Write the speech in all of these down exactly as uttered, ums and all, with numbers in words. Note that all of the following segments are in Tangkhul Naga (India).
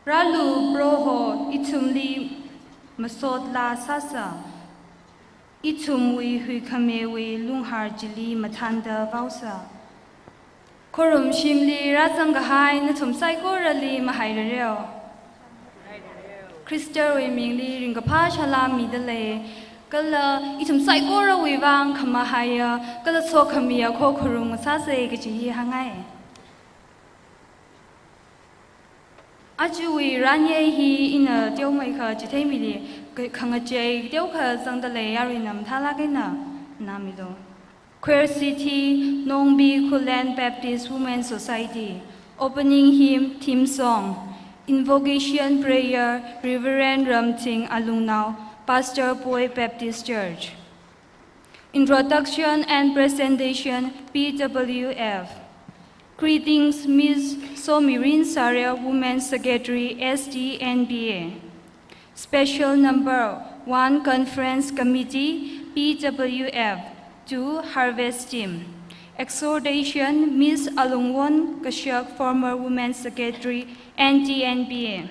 Rālu Proho, ithumli masotla sāsa. Ithumwui huikhamewui lunghar chili mathānda vaosa. Khorumshimli rāzang kahai nathum saikorali mahairareo. Khristawui mingli ringkaphā salām midalei, kala ithum saikorawui vang khamahaiya, kala sokhamiya khokharum ngasāsei kaji hi hāngngai. Ajawui ranyei hi ina teomeikha chitheimili, kha-, khangachei teokha zangdalei yaruina mathālāk eina namilu. Choir C T, Nongbi Khullen Baptist Women Society. Opening hymn, theme song, Invocation Prayer, Reverend Ramthing Alungnao, Pastor Poi Baptist Church. Introduction and presentation, P W F. Greetings, Miss Somirin Sarel, Women Secretary, S T N B A. Special number, one, Conference Committee, P W F, two, Harvest Team. Exhortation, Miss Alungwon Kashak, former Women Secretary, N T N B A.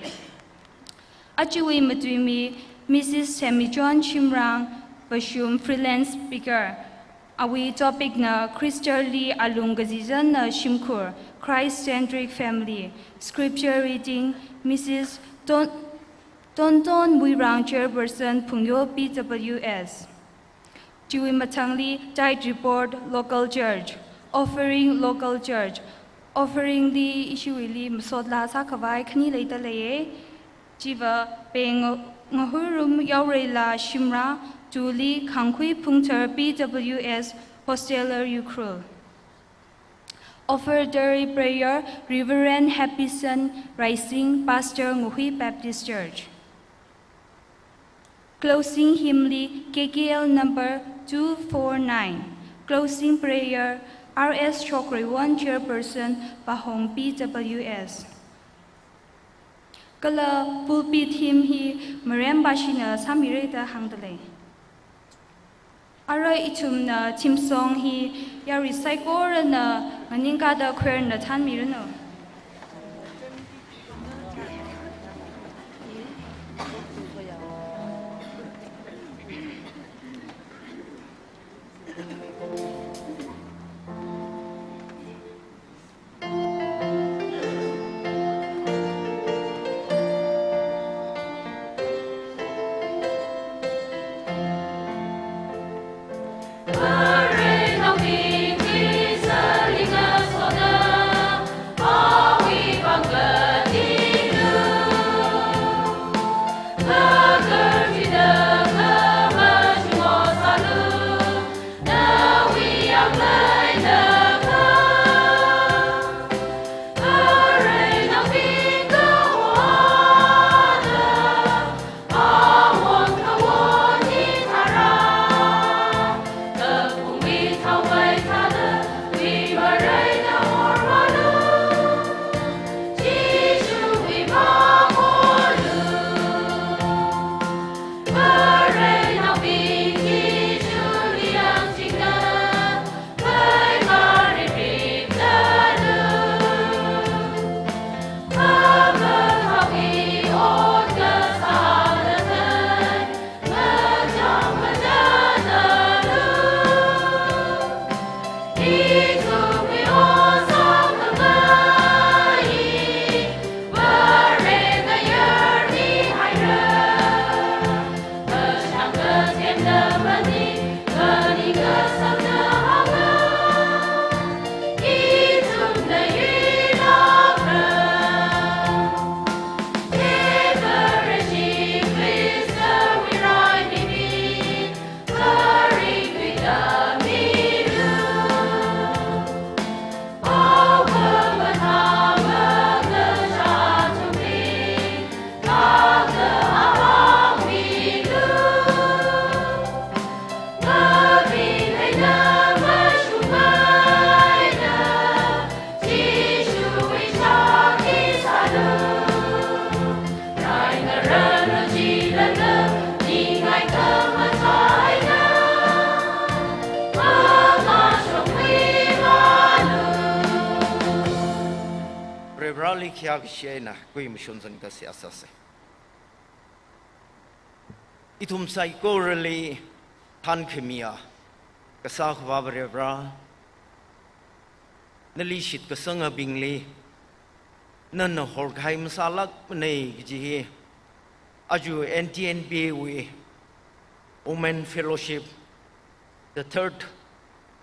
Ajawui matuimi, Missus Semichon Shimrang, Vashum, freelance speaker. Awui topic na Khristali alung kazizanna shimkhur, Christ-centric family. Scripture reading, Missus Ton-, Tonton Muirang, Chairperson, Phungyo P W S. Chiwui mathangli tithe report, local church, offering, local church, offering li ishiwuili masotla sākhavai khani leidalei. Chiva peng ngahurum yaoreila shimra, tuli Khangkhui Phungthar P W S, hosteler Ukhrul. Offertory prayer, Reverend Happyson Raising, Pastor, Nguhui Baptist Church. Closing hymn li K K L number two four nine. Closing prayer, R S Chokreiwon, Chairperson, Pahong P W S. Kala pulpit hymn hi Marem Bashina sāmira da hāngdalei. Arui ithumna theme song hi yarui saikorana nganingkāda choir na thānmiranu. Vareli khayākashi eina kuimashun zangda seihā sāsa. Ithum saikorali thankhamiya kasā Akhava Varivara, nali shitkasangabingli nana horkahai masālākmana kaji hi aja N T N B A wui Women Fellowship, the Third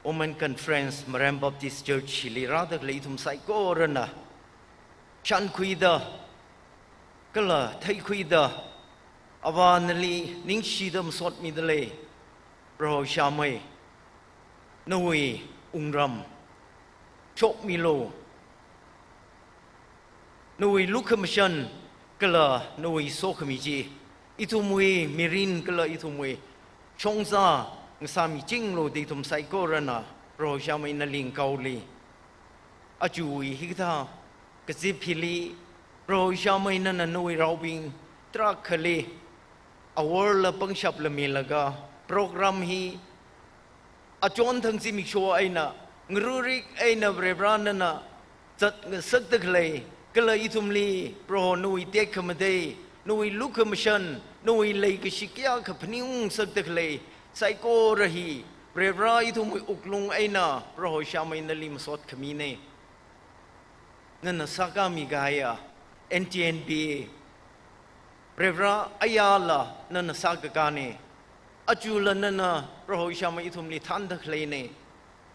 Women Conference, Marem Baptist Church hili rāda khalei ithum saikorana shānkhuida kala theikhuida, Avā nali ningshida masotmida lei. Proho Shamai, nawui wungram shokmilu. Nawui lukhamashan kala nawui sokhami chi ithumwui mirin kala ithumwui shongza ngasāmichinglu da ithum saikorana Proho Shamai nali ngakaoli. Ajawui hikathā kazip hili Proho Shamai nana nawui raobing tarākhali aworla pangshapla milaga program hi achon thang zimiksho eina ngarurik eina Varivara nana zatngasakda khalei, kala ithumli Proho nawui tekhamatei, nawui lukhamashan, nawui leikashi kayākha phaningngasakda khalei saikora hi Varivara ithumwui wuklung eina Proho Shamai nali masotkhamina. Nana sākāmi kahaiya N T N B A, Varivara, ayāla nana sākakāna. Ajala nana Proho Shamai ithumli thānda khaleina.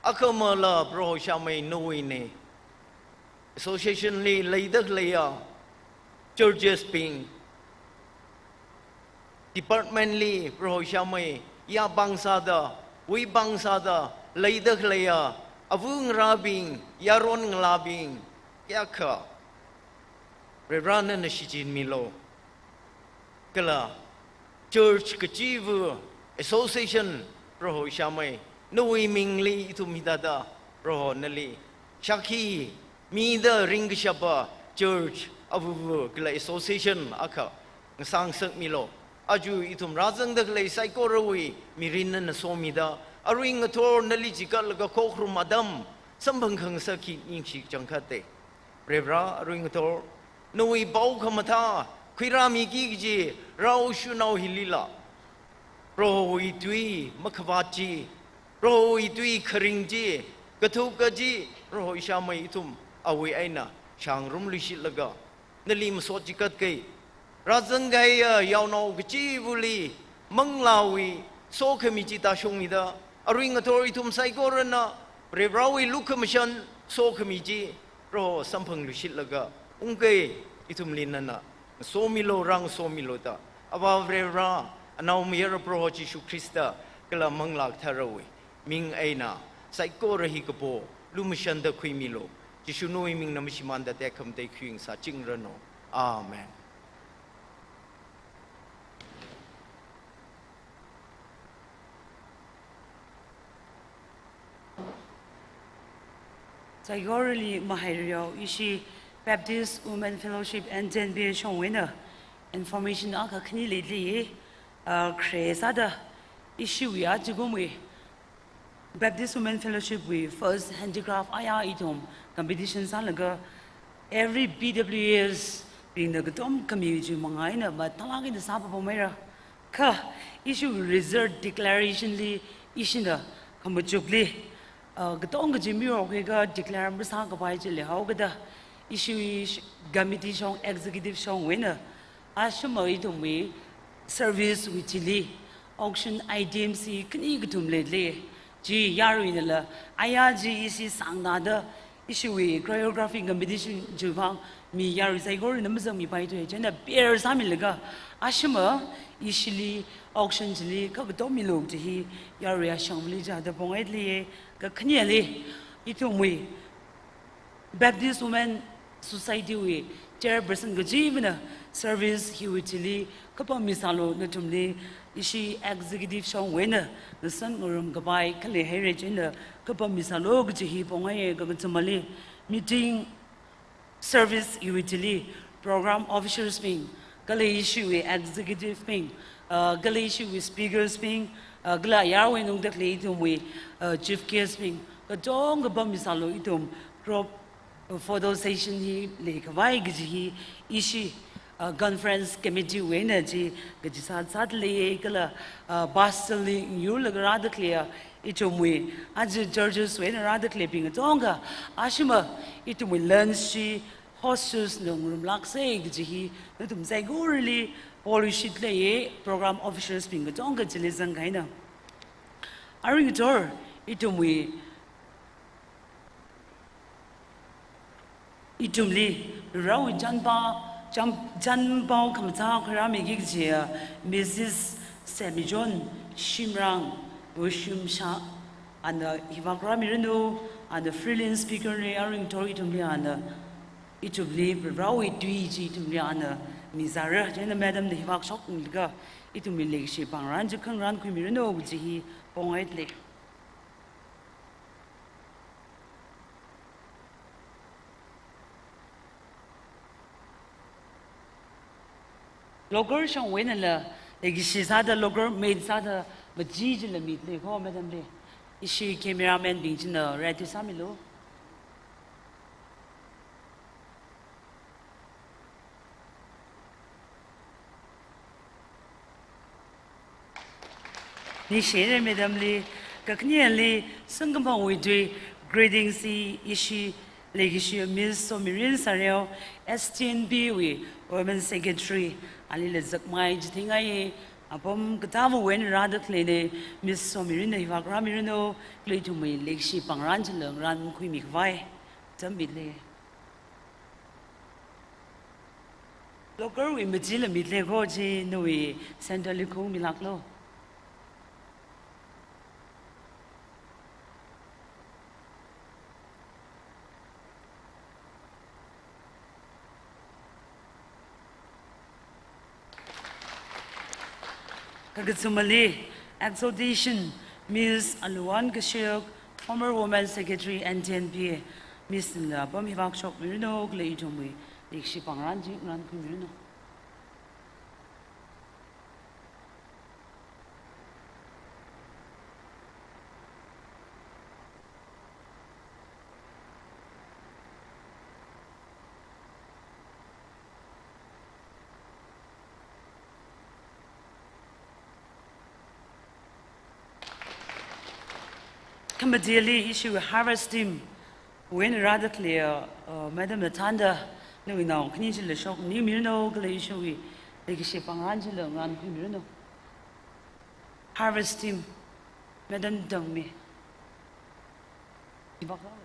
Akhamala Proho Shamai nawuina. Association li leida khaleiya churches bing, department li Proho Shamai, yāpāng sāda, wuipāng sāda leida khaleiya avu ngarābing, yaron ngalābing kayākha Varivara nana shichinmilu. Kala church kachiva̱, association, Proho Shamai, nawui mingli ithum hithāda Proho nali shākhi mida ringkashapa church ava̱va̱ kala association akha ngasāngasakmilu. Aja ithum rāzangda khalei saikorawui mirin nana somida, arui ngathor nali chikatlaga khokharum atam samphang khangasak hi ningshi kachangkhatta. Varivara, arui ngathor nawui pao khamathā khuirāmiki kaji rao shanao hilila, Prohowui tui makhavāt chi, Prohowui tui kharing chi, kathuk kaji, Proho Shamai, ithum awui eina shāngarumluishitlaga nali masot chikatkei. Rāzang kahaiya yaonao kachiva̱li manglāwui sokhami chi tāshungmida, arui ngathor ithum saikorana Varivarawui lukhamashan sokhami chi Proho samphangluishitlaga ungkei, ithumli nana ngasomilu, rāngasomilu da Avā Varivara, Anaomayara Proho Jishu Khrista kala Manglā Katharawui ming eina saikora hi kapo lumashanda khuimilu. Jishu nawui mingna mashimānda tekhamatei khuingasāchingranu. Amen. Saikorali mahairayao, ishi Baptist Women Fellowship N T N B A shongwui eina information akha khani leili, ah, khare sāda ishiwui ajakumwui Baptist Women Fellowship wui first handicraft aya ithum competition sālaga every B W S bingna katom khami chi manga eina mathālāk eina sāpapam haira. Kha ishi result declaration li ishina khamachukli, ah, katonga chi mirokhuilaga declare masākapai chi leihao kajida, ishi sh-, committee shong, executive shongwui eina ashama ithumwui service wui thili auction items hi khani kathum leili. Chi yaruinala aya chi ishi sāngnada ishiwui choreography competition chiwui vang mi yarui saikorana mazangmipaithu, chieina pair sāmilaga ashama ishili auction chili kha katom milu kaji hi yarui ashangli chāda pongaili. Kakhaneli ithumwui Baptist Women Society wui chairperson kachivana service hiwui thili kapam misālu, nathumli ishi executive shongwui eina ngasan ngarumkapai khalei haira, chieina kapam misālu kaji hi pongaiya. Kakathumali meeting service hiwui thili program officers bing, kala ishiwui executive bing, ah, kala ishiwui speakers bing, ah, kala yaruinungda khalei ithumwui, ah, chief guest bing, katonga pam misālu, ithum group photo session hi leikhavai kaji hi ishi, uh, conference committee wui eina chi kaji sāsāda leiya kala, uh, pastor li yurlaga rāda khaleiya ithumwui aja churches wui eina rāda khaleibing katonga ashima ithumwui lunch chi hostess na ngarumlāksa kaji hi nathum saikorali power sheet leiya program officials bing katonga chili zangkahai eina. Arui ngathor ithumwui ithumli Varewui chānpao, chān-, chānpao khamathā khuirāmiki kajiya Missus Semijon Shimrang Wushum Shah, ana hivāk rāmiranu, ana freelance speaker na, arui ngathor ithumli ana, ithumli Varewui tui chi ithumli ana mizāra, chieina madam na hivāk shokmilaga ithumli leikashi pāngrān chi khangarān khuimiranu kaji hi pongaida lei. Local shongwui einala leikashi sāda, local made sāda, maji chila mida lei kho madam li. Ishi cameraman bing china ready sāmilu. Ningshire madam li, kakhaneli, sangkampangwui tui, greetings hi ishi leikashi Miss Somirin Sareo, S T N P wui Women Secretary, alila zakmai chitheingai, apam katāwui eina rāda khaleina, Miss Somirin na hivāk rāmiranu, kala ithumwui leikashi pāngrān chila ngarān khuimikhavai, tambi lei. Local wui majila mida lei kho chi nawui center li khumilāklu. Kakathumali, exaltation, Miss Aluwan Kashayok, former Women Secretary, N T N P A, Miss nala apam hivāk shokmiranu, kala ithumwui leikashi pāngrān chi ngarān khuimiranu. Khamateli ishiwui Harvest Team wui eina rāda khalei, uh, Madam Nathanda, nawui nao khani chila shokmimiranu kala ishiwui leikashi pāngrān chila ngarān khuimiranu. Harvest Team, Madam Dangmi. Ibak lawe.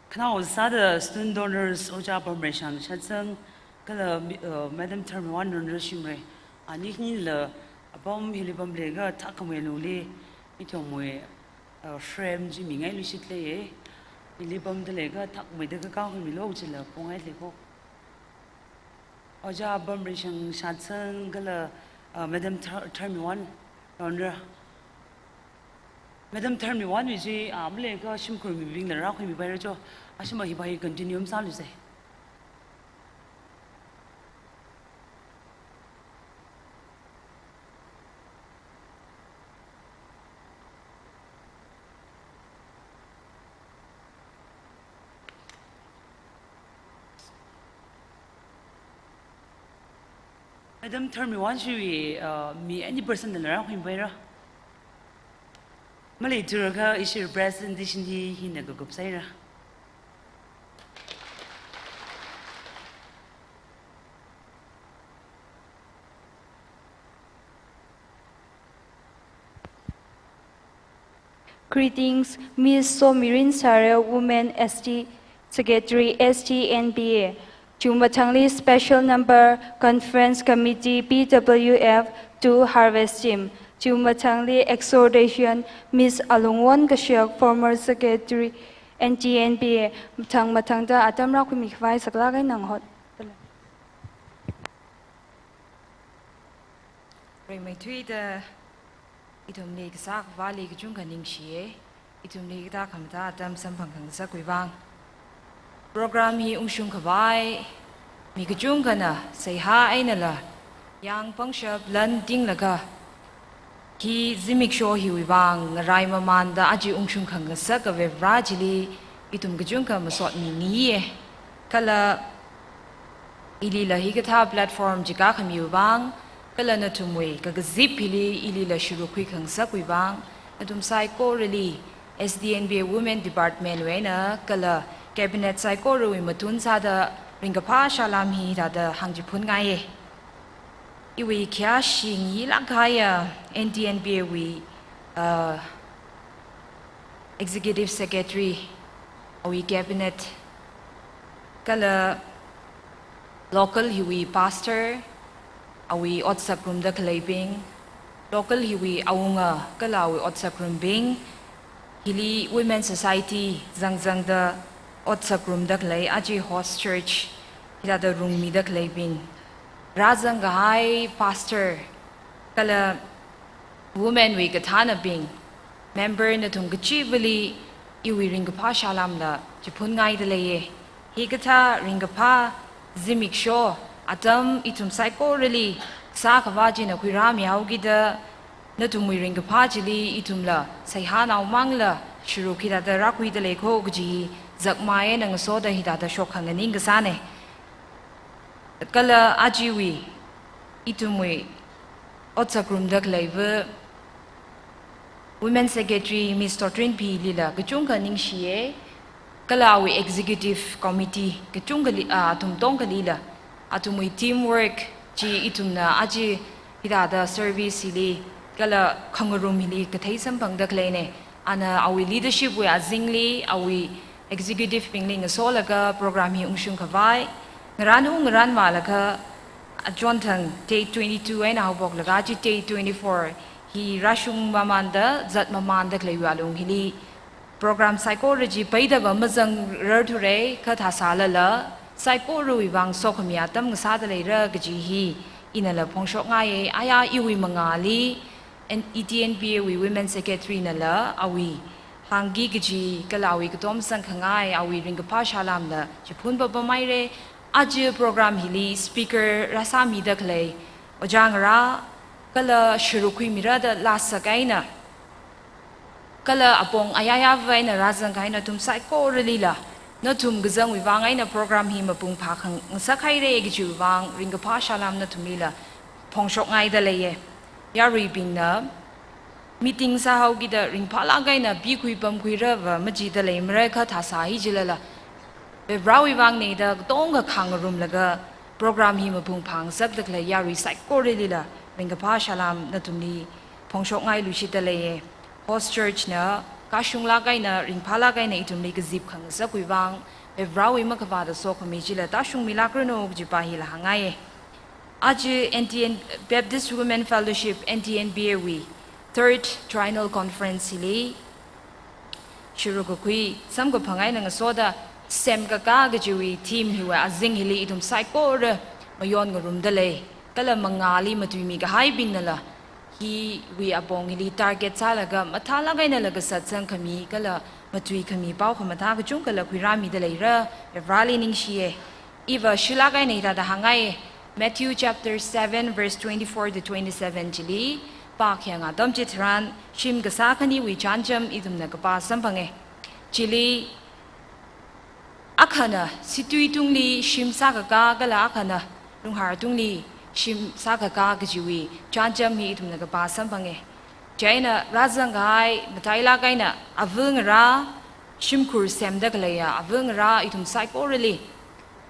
Khanao sāda student donors, Ojā Pamreishang Shatsang, kala, uh, Madam Tharmiwon Nonrashimrei, ani khanila apam hili pamlaga thākhamei lungli, ithumwui, uh, frame chi mingai lushit leiye. Hili pamda leilaga thākmeida kakā khuimilu chila pongai lei kho. Ojā Pamreishang Shatsang kala, uh, Madam Thar-, Tharmiwon Nonra. Madam Tharmiwon wui chi, ah, maleikha shimkhur mibingla rākhuimipaira cho. Ashima hipa hi continue masālusa. Madam Tharmiwon shiwui, uh, mi any person nala rākhuimipaira. Maleithura kha ishi presentation hi hina kakupsaira. Greetings, Miss Somirin Sarel, Women S T Secretary, S T N B A. Chiwui mathangli Special Number Conference Committee, P W F two Harvest Team. Chiwui mathangli Exhortation, Miss Alungwon Kashak, former Secretary, N T N B A. Mathang mathangda atam rākhuimi khavai saklāk eina ngahot. Rimeithuida ithumli kasā Akhavāli kachungkha ningshiya, ithumli kathā khamathā atam samphang khangasakwui vang. Program hi ungshung khavai mi kachungkhana seihā einala yāng pangshap lan tinglaga, hi zimiksho hiwui vang ngarai mamānda aja ungshung khangasak Varivarā chili ithum kachungkha masotmi ngiya. Kala ilila hikathā platform chi kākhamiwui vang, kala nathumwui kakazip hili ilila sharuk khui khangasakwui vang, nathum saikorali S T N B A Women Department wui eina kala Cabinet saikorawui matun sāda ringkaphā salām hithāda hāngchiphunngai. Iwui khayāshi ngayilāk kahaiya N T N B A wui, uh, Executive Secretary, awui Cabinet, kala local hiwui pastor, awui otsak ngarumda khaleibing, local hiwui awunga kala awui otsak ngarumbing, hili Women Society zangzangda otsak ngarumda khalei, aja host church hithāda rungmida khaleibing, rāzang kahai pastor, kala women wui kathānabing, member nathum kachivali iwui ringkaphā salāmla chiphunngaida leiya. Hikathā ringkaphā zimiksho atam ithum saikorali kasā Akhavā china khuirāmihaokida, nathumwui ringkaphā chili ithumla seihānao mangla sharuk hithāda rākhuida lei kho kaji zakmai eina ngasoda hithāda shok khanganing kasāna. Kala ajawui ithumwui otsak ngarumda khaleiva Women Secretary Miss Totrin P lila kachungkha ningshiya, kala awui Executive Committee kachungkhali, ah, athum tongkhalila, athumwui teamwork chi ithumna aja hithāda service hili kala khangarum hili kathei samphangda khaleina. Ana awui leadership wui azingli, awui executive bingli ngasolaga program hi ungshung khavai, ngarān u ngarān vālaga achonthang date twenty-two eina haophoklaga aja date twenty-four hi rāshung mamānda, zat mamānda khaleiwui alung hili, program saikora chi peida va mazangrarthura, kha thāsālala saikorawui vang sokhami atam ngasāda leira kaji hi inala phongshokngaiya. Aya iwui mangāli, N-, E T N B A wui Women Secretary nala awui hāngki kaji kala awui katom sangkhangai, awui ringkaphā salāmla chiphun papamhaira. Aja program hili speaker rāsāmida khalei ojā ngarā, kala sharuk khuimirada lāsak eina, kala apong ayāyāva eina rāzang kahai nathum saikoralila, nathum kazangwui vang eina program hi mapung phākhangasak haira kajiwui vang ringkaphā salām nathumlila phongshokngaida leiya. Yaruibingna meeting sāhaokida ringphālāk eina pikhui pamkhuira va majida leimara, kha thāsā hi chilala Varivarāwui vangna da katonga khangarumlaga program hi mapung phāngasakda khalei yarui saikoralila ringkaphā salām nathumli phongshokngailuishitda leiya. Host church na kashunglāk eina ringphālāk eina ithumli kazip khangasakwui vang Varivarāwui makhavāta sokhami chila tāshungmilākranu kajipa hila hāngngaiya. Aja N T N, Baptist Women Fellowship, N T N B A wui Third Triennial Conference hili sharuk kakhui samkaphang eina ngasoda semkakā kajiwui theme hiwui azing hili ithum saikora mayon ngarumda lei. Kala mangāli matuimi kahaibingnala hiwui apong hili target sālaga mathālāk einala kasat sangkhami kala matuikhami pao khamathā kachungkhala khuirāmida leira, Varivarāli ningshiya. Iva shilāk eina hithāda hāngngai, Matthew chapter seven verse twenty-four to twenty-seven chili pākhayang atam chitharan, shim kasā khaniwui chānjam ithumna kapā samphanga. Chili akhana situi tungli shim sākakā kala akhana lunghar tungli shim sākakā kajiwui chānjam hi ithumna kapā samphanga. Chieina rāzang kahai matailāk eina ava ngarā, shimkhur semda khaleiya ava ngarā ithum saikorali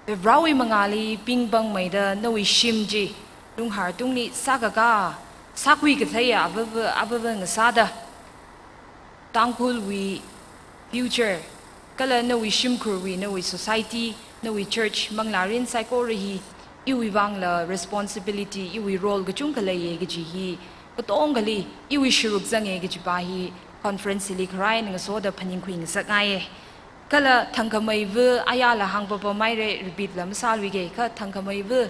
Varivarāwui mangāli pingpangmeida nawui shim chi lunghar tungli sākakā, sākhui katheiya avava, avava ngasāda, Tangkhulwui future, kala nawui shimkhurwui, nawui society, nawui church, manglārin saikora hi, iwui vangla responsibility, iwui role kachungkha leiya kaji hi, katongali, iwui sharuk zanga kajipa hi, conference hili kharā eina ngasoda phaningkhui ngasakngaiya. Kala thangkhameiva, ayala hāngpapa maira, repeat la masāluiga, kha thangkhameiva,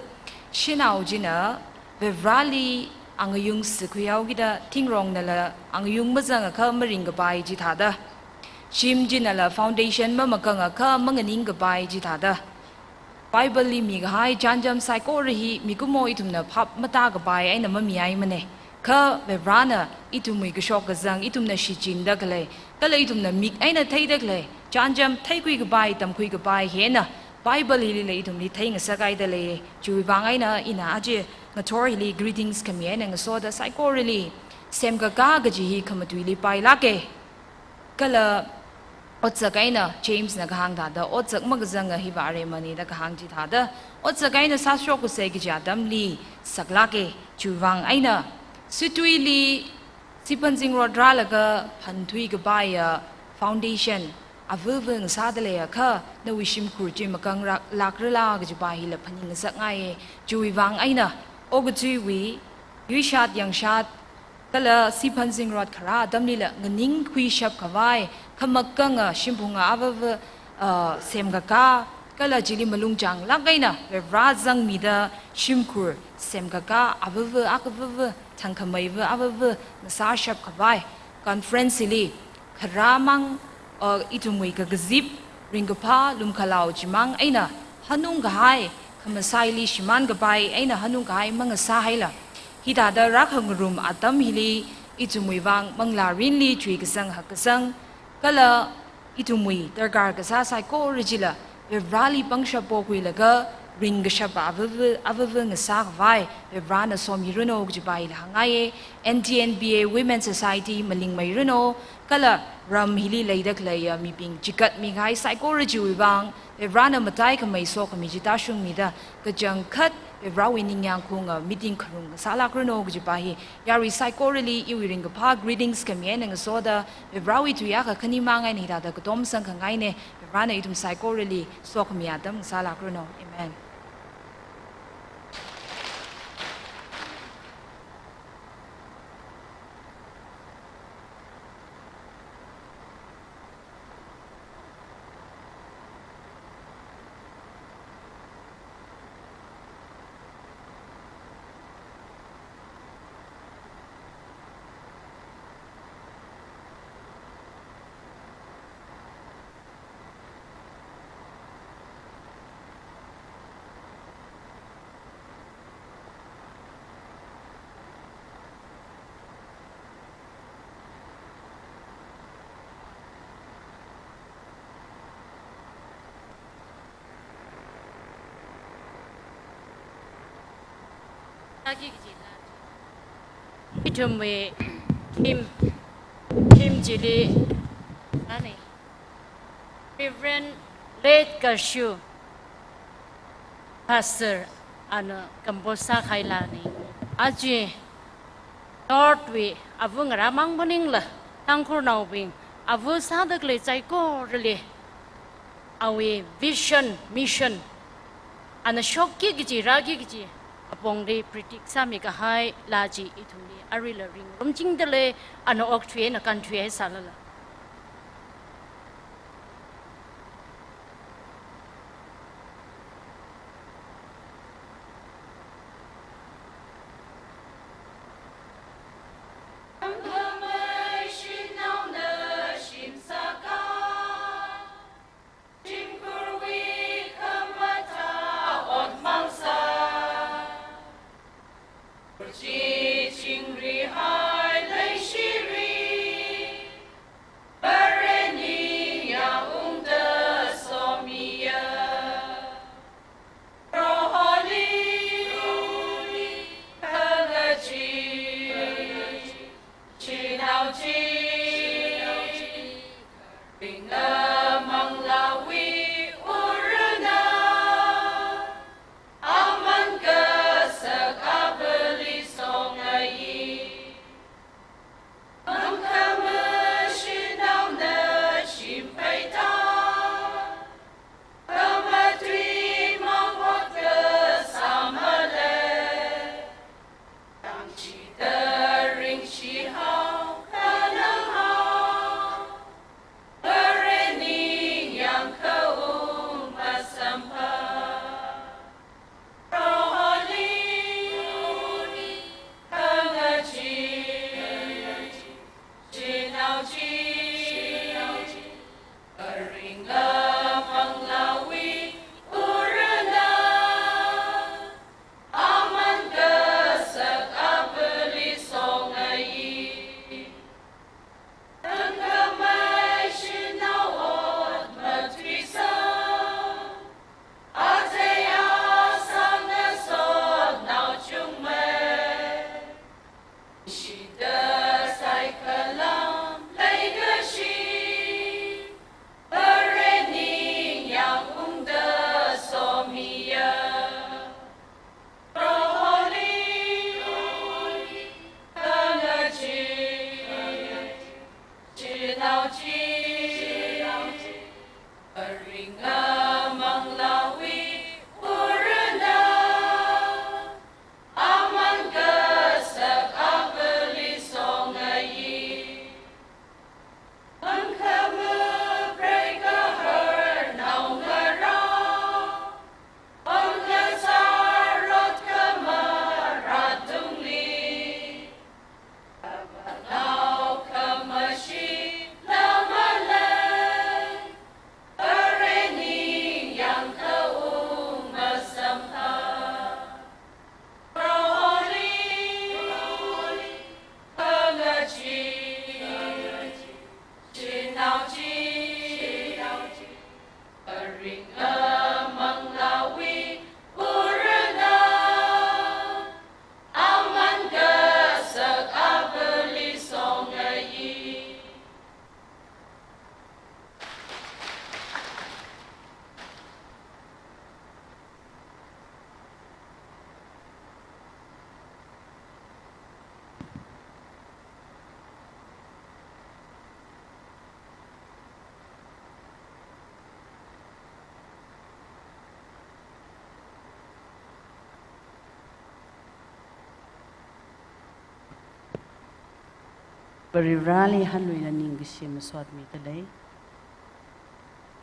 shanao china, Varivarāli angayung sākhuihaokida, thingrongnala angayung mazangakha maringkapai chithāda. Shim chinala foundation mamakangakha manganingkapai chithāda. Bible li mikahai chānjam saikora hi mikumo ithumna phap matākapai eina mamihaimana. Kha Varivarāna ithumwui kashok kazang, ithumna shichinda khalei, kala ithumna mik eina theida khalei chānjam theikhuikapai, tamkhuikapai hina Bible hilila ithumli theingasakhaida lei. Chiwui vang eina ina aja ngathor hili greetings khami eina ngasoda saikorali semkakā kaji hi khamatuili pailāka. Kala otsak eina James na kahāng thāda, otsak makazanga hiva aremana da kahāng chithāda, otsak eina sāshok khuisa kaji atamli saklāka. Chiwui vang eina situili siphan zingrot rālaga phanthuikapaiya foundation avava ngasāda leiakha, nawui shimkhur chi makanglākrala kajipa hila phaning ngasakngaiya. Chiwui vang eina okathuiwui yuishat yangshat kala siphan zingrot kharā atamlila nganingkhuishap khavai, khamakanga shimphunga avava, ah, semkakā, kala chili malung chānglāk eina Varivarā zangmida shimkhur semkakā avava, akhavava, thangkhameiva avava ngasāshap khavai conference hili kharāmang, uh, ithumwui kakazip, ringkaphā, lumkhalao chimang eina hanungkahai, khamasaili shimānkapai eina hanungkahai mangasāhaila, hithāda rākhangarum atam hili ithumwui vang manglārinli chuikasang hakkasang, kala ithumwui darkar kasā saikora chila Varivarāli pangshap pokhuilaga ringkashap avava, avava ngasā khavai Varivarāna somiranu kajipa hila hāngngaiya. N T N B A Women Society malingmeiranu, kala ram hili leida khaleiya mibing chikatmi kahai saikora chiwui vang Varivarāna mataikhamei sokhami chi tāshungmida kachangkhat Varivarāwui ningyāng khaunga meeting kharung ngasālākranu kajipa hi yarui saikorali iwui ringkaphā greetings khami eina ngasoda, Varivarāwui tui akha khanimang eina hithāda katom sangkhangaina. Varivarāna ithum saikorali sokhami atam ngasālākranu. Amen. Ithumwui theme, theme chili, ani, Reverend Late Kashu Pastor ana compose sākahailana. Aja North wui ava ngarāmang maningla, Tangkhulnaobing ava sāda khalei saikorali awui vision, mission, ana shokki kaji, rāki kaji apongli predict sāmi kahai laa chi ithumli aruila ringrumchingda lei, ana okthui eina kānthuihaisālala. Varivarāli hanluina ningkashi masotmida lei.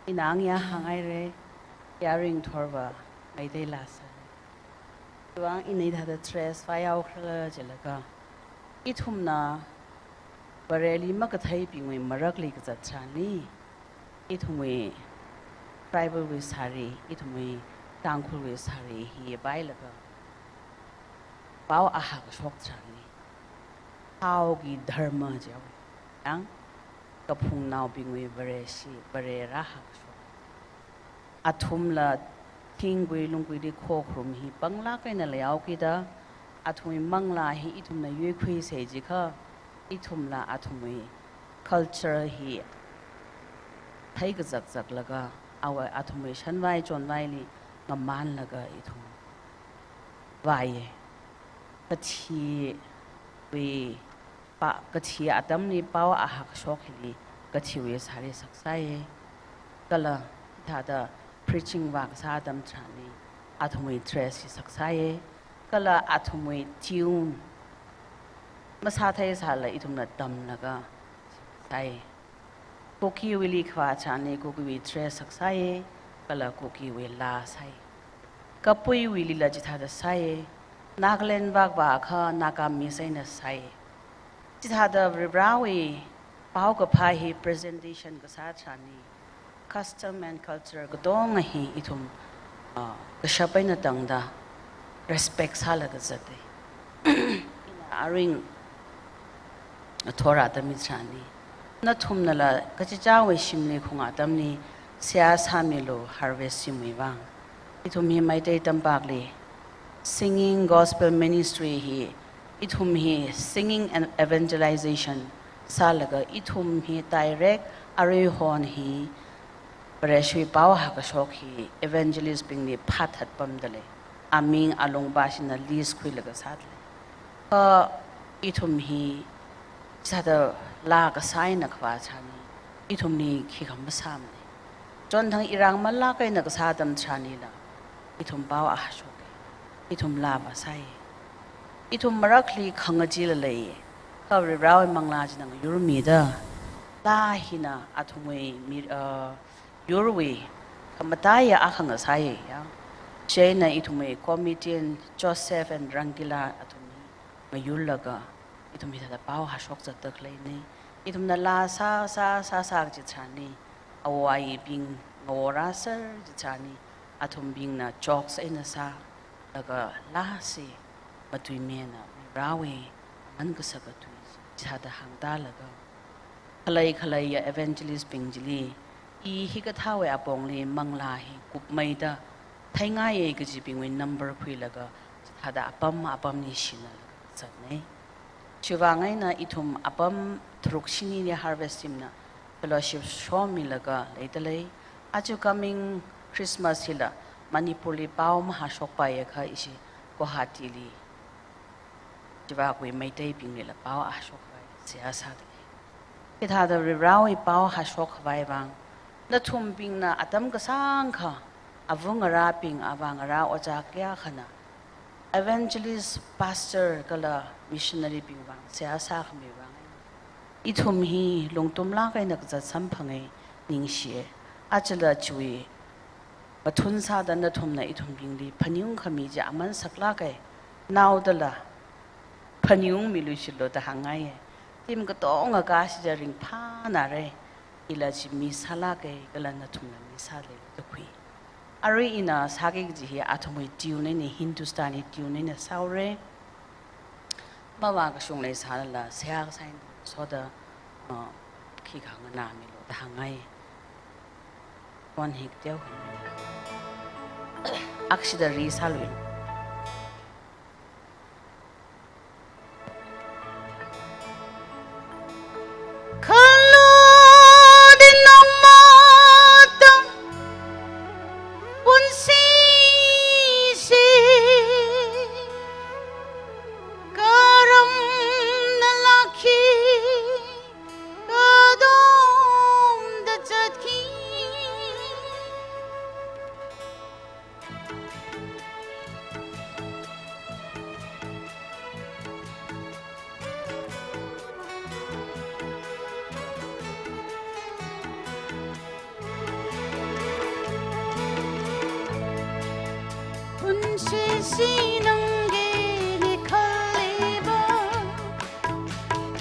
Ina angyā hānghaira, yaruing thorva Meitei laa sāra. Chiwuivang ina hithāda dress vāyao khala jilaga, ithumna Vareli makatheibingwui marakli kazat tharanli, ithumwui tribal wui sari, ithumwui Tangkhulwui sari hi pailaga, pao ahā kashok tharanli, haoki dharma jihaowa. Yang, kaphungnaobingwui Vareshi, Vare rāhā kashok. Athumla thingkui lungkuili khokharum hi panglāk eina leihaokida, athumwui manglā hi ithumna yuikhuisa jikha, ithumla athumwui culture hi theikazak zaklaga, awui athumwui shanvai chonvaili ngamanlaga ithum vāya. Kathiwui pa, kathi atamli pao ahā kashok hili kathiwui sari saksāya. Kala hithāda preaching vākasā atam tharanli athumwui dress hi saksāya. Kala athumwui tune masātheisālala ithumna tamlaga sāya. Kukiwuili khavā tharanli Kukiwui dress saksāya, kala Kukiwui laa sāya. Kapuiwuilila chithāda sāya. Nagaland vākavā akha Nagamese eina sāya. Chithāda Varivarāwui paokaphā hi presentation kasā tharanli, custom and culture katonga hi ithum, ah, kashap eina tangda respect sālaga zata. Ina aruing ngathor atam hitharanli, nathumnala kachichāwui shimli khunga atamli seihā sāmilu harvest shimwui vang. Ithum hi Meitei tampakli singing gospel ministry hi, ithum hi singing and evangelization sālaga, ithum hi direct aruihon hi Vareshiwui pao hākashok hi evangelist bingli phāthat pamda lei. Aming alungpāshina list khuilaga sāda lei. Kha ithum hi sāda laa kasā eina khavā tharanli, ithumli khikha masāmana. Chonthang irāng malāk eina kasā atam tharanlila, ithum pao ahā shoka. Ithum laa vāsāya. Ithum marakli khangachee la leiya. Kha Varivarāwui manglā china ngayurmida, laa hina athumwui mi, uh, yurwui khamataiya akha ngasāya ya. Chieina ithumwui comedian Joseph and Rangila athum hi ngayurlaga, ithum hithāda pao hāshok zatda khaleina. Ithumna laa sā, sā, sā, sā kaji tharanli, āwo āyibing ngaworāser kaji tharanli, athumbingna jokes eina sālaga laa chi matuimana, Varivarāwui aman kasā katui chithāda hāngtālaga, khalei khaleiya evangelist bing chili, i hikathāwui apongli manglā hi kupmeida theingaiya kajibingwui number khuilaga, chithāda apam apamli shinalaga zatna. Chiwuivang eina ithum apam tharuk shinili harvest teamna fellowship shomilaga leida lei. Aja coming Christmas hila Manipurli pao mahāshokpaiakha ishi Guwahatili chiwui Meiteibinglila pao ahāshok khavai seihā sāda lei. Hithāda Varivarāwui pao hāshok khavai vang, nathumbingna atam kasāngkha, āva ngarābing, āva ngarā ojā kayākhana, evangelist, pastor kala missionary bing vang seihā sākhami vang, ithum hi lungtumlāk eina kazat samphanga, ningshiya. Ajala chiwui mathun sāda nathumna ithumbingli phaningungkhami chi aman saklāka. Naodala phaningungmilu shilo da hāngngaiya. Team katonga kashi ja ringphānara. Ila chi miss sālāka, kala nathumla miss sālei da khui. Arui ina sāki kaji hi athumwui tune eina, Hindustani tune eina sāhaora. Mavākashung leisālala seihā kasā eina soda, uh, khikha nganāmilu da hāngngaiya. One hik teo. Akshida ri sālui. Khalu dinong mata punsisi karam nalaki kadom da chatki. Punsisi nangli khaliva,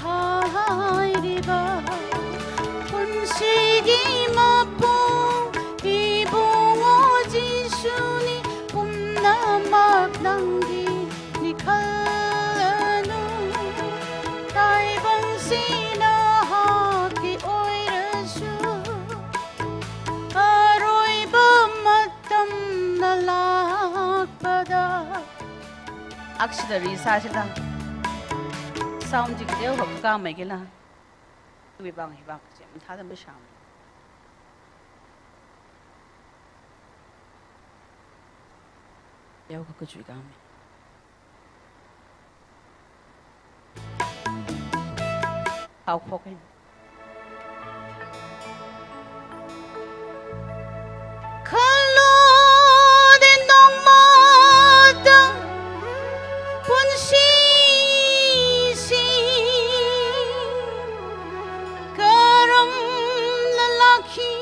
thāhailiva, punsiki mapung, Ibungo Jishuni, pumnamak nangli khalanu. Taivangsi nahaki oirasu, aruiva matamna lakpada. Auxiliary sāsila. Sound chi kateokha khuikāmeikila. Wui vang hi vang kachi mathāda mashāmei. Teokha khuikāmei. Haophok haina. Khalu de nongmada punsisi, karam lalakhi,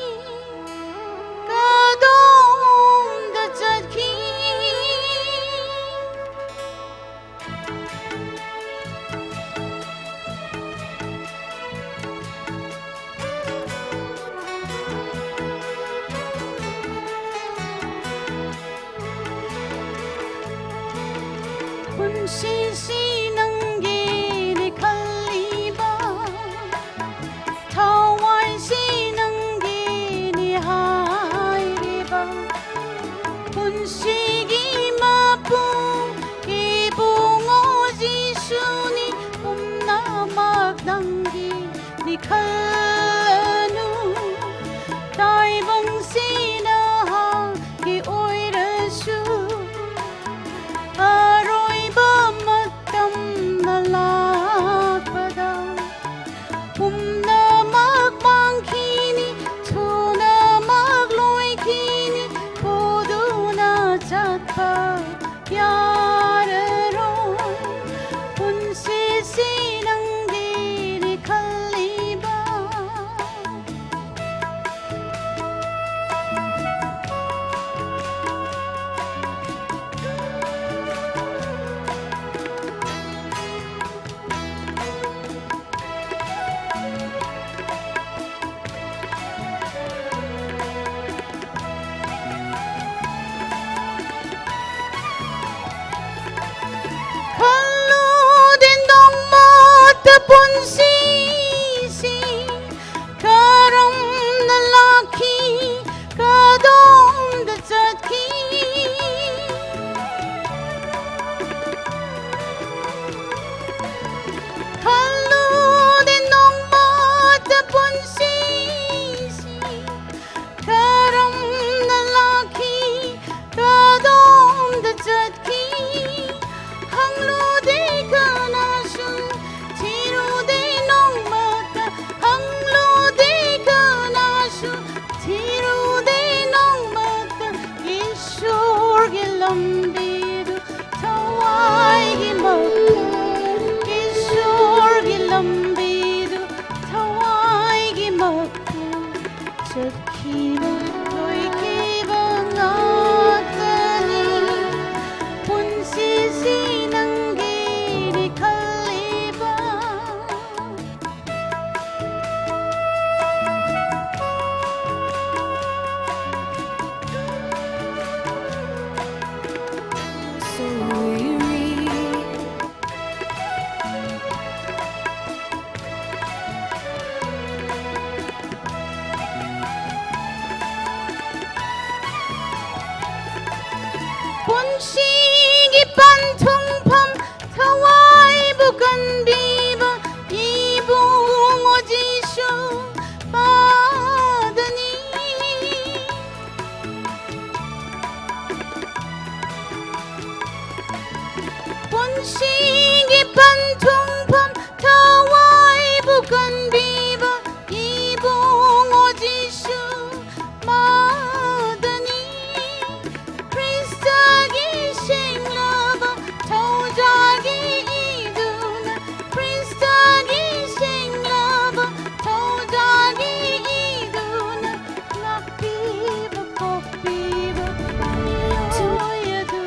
kadomda zatki. Punsisi nangli khaliva, thawaisi nangli hailiva, punsiki mapung, Ibungo Jishuni, pumnamak nangli khalanu. Taivangsi nahaki oirasu, aruiva matamna lakpada. Pumnamak mang khani, thunamak lui khani, poduna zatpa yararoi. Punsisi nangli khaliva. Khalu de nongmada punsisi, karam lalakhi, kadomda zatki. Khalu de nongmada punsisi, karam lalakhi, kadomda zatki. Hānglu de khanāsu, thilu de nongmada. Hānglu de khanāsu, thilu de nongmada. Ishwarki lambi tu thawaiki makha, Ishwarki lambi tu thawaiki makha, zatkhilu loikhava ngaktani. Punsisi nangli khaliva. Punsiki panthungpham thawaiva kanpiva Ibungo Jishu pādani. Punsiki panthungpham thawaiva kanpiva Ibungo Jishu pādani. Khristaki singlaga thaochāki ituna, Khristaki singlaga thaochāki ituna, ngākpiva, phokpiva, miyoi atu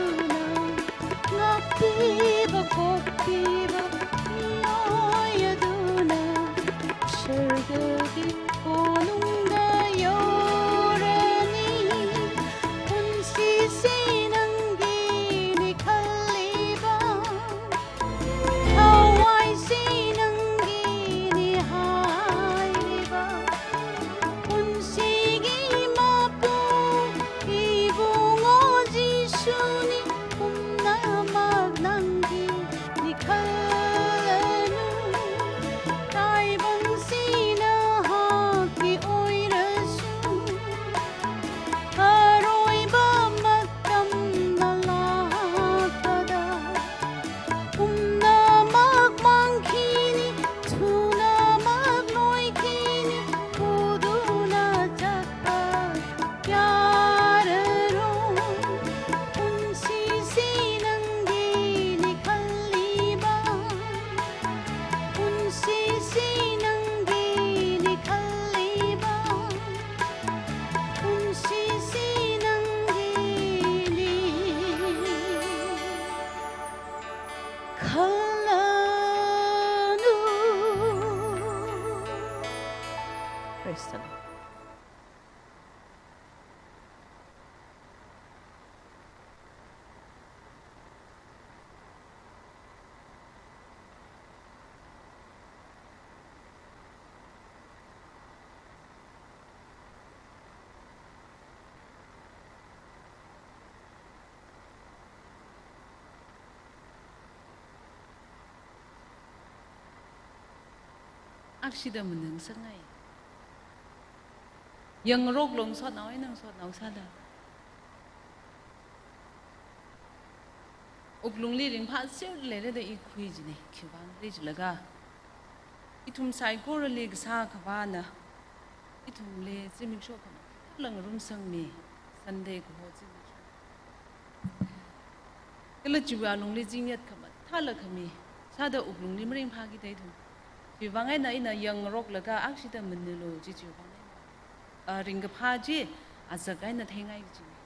Akshida maningsangai. Yangngaroklu ngasotnao eina ngasotnao sāda. Wuklungli ringphāser leira da i khui jina, khiwuivang khala jilaga, ithum saikorali kasā Akhavana ithumli zimiksho khamathā ngarumsangmi, Sunday kaho zimiksho. Kala chiwui alungli zingyat khamathāla khami sāda wuklungli maringphāki da ithum. Chiwuivang eina ina yangngaroklaga akshida manilu chi chiwuivang eina, ah, ringkaphā chi azak eina theingai kajina.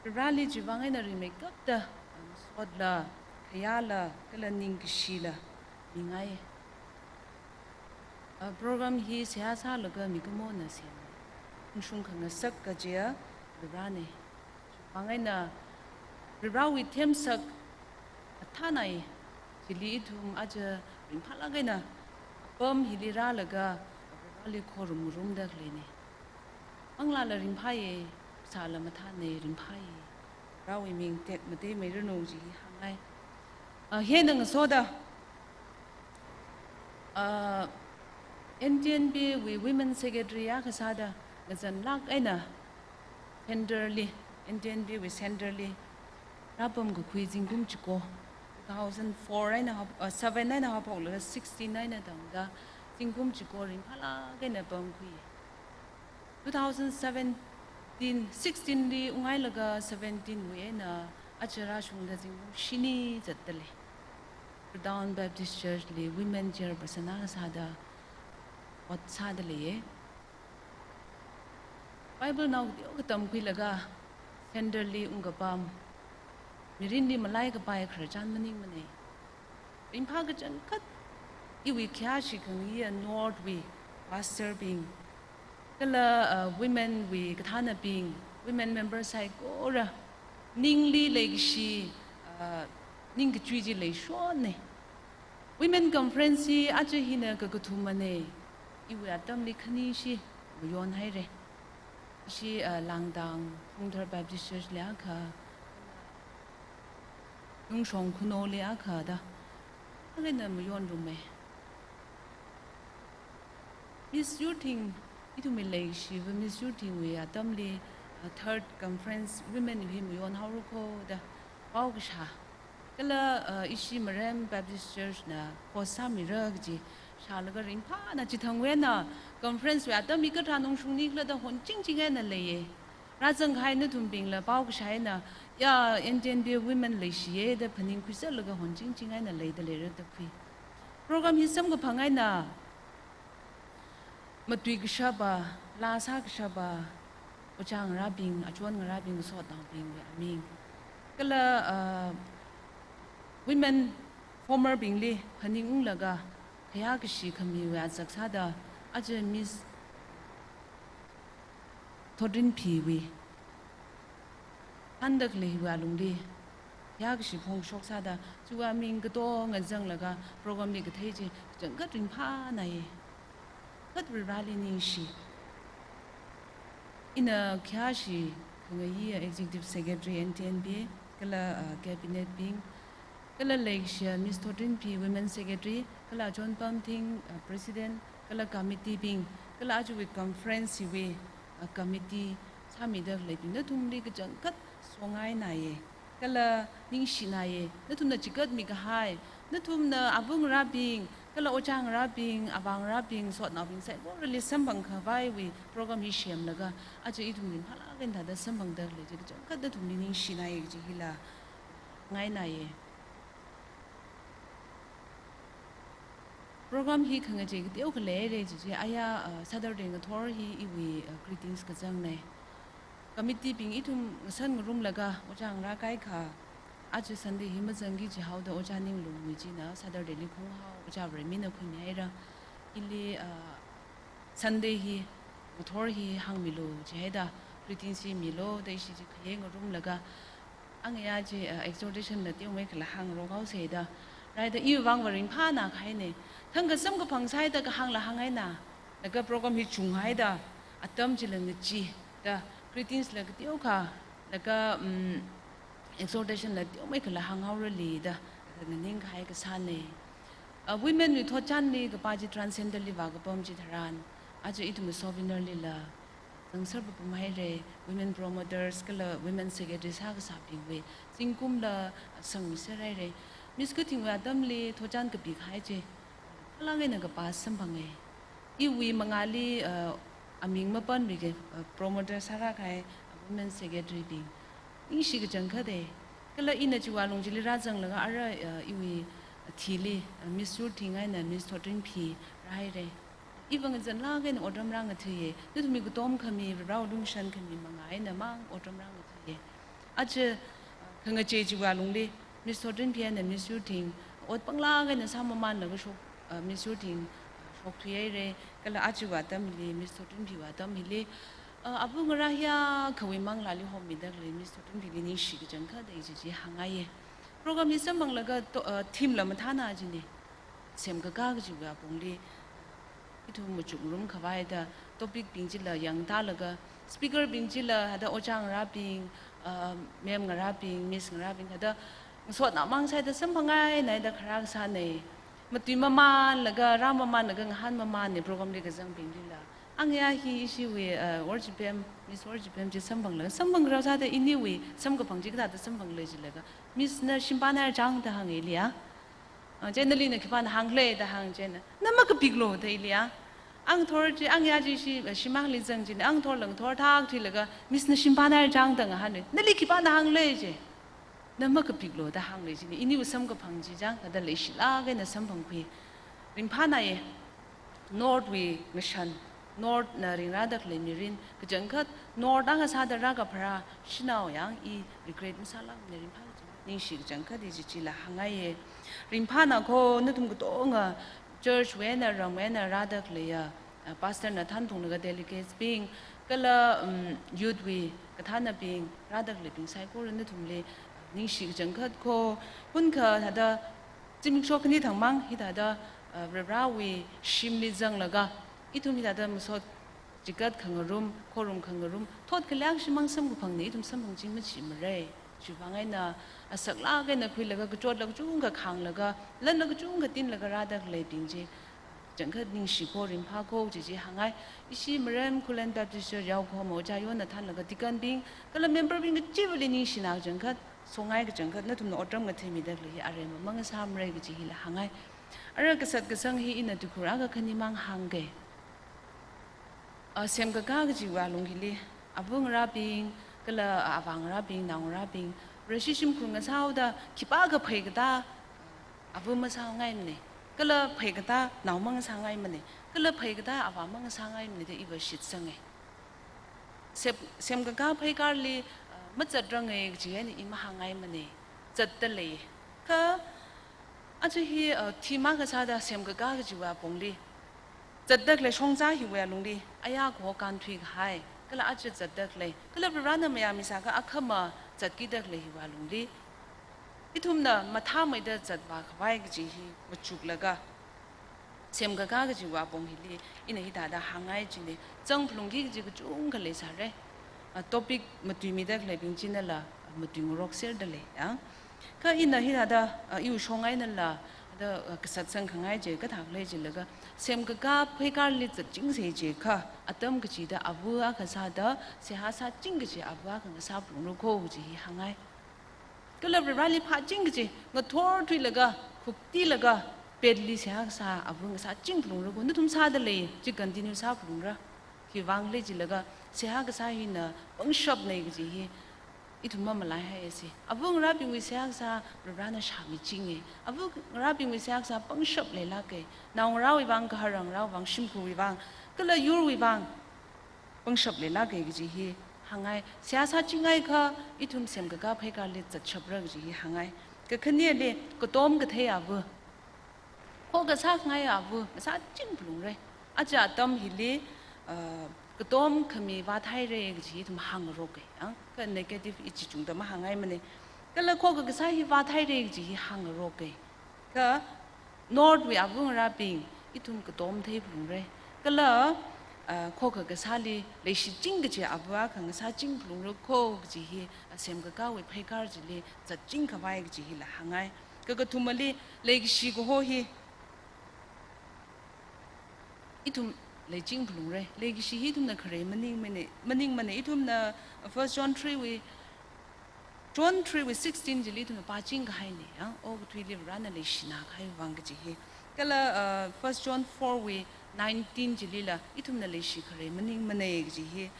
Vareli chiwuivang eina rimeikapta, ah, masotla, khayāla, kala ningkashila mingai. Ah, program hi seihā sālaga mikumona sem, ungshung khangasak kajiya Varena. Chiwuivang eina Varewui themsak athānai, chili ithum aja ringphālāk eina apam hili rālaga Vareli khorumrumda khaleina. Manglāla ringphāya, sāla mathāna, ringphāya. Varewui ming tekmatei mairanu chi hi hāngngai. Ah, hieina ngasoda, ah, N T N B wui Women Secretary akha sāda ngazanlāk eina Centre li, N T N B wui Centre li rāpamkakhui zingkum chiko, two thousand four eina hap-, ah, seven eina haophoklaga sixteen eina tangda zingkum chiko ringphālāk eina pamkhui. Two thousand seventeen, sixteen li unghailaga seventeen wui eina aja rāshungda zingkum shini zatdalei. Kardom Baptist Church li Women Chairperson akha sāda ot sāda leiya. Bible nao kateokha tamkhuilaga Centre li ungkapam, mirinli malai kapai khararchan maningmana. Ringphā kachangkhat iwui khayāshi khangaiya North wui pastor bing, kala, ah, women wui kathānabing, women member saikora ningli leikashi, ah, ningkachui chi leishonna. Women Conference hi aja hina kakathumana, iwui atamli khanishi mayonhaira. Ishi, ah, Langdang Phungthar Baptist Church li akha, Lungshong Khunou li akha da, akha eina mayonruma. Miss Yurthing, ithumwui leikashiva Miss Yurthing wui atamli, ah, third conference women hi mayonhaora kho da pao kashā. Kala, ah, ishi Marem Baptist Church na host sāmira kaji shālaga ringphāna chithangwui eina conference wui atam hi kathāda ungshungni khala da honchingching eina leiya. Rāzangkahai nathumbingla pao kashā eina, ya, N T N B women leishiya da phaningkhui zatlaga honchingching eina leida leira da khui. Program hi samkaphang eina matui kashapa, laa sākashapa, ojā ngarābing, achon ngarābing, sotnaobingwui aming, kala, ah, women former bingli phaningunglaga khayākashi khamiwui azak sāda aja Miss Thotrinphiwui hānda khaleiwui alungli khayākashi phongshok sāda, chiwui aming katonga zanglaga program li kathei chi kachangkhat ringphānāya. Kachangkhat Vareli ningshi. Ina khayāshi khangaiya Executive Secretary N T N B, kala, ah, Cabinet bing, kala leikashiya Miss Thotrinphi Women Secretary, kala John Pamthing, ah, President, kala committee bing, kala ajawui conference hiwui, ah, committee sāmida khaleibing, nathumli kachangkhat songaināya. Kala ningshināya, nathumna chigatmi kahai, nathumna avā ngarābing, kala ojā ngarābing, avā ngarābing, sotnaobing saikorali samphang khavaiwui program hi semlaga, aja ithum ringphālāk eina thāda samphangda khalei chi kachangkhat nathumli ningshināya kaji hila ngaināya. Program hi khangachei kateokha leira kaji chi, aya, uh, Saturday ngathor hi iwui, uh, greetings kazangna. Committee bing ithum ngasan ngarumlaga ojā ngarā kaikha, aja Sunday hi mazangki jihaoda ojā Ninglungwui china Saturday li khunghao ojā Varemina khuimihaira. Ili, uh, Sunday hi, ngathor hi hāngmilu jihaida, greetings hi milu da ishi chi khayei ngarumlaga, angaya chi, uh, exhortation la teomeikhala hāngrok haosei da rāida, iwui vangva ringphānā kahaina. Thangkha samkaphang sāhaida kahāngla hāngngaina, laga program hi chunghaida, atam chila ngacheeda, greetings la kateokha, laga, um, exhortation la teomeikhala hānghaorali da, laga nganing kahai kasāna. Uh, women wui thotchanli kapā chi transcender li vākapam chitharan, aja ithum souvenir lila zangser papam haira, women promoters kala women secretary sākasābingwui zingkumla sangmiser haira. Miss Kathingwui atamli thotchan kapikahai chi, kala ngaina kapā samphanga. Iwui mangāli, uh, aming mapanbingki, uh, promoter sāra kahai, uh, women secretary bing. Ningshi kachangkhat e. Kala ina chiwui alung chili rāzanglaga ara, uh, iwui, uh, thili, uh, Miss Yurthing eina Miss Thotrinphi rāhaira. Iva ngazanlāk eina otram rāngathuiya. Nathumwui katom khami, rao lungshan khami mangā eina mang otram rāngathuiya. Aja, uh, khangachei chiwui alungli, Miss Thotrinphi eina Miss Yurthing, ot panglāk eina sāmamanlaga shok, uh, Miss Yurthing, uh, shokthui haira, kala ajawui atamli, Miss Thotrinphiwui atam hili, uh, ava ngarā hiya khawui manglāli hommida khalei Miss Thotrinphili ningshi kachangkhat da chi chi hāngngaiya. Program hi samphanglaga to, uh, theme la mathāna jina. Semkakā kajiwui apongli, ithum machukngarum khavai da topic bing chila yangtālaga, speaker bing chila hada ojā ngarābing, uh, ma'am ngarābing, miss ngarābing, hada ngasotna mang sāda samphang eina da kharā kasāna. Matui mamanlaga, rā mamanlaga, ngahān mamanna program li kazangbinglila. Angaya hi ishiwui, uh, Worshipem, Miss Worshipem chi samphanglaga, samphang rao sāda iniwui samkaphang chi kathāda samphangla jilaga, Miss na shimpānhaira chang da hānga ili ya. Ah, chieina nalina khipāna hāngkhala da hāng chieina, na makapiklo da ili ya. Ang thor chi, angaya chi shi, eh, shimāngli zang chieina, ang thor lang thor thak thuilaga, Miss na shimpānhaira chang da ngahāna. Nali khipāna hāngkhala chi. Na makapiklo da hāngla chieina, iniwui samkaphang chi chang, kada leishilāk eina samphangkhui. Ringphānaya, North wui ngashan, North na ringrāda khalei mirin, kachangkhat North akha sāda rākapharā shanao yang i regret masālākmana, ringphā kachangkhat, ningshi kachangkhat da chi chila hāngngaiya. Ringphāna kho nathum katonga church wui eina ramwui eina rāda khaleiya, uh, pastor na thanthunglaga delegates bing, kala, um, youth wui kathānabing, rāda khaleibing saikora nathumli, uh, ningshi kachangkhat kho, hunakha hada zimiksho khani thangmang hithāda, uh, Varivarawui shimli zanglaga, ithum hithāda masot chigat khangarum, khorum khangarum, thot khalei akha shimāng samkaphangna, ithum samphangching machimara. Chiwuivang eina, asaklāk eina khuilaga, kachotla kachungkha khānglaga, lanla kachungkha tinlaga rāda khaleibing chi, kachangkhat ningshi kho, ringphā kho chi chi hāngngai. Ishi Marem Khullen Baptist Church yaokahoma ojā yonna thanlaga deacon bing, kala member bing kachivali ningshina kachangkhat, songai kachangkhat, nathumna otram ngatheimida khalei hi aremma mangasāmara kaji hila hāngngai. Ara kasat kasang hi ina tuikhur akha khanimang hāngga. Ah, semkakā kajiwui alung hili, ava ngarābing, kala avā ngarābing, nao ngarābing, Vareshi shimkhur ngasāhaoda khipākha pheikatā ava masāngaimana, kala pheikatā nao mangasāngaimana, kala pheikatā avā mangasāngaimana da iva shitsanga. Sem, semkakā pheikārli, ah, mazatranga kaji eina i mahāngngaimana, zatdalei. Kha, aja hi, ah, theme akha sāda semkakā kajiwui apongli, zatda khalei shongza hiwui alungli, aya kaho kānthui kahai, kala aja zatda khalei, kala Varivarana mayāmisākha akhama zatkida khalei hiwui alungli, ithumna mathāmeida zatvā khavai kaji hi machuklaga, semkakā kajiwui apong hili, ina hithāda hāngngai china, zangphalungki kaji kachungkha leisāra. Ah, topic matuimida khaleibing chinala, matuingarokserda lei, ya. Kha ina hithāda, ah, iwui shong einala, da, ah, kasat sangkhangai chi kathākhala jilaga, semkakā pheikārli zatchingsa jiakha, atam kachida ava akha sāda, seihā sāching kaji ava akha ngasāphalungra kho kaji hi hāngngai. Kala Varivarali phāching kaji, ngathor thuilaga, khuktilaga, petli seihā kasā ava ngasāchingphalungra kho, nathum sādalei, chi continue sāphalungra. Khiwuivang khala jilaga, seihā kasā hina pangshapna kaji hi, ithum mamalaihaiasa. Ava ngarābingwui seihā kasā Varivarana shāmichinga. Ava ngarābingwui seihā kasā pangshap leilāka. Naongarāwui vang, gahar ngarāwui vang, shimkhurwui vang, kala yurwui vang pangshap leilāka kaji hi hāngngai. Seihā sāchingakha ithum semkakā pheikārli zatshapra kaji hi hāngngai. Kakhaneli, katom kathei ava. Kho kasā khangai ava, ngasāchingphalungra. Aja atam hili, ah, katom khami vāthaira kaji ithum hāngngaroka, ya. Kha negative ichichungda mahāngngaimana. Kala khokha kasā hi vāthaira kaji hi hāngngaroka. Kha North wui ava ngarābing, ithum katom theiphalungra. Kala, ah, khokha kasāli leishiching kaji ava akha ngasāchingphalungra kho kaji hi, ah, semkakāwui pheikār chili zatching khavai kaji hila hāngngai. Kakathumali, leikashi kaho hi, ithum leiching phalungra. Leikashi hi ithumna khare maningmana, maningmana. Ithumna First John three wui, John three wui sixteen chili ithumna pāching kahaina, ya. Okathuili Varena leishina kahai vang kaji hi. Kala, uh, First John four wui nineteen chilila ithumna leishi khare maningmana kaji hi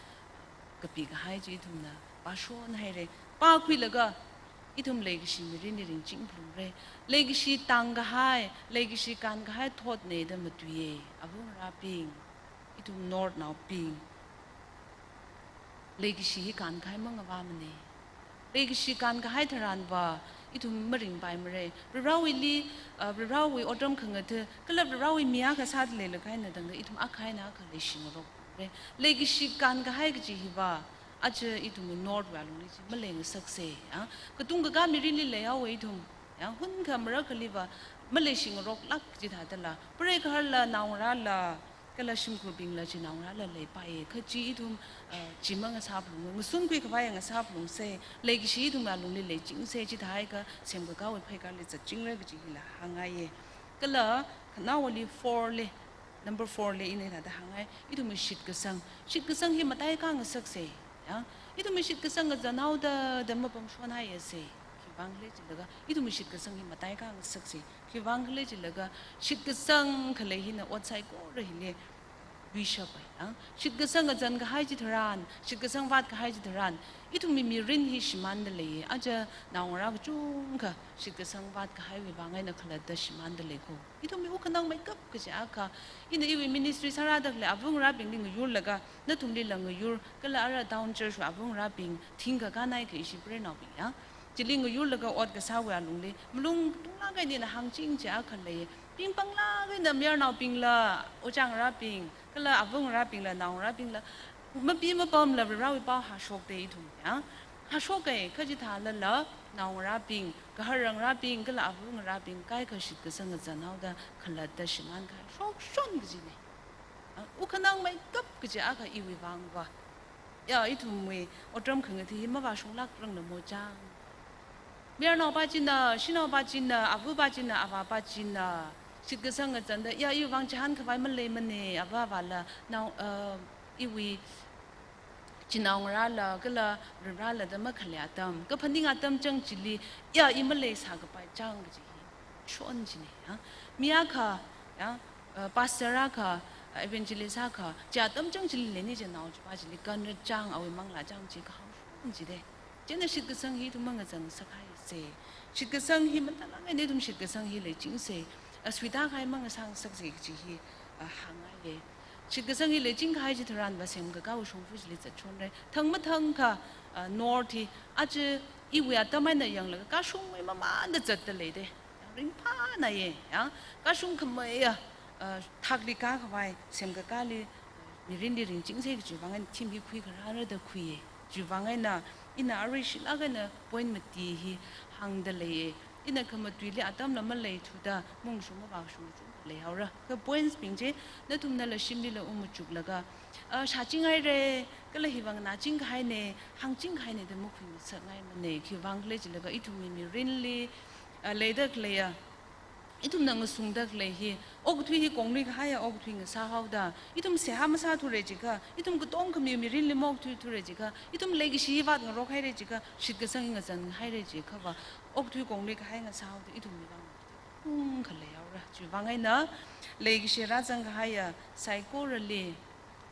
kapi kahai chi ithumna pāshon haira. Pākhuilaga ithum leikashi mirinli ringching phalungra. Leikashi tang kahai, leikashi kān kahai thotna da matuiya, avāva̱ ngarābing, ithum North naobing. Leikashi hi kān kahai mangavāmana. Leikashi kān kahai tharanva ithum maringpaimara. Varivarāwuili, uh, Varivarāwui otram khangatha, kala Varivarāwui mi akha sāda leilakha eina tangda ithum akha eina akha leishi ngarokra. Leikashi kān kahai kaji hiva, aja ithum North wui alungli chi maleingasaksa, ya. Katung kakā mirinli leihaowa ithum, ya. Hunkha marakhaliva maleishi ngaroklāk kaji thādala, preigaharla, naongarāla, kala shimkhurbingla, chinaongarāla leipaiya. Kha chi ithum, uh, chi mangasā phalunga, ngasunkhui khavai ngasā phalungsa. Leikashi ithum alungli leichingsa, chithākha semkakāwui pheikarli zatchingra kaji hila hāngngaiya. Kala khanaowali four li, number four li ina hithāda hāngngai, ithumwui shitkasang. Shitkasang hi mataikha ngasaksa, ya. Ithumwui shitkasang ngazanhaoda da mapamshon haiyasa. Khivang khala jilaga, ithumwui shitkasang hi mataikha ngasaksa. Khivang khala jilaga, shitkasang khalei hina ot saikora hili yuishapa, ya. Shitkasang ngazan kahai chitharan, shitkasang vāt kahai chitharan, ithumwui mirin hi shimānda leiya. Aja naongarā kachungkha shitkasang vāt kahaiwui vang eina khalatta shimānda lei kho. Ithumwui wukkhanang meikap kaji akha, ina iwui ministry sārāda khalei avāva̱ ngarābingli ngayurlaga, nathumlila ngayur, kala ara town church wui avāva̱ ngarābing, thingkha kānai kha ishi preinaobing, ya. Chili ngayurlaga ot kasāwui alungli malung tunglāk eina ina hāngching chi akha lei. Pingpanglāk eina mayarnaobingla, ojā ngarābing, kala avāva̱ ngarābingla, naongarābingla, mapi mapamla Varivarāwui pao hāshokta ithum, ya. Hāshoka, kha chithālala naongarābing, gahar ngarābing, kala avāva̱ ngarābing kaikha shitkasang ngazanhaoda khalatta shimān kahai shokshon kajina. Ah, wukkhanang meikap kaji akha iwui vangva. Ya, ithumwui otram khangatha hi mavāshunglākrangna mo chang. Mayarnaopa china, shanaopa china, avāpa china, avāpa china shitkasang ngazanda, ya, iwui vang chihān khavai maleimana, avā avāla, nao, uh, iwui chinaongarāla, kala Varivarāla da makhalei atam, kaphaning atam chang chili, ya, i maleisā kapai chang kaji hi shon china, ya. Mi akha, ya, uh, pastor akha, uh, evangelist akha, chi atam chang chili leini chinaochipa chili kanra chang, awui manglā chang chi kahao shon chida. Chieina shitkasang hi ithum mangazansak haisa. Shitkasang hi mathālāk eina ithum shitkasang hi leichingsa. Asuita kahai mangasāngasaksa kaji hi, ah, hāngngaiya. Shitkasang hi leiching kahai chitharanva semkakāwui shongfa chili zatshonra. Thangmathangkha, ah, North hi, aja iwui atam eina yanglaga kashungwui mamānda zatda leida. Ringphānaya, ya. Kashung khameiya, ah, thakli kā khavai, semkakāli, mirinli ringchingsa kajiwui vang eina theme hi khuikharāra da khuiya. Chiwui vang eina, ina arui shilāk eina point mati hi hāngda leiya. Ina khamatuili atamla maleithuda, maungshung mavāshung chungda leihaora. Kha points bing chi, nathumnala shimlila umachuklaga, ah, shāching haira, kala hi vang nāching kahaina, hāngching kahaina da makhuingasakngaimana. Khivang khala jilaga ithumwui mirinli, ah, leida khaleiya, ithumna ngasungda khalei hi, okathui hi konglui kahaiya okathui ngasāhaoda, ithum seihā masāthura jiakha, ithum katongkhami mirinli maokthuithura jiakha, ithum leikashi hi vātngarok haira jiakha, shitkasang hi ngazan haira jiakhava, okathui konglui kahai ngasāhaoda, ithumwui vang ungkha leihaora. Chiwui vang eina, leikashi rāzang kahaiya saikorali,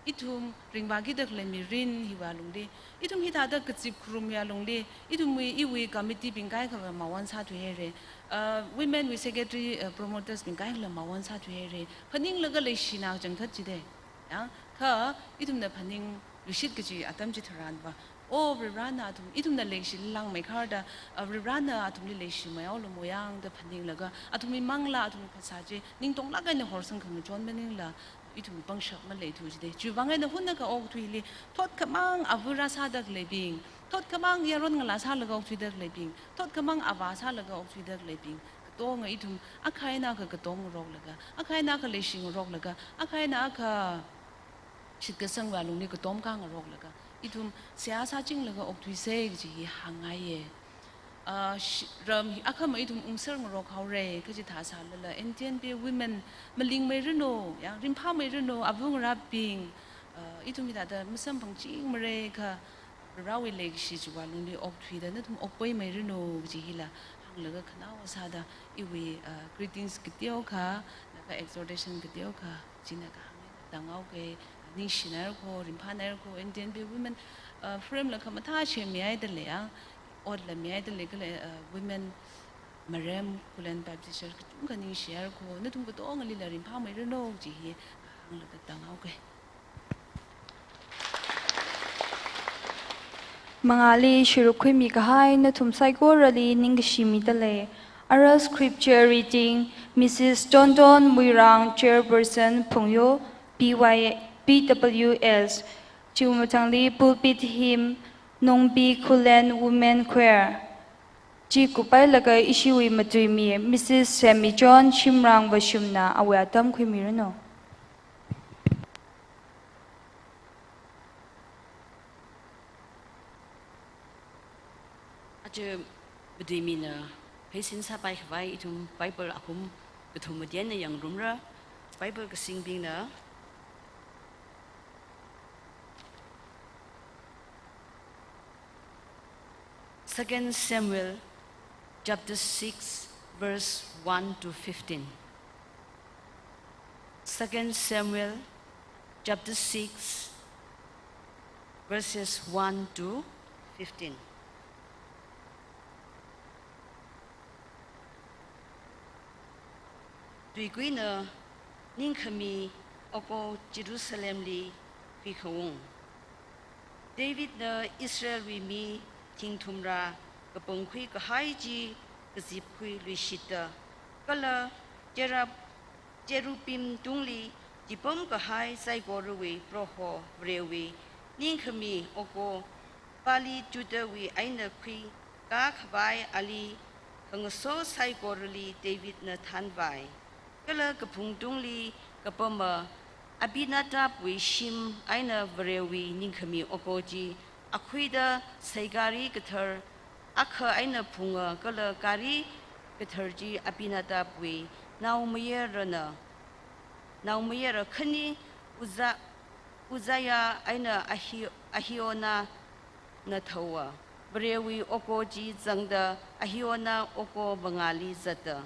ithum ringvākida khalei mirin hiwui alungli, ithum hithāda kazip kharumwui alungli, ithumwui iwui committee bing kaikhava mawon sāthui haira. Uh, women wui secretary, uh, promoters bing kaikhala mawon sāthui haira. Phaninglaga leishina kachangkhat chida. Ya, kha ithumna phaningluishit kaji atam chitharanva, o Varivarāna athum, ithumna leishili langmeikharda, uh, Varivarāna athumli leishi maihaolu moyang da phaninglaga, athumwui manglā, athumwui phasā chi ningtonglāk eina horsang khangachon maningla, ithum pangshap maleithu jida. Chiwui vang eina hunakha okathuili, thotkhamang avā rāsāda khaleibing, thotkhamang yaron ngalā sālaga okthuida khaleibing, thotkhamang avā sālaga okthuida khaleibing, katonga ithum akha eina akha katom ngaroklaga, akha eina akha leishi ngaroklaga, akha eina akha shitkasangwui alungli katom kāngaroklaga, ithum seihā sāchinglaga okthuisa kaji hi hāngngaiya. ah, shi-, ram hi akhama ithum ungser ngarok haora, kaji thāsālala, N T N B women, malingmeiranu, ya, ringphāmeiranu, avāva̱ ngarābing, ah, ithum hithāda masamphangchingmara kha, Varewui leikashi chiwui lungli okthuida nathum okpaimeiranu, kaji hila hānglaga khanaowa sāda, iwui, ah, greetings kateokha, laga exhortation kateokha, china kahāng eina tānghaoke, ningshinaira kho, ringphānaira kho, N T N B women, ah, forum la khamathā shemihaida lei, ah, otla mihaida lei kala, ah, women, Marem, Khullen Baptist Church kachungkha ningshihaira kho, nathum katongalila ringphāmeiranu, kaji hi hānglaga tānghaoke. Mangāli sharuk khuimi kahai nathum saikorali ningkashi mida lei. Ara scripture reading, Missus Dondon Muirang, Chairperson, Phungyo, P Y, P W S. Chiwui mathangli pulpit hymn, Nongpi Khullen Women Choir. Chi kupailaga ishiwui matuimi, Missus Sammy John Shimrang Vashumna awui atam khuimiranu. Aja matuimina pheisin sāpai khavai ithum Bible akhum kathum matianna yangngarumra, Bible kasingbingna Second Samuel chapter six, verse one to fifteen. Second Samuel chapter six, verses one to fifteen. Tuikuina ningkhami oko Jerusalemli khuikhaung. Davidna Israelwui mi thingthumrā kapangkhui kahai chi kazipkhui luishitta, kala cherub-, cherubim tungli chipam kahai saikorawui Proho Varewui ningkhami oko pali Judahwui eina khuikā khavai ali khangaso saikorali Davidna thanvai. Kala kaphung tungli kapama Abinadabwui shim eina Varewui ningkhami oko chi akhuida saikari kathar akha eina phunga, kala kari kathar chi Abinadabwui naomayarana, naomayara khani Uzza-, Uzziah eina Ahi-, Ahiona na thaowa. Varewui oko chi zangda Ahiona oko mangāli zatta.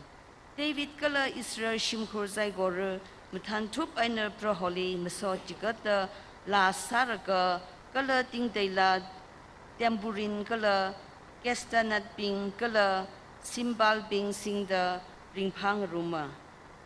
David kala Israel shimkhur saikora mathānthup eina Proholi maso chigatda laa sālaga, kala tingteila tambourine kala castanetbing kala cymbalbing singda ringphāngaruma.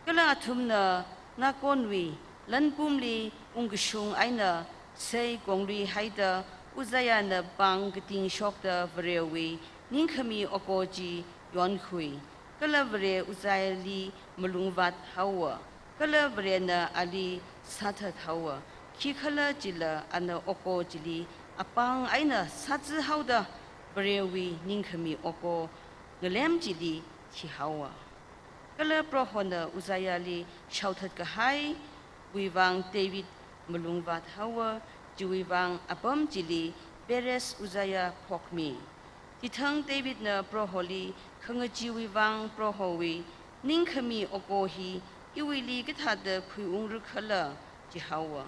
Kala athumna ngakonwui lanpumli ungkashung eina sei konglui haida Uzziahna pāng kating shokta Varewui ningkhami oko chi yonkhui. Kala Vare Uzziahli malungvāt haowa, kala Varena ali sāthat haowa. Khikhalajila ana oko chili apāng eina sātsi haoda Varewui ningkhami oko ngalem chili thihaowa. Kala Prohona Uzziahli shaothat kahaiwui vang David malungvāt haowa, chiwui vang apam chili Perez Uzziah phokmi. Chithang Davidna Proholi khangacheewui vang Prohowui ningkhami oko hi iwuili kathāda khuiungra khala jihaowa.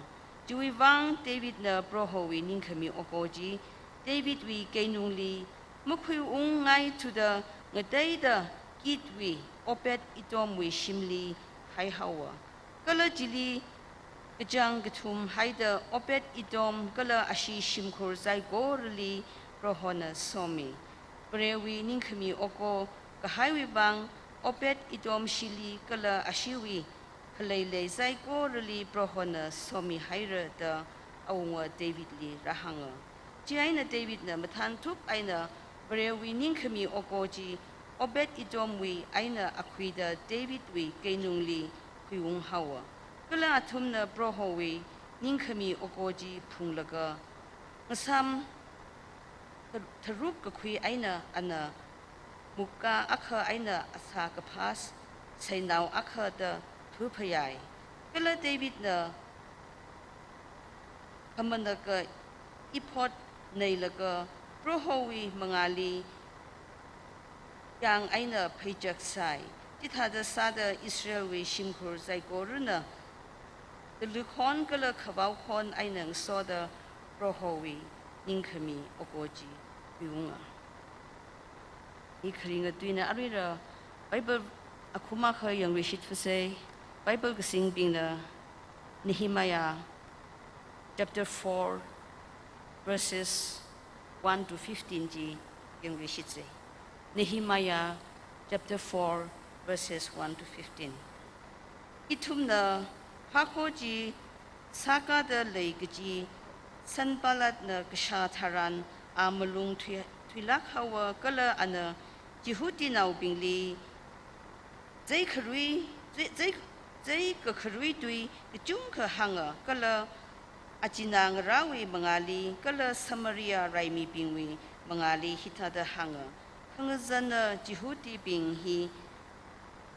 Chiwui vang Davidna Prohowui ningkhami oko chi Davidwui keinungli makhuiungngaithuda ngateida Gittwui Obed Edomwui shimli haihaowa. Kala chili kachāng kathum haida Obed Edom kala ashi shimkhur saikorali Prohona somi. Varewui ningkhami oko kahaiwui vang Obed Edom shili kala ashiwui khaleilei saikorali Prohona somihaira da awunga Davidli rāhānga. Chieina Davidna mathānthup eina Varewui ningkhami oko chi Obed Edomwui eina akhuida Davidwui keinungli khuiunghaowa. Kala athumna Prohowui ningkhami oko chi phunglaga, ngasām tha-, tharuk kakhui eina ana mukkā akha eina asā kaphā seinao akha da thuphayai. Kala Davidna khamanaka ephod neilaga Prohowui mangāli yang eina pheichak sai. Chithāda sāda Israelwui shimkhur saikorana talukhon kala khavao khon eina ngasoda Prohowui ningkhami oko chi khuiunga. Hi kharinga tuina aruira Bible akhum akha yangluishit phasai. Bible kasingbingna Nehemiah chapter four, verses one to fifteen chi yangluishitsei. Nehemiah chapter four, verses one to fifteen. Ithumna phākho chi sākada lei kaji Sanballatna kashā tharan a malung thui, thuilāk haowa kala ana Jihudinaobingli zai kharui, zai, zai, zai kakharui tui kachungkha hānga kala achinā ngarāwui mangāli kala Samaria raimibingwui mangāli hithāda hānga, khangazana Jihudibing hi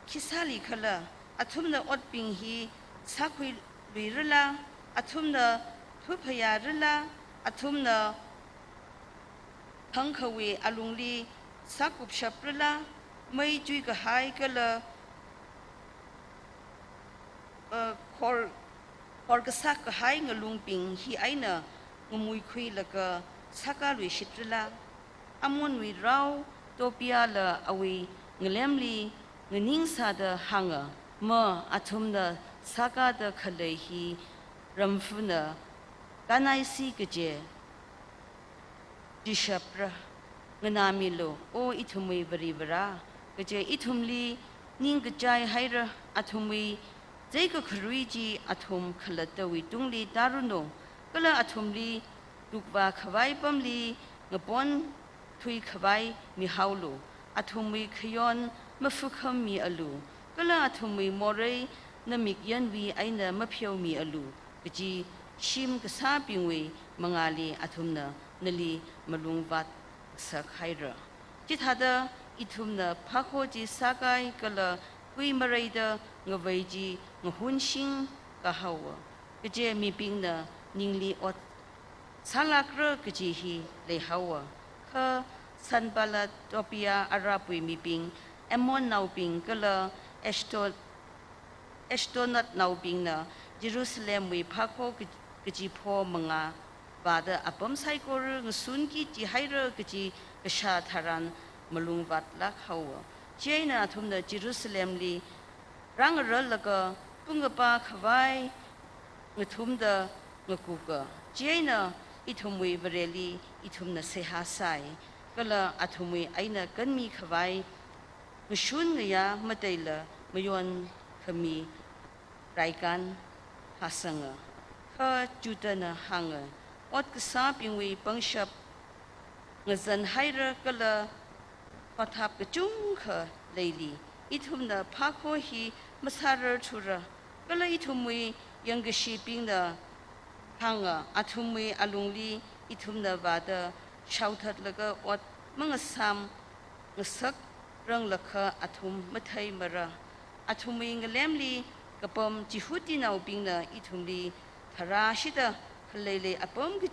khisālikhala, athumna otbing hi sākhuiluirala, athumna thuphayārala, athumna phangkhawui alungli sākupshaprala, mei chuikahai kala, uh, khor, khor kasāk kahai ngalungbing hi eina ngamuikhuilaga sākaluishitrala. Ammonwui rao Tobiahla awui ngalemli nganingsāda hānga, ma athumna sākada khalei hi ramfana kānaisi kaje, jishapra, nganāmilu, O ithumwui Varivarā, kaje ithumli ningkachai haira, athumwui zai kakharui chi athum khalattawui tungli tāranu, kala athumli tukvā khavai pamli ngapon thuikhavai mihaolu, athumwui khayon mafukhammialu, kala athumwui morei namikyanwui eina mapheomialu, kaji shim kasābingwui mangāli athumna nali malungvāt ngasakhaira. Chithāda ithumna phākho chi sākahai kala kuimareida ngavei chi ngahunshing kahaowa. Kaje mibingna ningli ot sālākra kaji hi leihaowa. Kha Sanballat, Tobiah, Arabwui mibing, Ammonnaobing kala Ashdod, Ashdodnaobingna Jerusalemwui phākho ka-, kaji pho mangā vāda apam saikora ngasunki jihaira kaji kashā tharan malungvātlāk haowa. Chieina athumna Jerusalemli rāngararlaga pungkapā khavai ngathumda ngakuka. Chieina ithumwui Vareli ithumna seihā sai, kala athumwui eina kanmi khavai ngashun ngayā mateila mayonkhami raikān phāsanga. Kha Judahna hānga, ot kasābingwui pangshap ngazanhaira kala khothap kachungkha leili, ithumna phākho hi masārarthura. Kala ithumwui yangkashibingna hānga, athumwui alungli ithumna vāda shaothatlaga ot mangasām ngasakranglakha athum matheimara. Athumwui ngalemli kapam Jihudinaobingna ithumli tharāshida khaleilei apam ka-,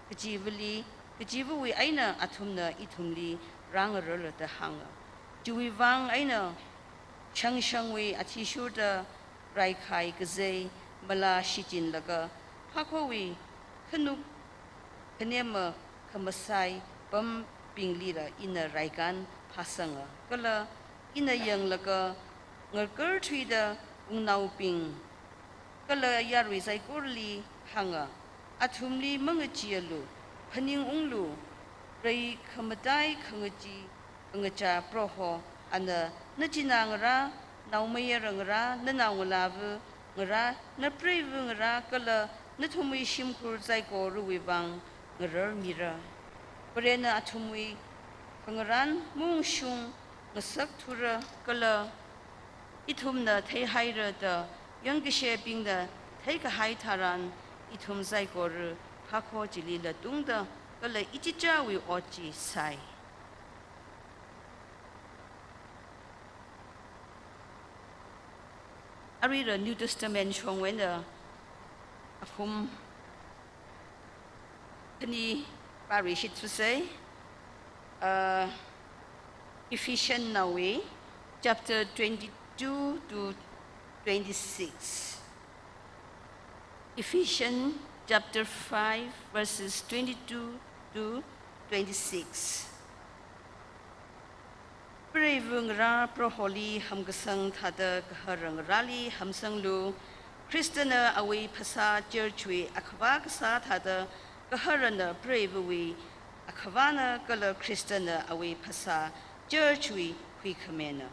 kachivali, kachivawui eina athumna ithumli rāngararla da hānga. Chiwui vang eina shangshangwui athishurda raikhai kazei malā shichinlaga, phākhowui khanuk khanema khamasai pambinglila ina raikān phāsanga. Kala ina yanglaga ngarkarthuida wungnaobing kala yarui saikorali hānga, athumli mangacheealu, phaningunglu, rei khamatai khangachi khangachā Proho, ana nachinā ngarā, naomayara ngarā, nanaongalāva ngarā, napreiva ngarā, kala nathumwui shimkhur saikorawui vang ngararmira. Varena athumwui khangarān maungshung ngasakthura, kala ithumna theihaira da yangkashebingna theikahai tharan, ithum saikora phākho chili latungda kala ichichāwui ot chi sai. Aruira New Testament shongwui eina akhum khani pāruishit phasai. Ah, Ephesians naowui chapter twenty-two to twenty-six. Ephesians chapter five, verses twenty-two to twenty-six. Preiva ngarā Proholi hamkasang thāda gahara ngarāli hamsanglu. Khristana awui phasā church wui akhavā kasā thāda, gaharana preivawui akhavāna kala Khristana awui phasā church wui huikhamena.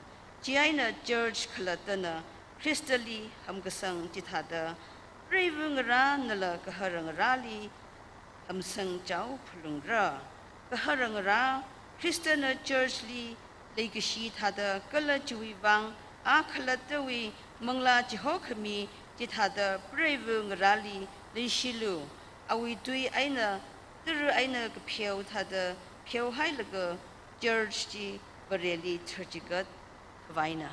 Chieina church khalattana Khristali hamkasang chithāda, preiva ngarā nala gahara ngarāli hamsangchao phalungra. Gahara ngarā Khristana church li leikashi thāda kala chiwui vang a khalattawui manglā chihokhami chithāda preiva ngarāli leishilu. Awui tui eina tara eina kapheo thāda pheohailaga church chi Vareli tharchigat khavaina.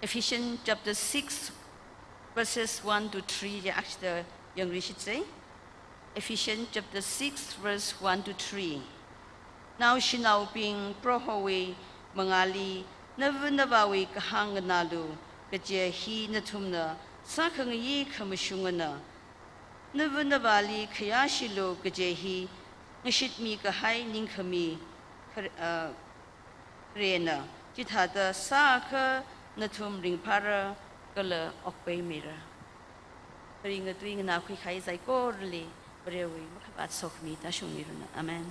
Ephesians chapter six, verses one to three, ya akshida yangrishitsei. Ephesians chapter six, verse one to three. Naoshinaobing, Prohowui mangāli nava navāwui kahāng nganālu, kaje hi nathumna sākhangayi khamashungana. Nava navāli khayāshilu, kaje hi ngashitmi kahai ningkhami khar-, ah, kharena. Chithāda sākha nathum ringphāra kala okpaimira. Kharinga tui nganākhui kahai saikorali Varewui makhavāt sokhami tāshungmiranu. Amen.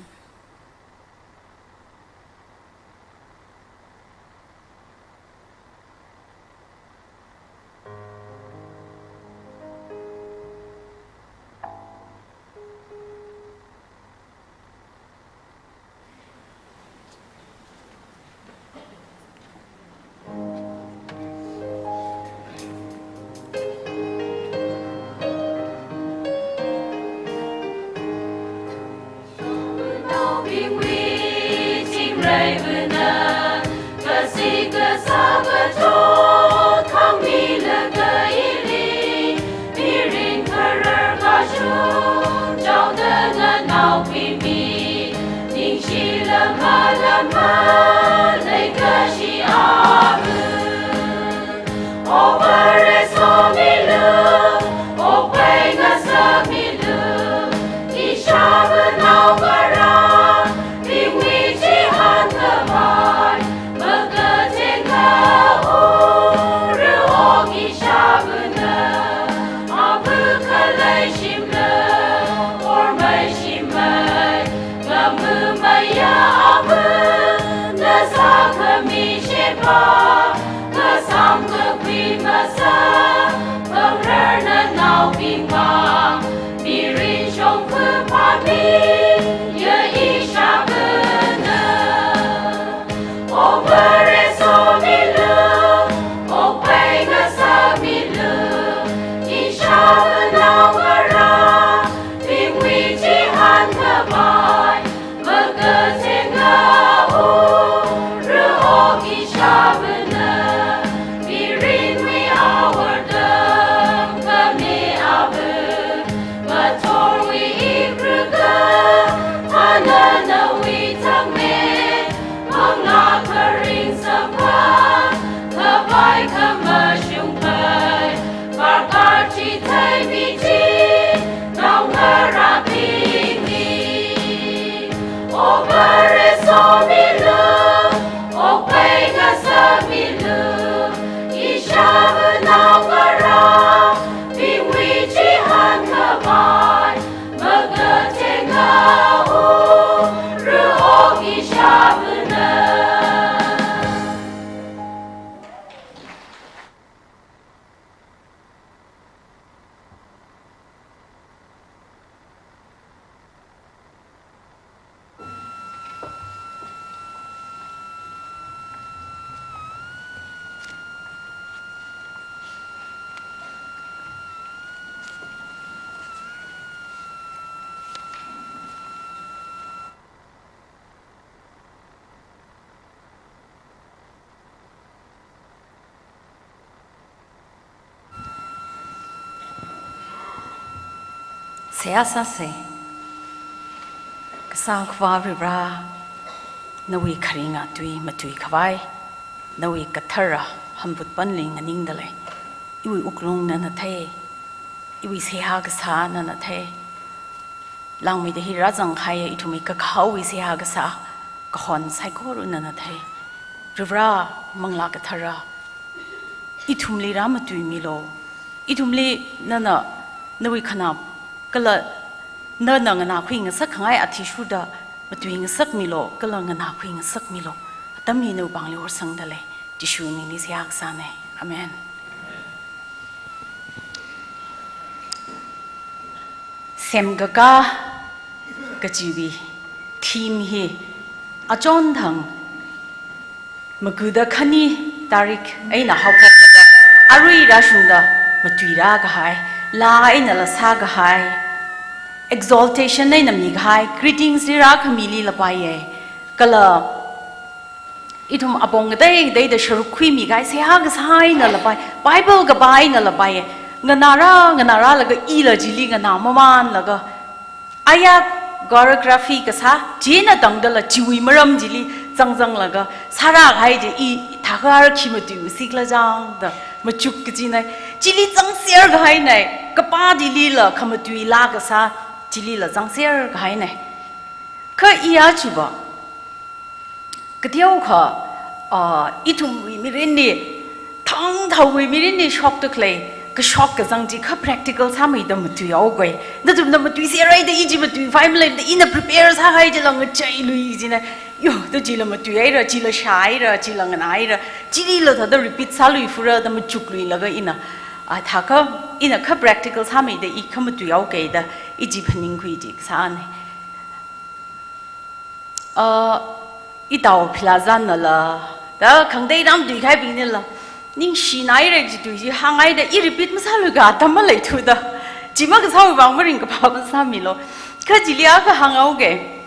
Seihā sāsa. Kasā Akhava Varivara, Nawui kharinga tui matuikhavai, nawui kathara hambut panli nganingdalei. Iwui wuklung nana thei, iwui seihā kasā nana thei. Langmeida hi rāzangkahaiya ithumwui kakhaowui seihā kasā, kahon saikora nana thei. Varivara, Manglā Kathara, ithumli rāmatuimilu. Ithumli nana, nawui khanap, kala nana nganākhui ngasakkhangai athishurda matuingasakmilu, kala nganākhui ngasakmilu. Atam hi nawui pāngli horsangdalei. Jishu mingli seihā kasāna. Amen. Semkakā kajiwui theme hi achonthang maguda khani tarik eina haophoklaga arui rāshungda matuirākahai, laa einala sākahai, exaltation eina mikahai, greetings li rākhamili lapaiya. Kala ithum apong katei kateida sharuk khuimikahai seihā kasā eina lapai, Bible kapā eina lapai, nganārā, nganārālaga ila chili nganāmamanlaga, ayat choreography kasā, china tangdala chiwui maram chili zangzanglaga, sārākahai chi i thākha khi matuisikhala jangda machuk kajina, chili zangserkahaina, kapā chilila khamatui laa kasā, chilila zangserkahaina. Kha i aja va, kateokha, ah, ithumwui mirinli, thangthawui mirinli shokda khalei, kashok kazang chi kha practical sāmeida matuihaokei. Nathumna matuiserhaida i chi matuipai maleimada ina prepare sākahai chila ngacheiluijina. Yo, da chila matuihaira, chila shāhaira, chila nganāhaira, chilila thāda repeat sāluifura da machukluilaga ina, ah, thākha, ina kha practical sāmeida i kha matuihaokei da i chi phaningkhui chi kasāna. Ah, itao Philazanala, da khangatei ram tuikahaibingnala, ningshinahaira kaji tui chi hānghaida i repeat masāluika atam maleithuda. Chi makasāwui vang maringkaphā masāmilu. Kha chili akha hānghaokei.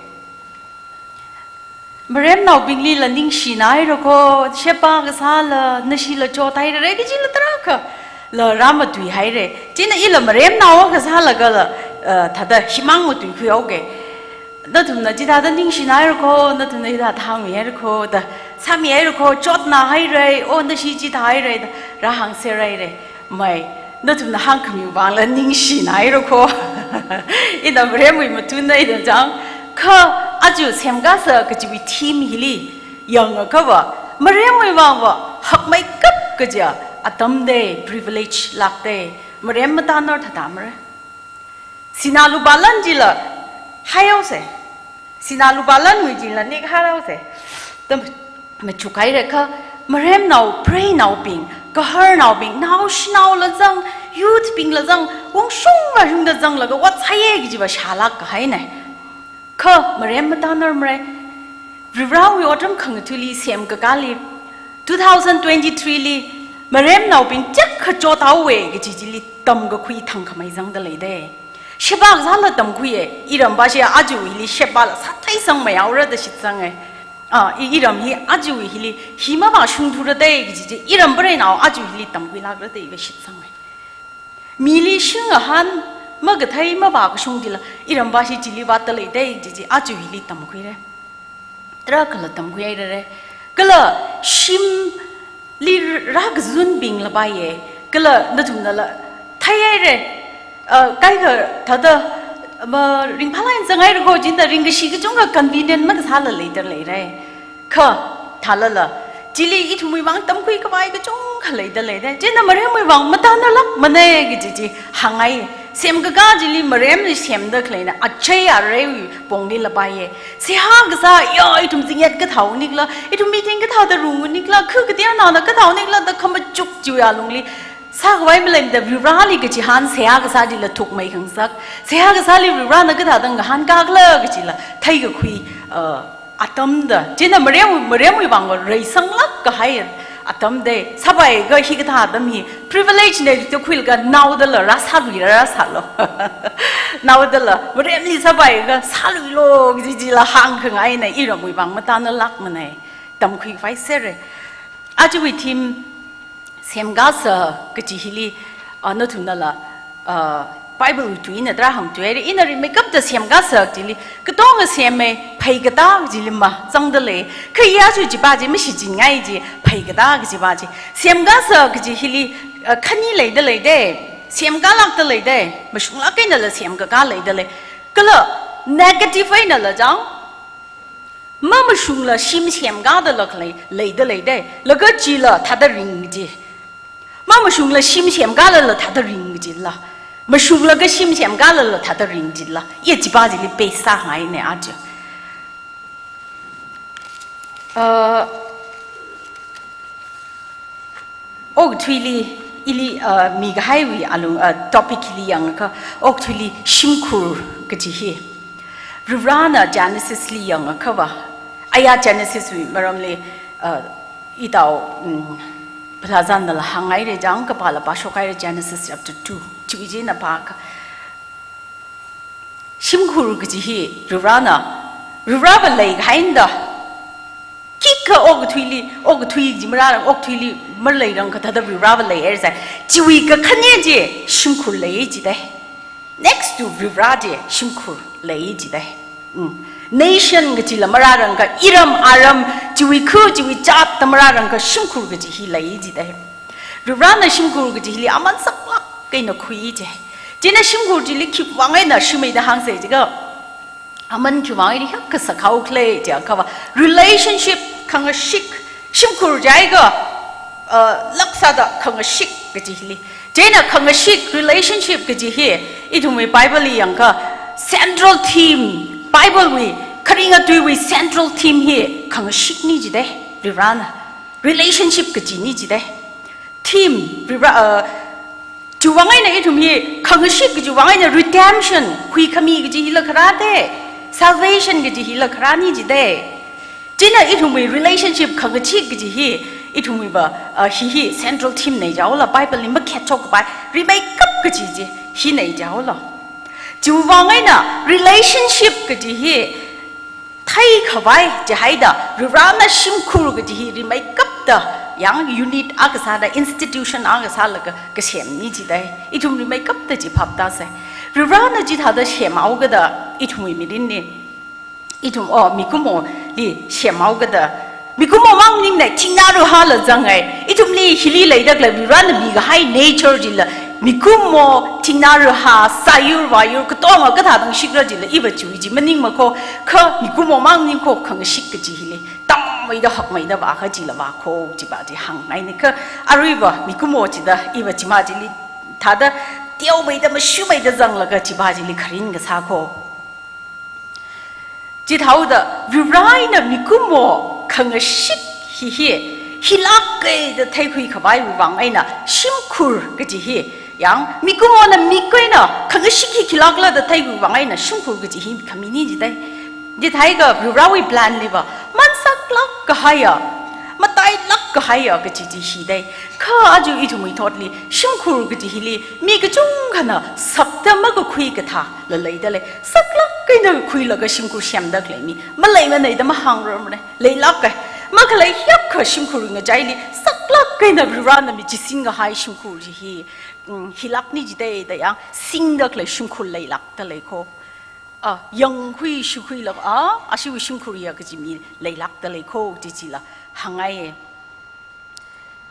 Maremnaobinglila ningshinahaira kho, sheba kasāla, nashila chothaira re, kajila tarākhala rāmatuihaira. China ila maremnao kasālagala, eh, thāda himang matuikhuihaokei. Nathumna chithāda ningshinahaira kho, nathumna hithāda hāngmihaira kho, da sāmihaira kho, chotnahaira, o nashi chithāhaira, da rāhāngserhaira. Mai, nathumna hāngkhami vangla ningshinahaira kho. Ina maremwui matuna ina chang. Kha aja semkasā kajiwui theme hili yangakha va, maremwui vang va hakmeikap kaja atam de, privilege lāk de, marem matānar thāda mara. Sinā lupā lan chila haihaosa. Sinā lupā lanwui chila nikharaosa. Da machukhaira kha, maremnao, preinaobing, gaharnaobing, naoshinaola zang, youth bingla zang, ungshungla shungda zanglaga ot sāya kaji va shālāk kahaina. Kha marem matānar mara. Varivarawui otram khangathali semkakāli, two thousand twenty-three li, maremnaobing chak kha chothaowa kaji chili tamkakhui thangkhamei zangda lei de. Sheba kasāla tamkhuiya, iram va shi ajawuili shebala sātheisangmeihaora da shitsanga. Ah, i, iram hi ajawui hili, hi mavāshungthura de kaji chi, iram vareinao ajawui hili tamkhuilākra da iva shitsanga. Mili shingahān makathei mavākashung chila, iram va shi chili vātda lei de kaji chi, ajawuili tamkhuira. Tarākhala tamkhuihaira re. Kala shimli rākazunbingla paiya. Kala nathumnala theihaira. Ah, kaikha thāda, ma, ringphālāk eina zanghaira kho, china ringkashi kachungkha convenient makasāla leida leira. Kha thālala, chili ithumwui vang tamkhuikhavai kachungkha leida leida. China maremwui vang matānarlākmana kaji chi hānghai. Semkakā chili maremli semda khaleina achei areiwui ponglila paiya. Seihā kasā, ya, ithum zingyat kathā unikla, ithum meeting kathāda rung unikla, khu kateonaona kathā unikla da khamachuk chiwui alungli sākhavai maleimada Varivarali kachihān seihā kasā chila thukmeikhangasak. Seihā kasāli Varivarana kathāda ngahānkakhala kajila theikakhui, uh, atam da. China marem, maremwui vang va reisanglāk kahai atam de. Sāpaiakha hikathā atam hi privilege na da khuilaga naodala rāsāluira rāsālu. Naodala maremli sāpaiakha sāluilu kaji chila hāngkhangaina, iramwui vang matānarlākmana. Tamkhuikhavai sera. Ajawui theme semkasā kaji hili, ah, nathumnala, ah, Bible wui tui ina tarā hāngthuihaira, ina rimeikapta semkasā chili, katonga semhai, pheikatā chili mazangda lei. Kha iya chu chipa chi mashichin ngai chi, pheikatā kachipa chi. Semkasā kaji hili, uh, khani leida leida, semkalākda leida, mashunglāk einala semkakā leida lei. Kala negative einala chang, mamashungla shim semkādala khalei, leida leida, laga chila thāda ring chi. Mamashungla shim semkālala thāda ring chila. Mashunglaga shim semkālala thāda ring chila. Iya chipa chili peisā ngaina aja. Uh, okathuili, ili, uh, mikahaiwui alung, uh, topic li yangakha, okathuili shimkhur kaji hi. Varivarana Genesis li yangakhava, aya Genesis wui maramli, uh, itao, um, phalazanla hānghaira chang, kapāla pāshokhaira Genesis chapter two. Chiwui china pākha. Shimkhur kaji hi Varivarana, Varivarava leikahaina da. Khikha okathuili, okathui chi marāra, okathuili maleirangkha thāda Varivarava leihaira sai. Chiwui kakhane chi shimkhur lei jidai. Next to Varivara chi shimkhur lei jidai. Mm. Nation kajila marārangkha, iram aram, chiwui khu, chiwui jat da marārangkha shimkhur kaji hi lei jidai. Varivarana shimkhur kaji hili aman saklāk eina khui chi. China shimkhur chili khiwui vang eina shimkhur da hāngsei jiakha, aman khiwui vang eina hiyākha sakhao khalei jiakhava, relationship, khangashik, shimkhur jiakha, uh, lāksāda khangashik kaji hili. China khangashik, relationship kaji hi, ithumwui Bible li yangakha, central theme, Bible wui, kharinga tuiwui central theme hi khangashikna jidai, Varivarana. Relationship kajina jidai. Theme, Varivara, uh, chiwui vang eina ithum hi khangashik kajiwui vang eina redemption, huikhami kaji hila kharā da, salvation kaji hila kharāna jidai. China ithumwui relationship khangashik kaji hi, ithumwuiva, uh, hi hi central theme na jihaola, Bible li makhetshok kapai, rimeikap kaji chi, hina jihaola. Chiwui vang eina relationship kaji hi, theikhavai jihaida, Varivarana shimkhur kaji hi rimeikapta, yang unit akha sāda, institution akha sālaga kasemna jidai. Ithum rimeikapta chi phaptāsei. Varivarana chithāda semhaokada, ithumwui mirinli, ithum, oh, mikumoli semhaokada, mikumo mang maningna, thingna ruhala zanghai. Ithumli hili leida khalei Varivarana mikahai nature chila, mikumo, thingna ruha, sāyur vāyur, katonga kathā tangshikra chila, iva chiwui chi maningmakho, kha mikumo mang maningkho, khangashik kaji hili, tangmeida hakmeida vākha chila vākho, chipa chi hāngngaina kha, aruiva mikumo chida, iva chima chili, thāda, teomeida, mashumeida zanglaga chipa chili kharing kasākho. Chithāhaoda, Varivarana mikumo khangashik hi hi, hilāka da theikhui khavaiwui vang eina, shimkhur kaji hi, yang, mikumona mik eina, khangashik hi khilākla da theikhui vang eina, shimkhur kaji hi khamina jidai. Chithākha Varivarawui plan liva, man saklāk kahaiya, matailāk kahaiya kaji chi hidai. Kha aja ithumwui thotli, shimkhur kaji hili, mi kachungkhana sakta makakhui kathā la leida lei. Saklāk eina khuilaga shimkhur semda khalei mi, maleimanei da mahāngrarmana, leilāka. Makhalei hiyākha shimkhurwui ngachaili, saklāk eina Varivarana michisin kahai shimkhur chi hi, mm, hilākna jidai da yang, singda khalei shimkhur leilākda leikho. Ah, yangkhui shukhuilaga, ah, ashiwui shimkhur ya kaji mi leilākda leikho, chi chila hāngngai.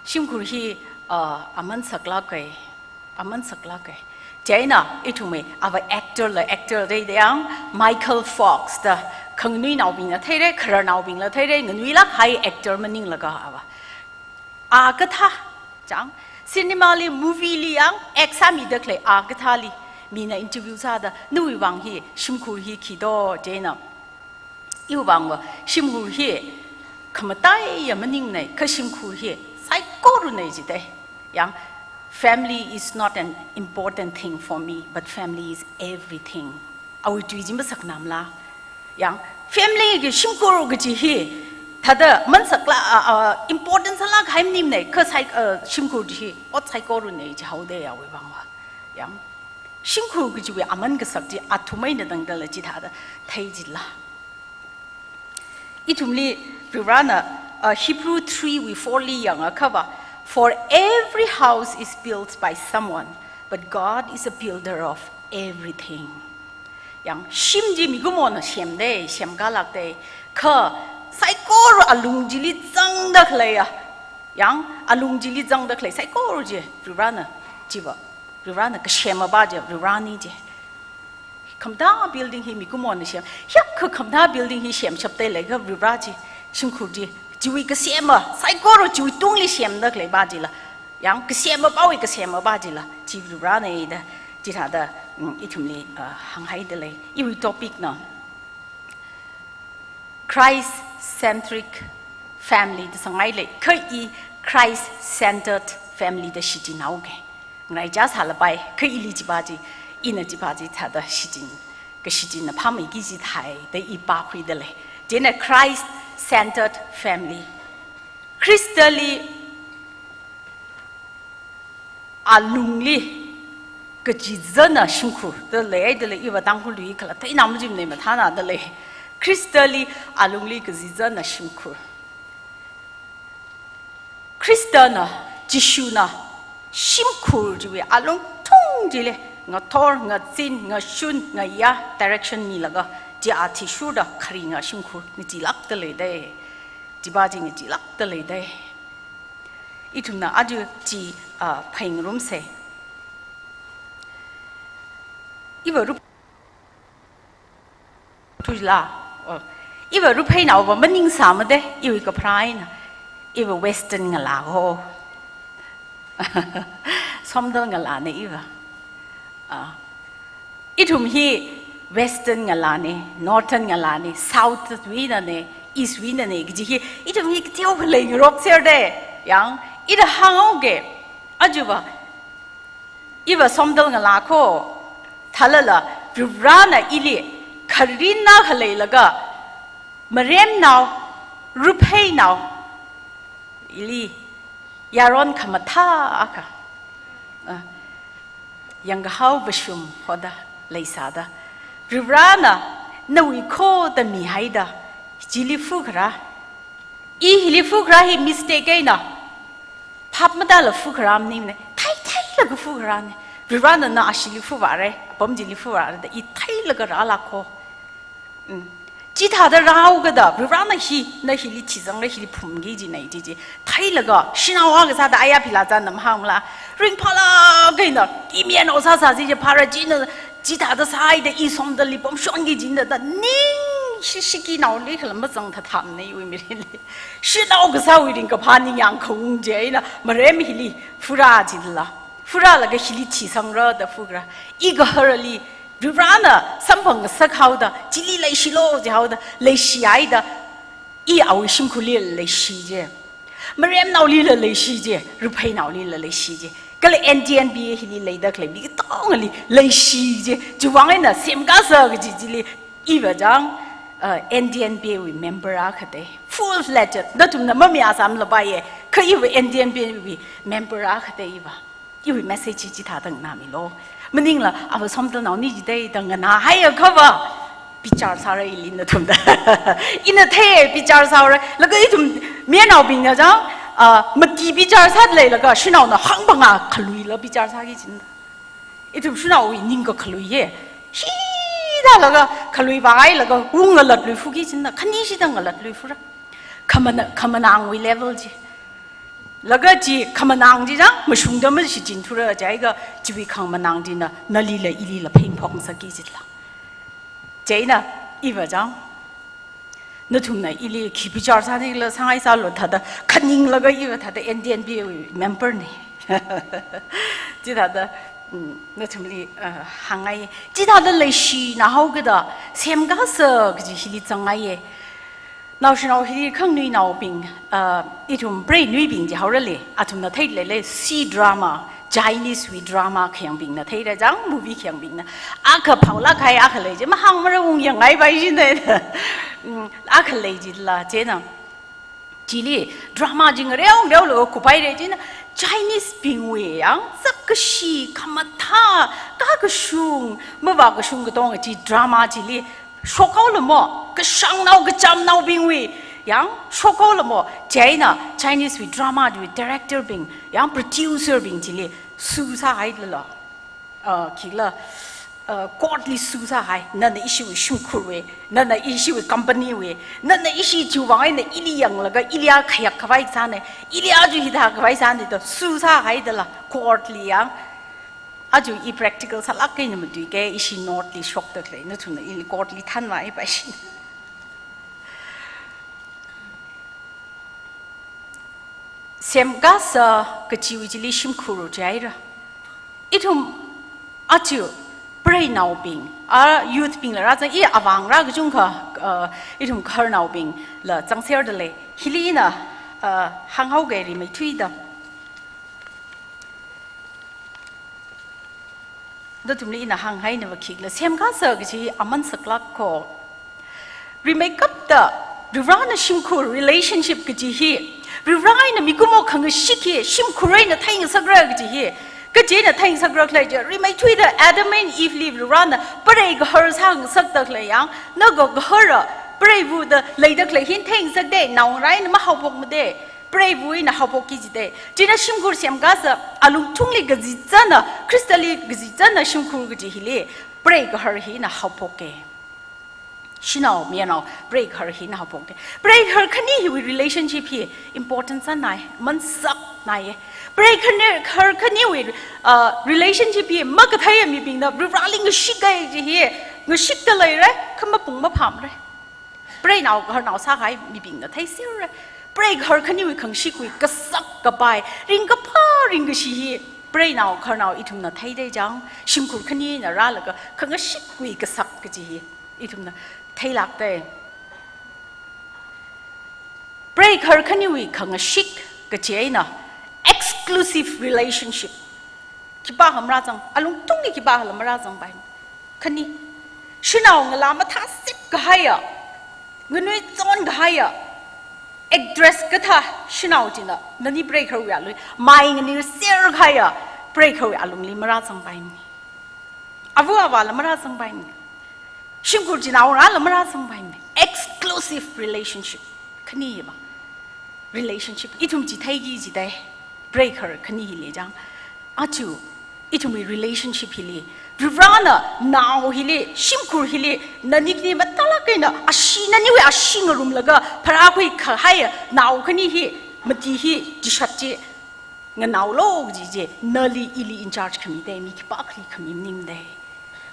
Shimkhur hi, ah, aman saklāka, aman saklāka. Chieina, ithumwui, ava actor la, actor dai dai yang, Michael Fox da, khanganuinaobingla theira, khararnaobingla theira, nganuilāk kahai actor maninglaga ava. A kathā, chang, cinema li, movie li yang, act sāmida khalei a kathāli, mina interview sāda, nawui vang hi, shimkhur hi khi do, chieina, iwui vangva, shimkhur hi, khamataiya maningnei, kha shimkhur hi, saikorunei jidai. Yang, family is not an important thing for me, but family is everything. Awui tui chi masaknamla. Yang, family ki shimkhur kaji hi, thāda man sakla, a, a, important sālāk kahai maningmanei, kha sai, a, shimkhur chi hi, ot saikorunei jihaodai awui vangva. Yang, shimkhur kajiwui aman kasak chi, athum eina tangdala chithāda, thei jila. Ithumli Varivarana, uh, Hebrew three wui four li yangakhava, "For every house is built by someone, But God is a builder of everything. Yang shim chi mikumona semdei, semkalakdei. Kha saikora alung chili zangda khaleiya. Yang alung chili zangda khalei saikora chi Varivarana chiva. Varivarana kasem apa chi, Varivarana chi. Khamathā building hi mikumona sem. Hiyākha khamathā building hi semshapdalei kha Varivara chi, shimkhur chi, chiwui kasema, saikora chiwui tungli semda khaleipa chila. Yang kasema apawui kasema apa chila, chi Varivarana da, chithāda, mm, ithumli, ah, hānghaidalei. Iwui topic na Christ-centric family da sāngailei, kha i Christ-centered family da shichinhaoke. Ngaraichā sālapai, kha ili chipa chi, ina chipa chi thāda shichin, kashichinna phāmeiki kaji thāda i pākhuidalei. Chieina Christ-centered family. Khristali alungli kachizana shimkhur da leidalei, iva Tangkhul lui kala theina majimnei mathānadalei. Khristali alungli kachizana shimkhur. Khristana, Jishuna, shimkhur chiwui alungthung chili, ngathor, ngazin, ngashun, ngayā, direction milaga, chi athishurda kharinga shimkhur ngachilakdaleidei. Chipa chi ngachilakdaleidei. Ithumna aja chi, ah, phāngarumsei. Iva rup- Thuila. Oh. Iva Rupheinao va maningsāmade, iwui kapharā eina. Iva Western ngalā ho. Somdal ngalāne iva. Ah. Ithum hi Western ngalāne, Northern ngalāne, South wuinane, East wuinane, kaji hi, ithum hi kateokha leingarokserda, yang, ida hānghaoke, aja va, iva Somdal ngalā ko, thālala, Varivarana ili kharinna khaleilaga, Maremnao, Rupheinao, ili, yaron khamathā akha. Ah, yangkahao vāshum hoda leisāda. Varivarana nawui khoda mihaida, chili fukharā. I hili fukharā hi mistake eina, phap matāla fukharā maningmane, thei theilaga fukharāne. Varivarana na ashili fuvāre, apam chili fuvāre da i theilaga rālāk ho. Mm. Chithāda rāhaokada, Varivarana hi, na hili thizangra, hili phumki jinei chi chi. Theilaga, shanao akha sāda aya phila zan nam hāngmala. Ringphālāk eina, i mayarnao sāsā chi chi phāra china, chithāda sāhaida i Somdalli pamshonki jina da ning shi- shikinaoli khala mazang thathamne iwui mirinli. Shanao kasāwui ringkaphā ningyāng khaung chieina, Marem hili furā chila. Furālaga hili thisangra da fukharā. I gaharali Varivarana samphang ngasakhaoda, chili leishilo jihaoda, leishihaida, i awui shimkhurli leishi je. Maremnaolila leishi je, Rupheinaolila leishi je. Kala N T N B A hili leida khalei mi katongali leishi je. Chiwui vang eina semkasā kaji chili iva chang, uh, N T N B A wui member akhade. Full-fledged. Nathumna mamayāsāmlapaiye. Kha iva N T N B A wui member akhade iva. Iwui message chi chithāda nganāmilo. Maningla, ava Somdalnaoni jidei da nganāhaiakha va, bichar sāra ili nathumda. Ina thei bichar sāra. Laga ithum mayarnaobingna chang, ah, mati bichar sāda leilaga, shanaona hāngphangā khaluila bichar sāki jina. Ithum shanaowui ning kakhalui ye. Hithālaga khalui vāhailaga, ung ngalatlui fuki jina. Khani shida ngalatlui fura. Khamana-, khamanangwui level chi. Laga chi khamanang chi chang, mashungda mashichinthura jiakha, chiwui khamanang china, nalila ilila phengphok ngasakki jila. Chieina, iva chang, nathumna ili khi bichar sānila sāngaisālu thāda, khaninglaga iva thāda N T N B A wui member ne. Chithāda, mm, nathumli, uh, hāngngai. Chithāda leishina haokada, semkasā kaji hili zangngaiye. Naoshinao hi khangnuinaobing, ah, ithum preinuibing jihaorale, athumna theilele, C drama, Chinese wui drama khayangbingna theira chang, movie khayangbingna. Akha phaolāk kahai akha lei je, mahāngmara ung yangngai bai jine. Mm, akha lei jila, chieina. Chili, drama chi ngareongreo lo kupaire jina, Chinese bingwui yang, zakkashi, khamathā, kakashung, mavākashung katonga chi drama chili, shokhaolamo, kashangnao kachamnaobingwui, yang shokhaolamo, chieina Chinese wui drama wui director bing, yang producer bing chili, su sāhailala. uh, khikhala, uh, court li sue sāhai, nana ishiwui shimkhurwui, nana ishiwui company wui, nana ishi chiwui vang eina ili yanglaga, ili a khayak khavai sāne, ili aja hithā khavai sāne da sue sāhaidala court li yang. Aja i practical sālāk eina matuike, ishi north li shokda khalei, nathumna ili court li thanvai pa ishi. Semkasā kachiwui chili shimkhur jihaira. Ithum aja preinaobing, a youth bingla rāzang, i avāngarā kachungkha, uh, ithum gaharnaobingla zangserda lei. Hili ina, uh, hānghaoke rimeithuida. Nathumli ina hānghaina va khikhala, semkasā kachi aman saklāk ko. Rimeikapta, Varivarana shimkhur relationship kachi hi, Varivara eina mikumo khangashik hi shimkhur eina theingasakra kachi hi, kachi eina theingasakra khalei chi, rimeithuida Adam and Eve li Varivarana prei gahar sāngasakda khalei yang, na ga gahara preivu da leida khalei hin theingasakde, naongarā eina mahaophokmade. Preivu eina haophokki jide. China shimkhur semkasā, alungthungli kazizana, Khristali kazizana shimkhur kaji hili, prei gahar hina haophoke. Shanao, mayanao, prei gahar hina haophoke. Prei gahar khani hiwui relationship hi important sānai, mansaknaiye. Prei khani, gahar khaniwui, uh, relationship hi makatheiya mibingna, Varivarali ngashikhai kaji hi, ngashikda leira, kha mapung maphāmara. Preinao gaharnao sāhai mibingna theiserra. Prei gahar khaniwui khangashikwui kasak kapai, ringkaphā ringkashi hi, preinao gaharnao ithumna theida chang, shimkhur khanina rālaga khangashikwui kasak kaji hi ithumna theilākte. Prei gahar khaniwui khangashik kachi eina exclusive relationship. Khipākha marāzang, alungthungli khipākhala marāzangpai. Khani, shanao ngalā mathāsip kahaiya, nganuichon kahaiya, actress kathā shanao china, nani prei gaharwui alungli, mai nganingser kahaiya, prei gaharwui alungli marāzangpai. Ava avāla marāzangpai. Shimkhur chinaongarāla marāzangpai. Exclusive relationship. Khani hiva. Relationship. Ithum chi theiki jidai. Prei gahar khani hili chang. Aja, ithumwui relationship hili. Varivarana nao hili, shimkhur hili, nani khani matālāk eina, ashee naniwui ashee ngarumlaga, pharākhui kahai nao khani hi, mati hi, chishat chi, nganaolu kaji chi, nali ili in charge khamidei, mi khipākhali khami maningdei.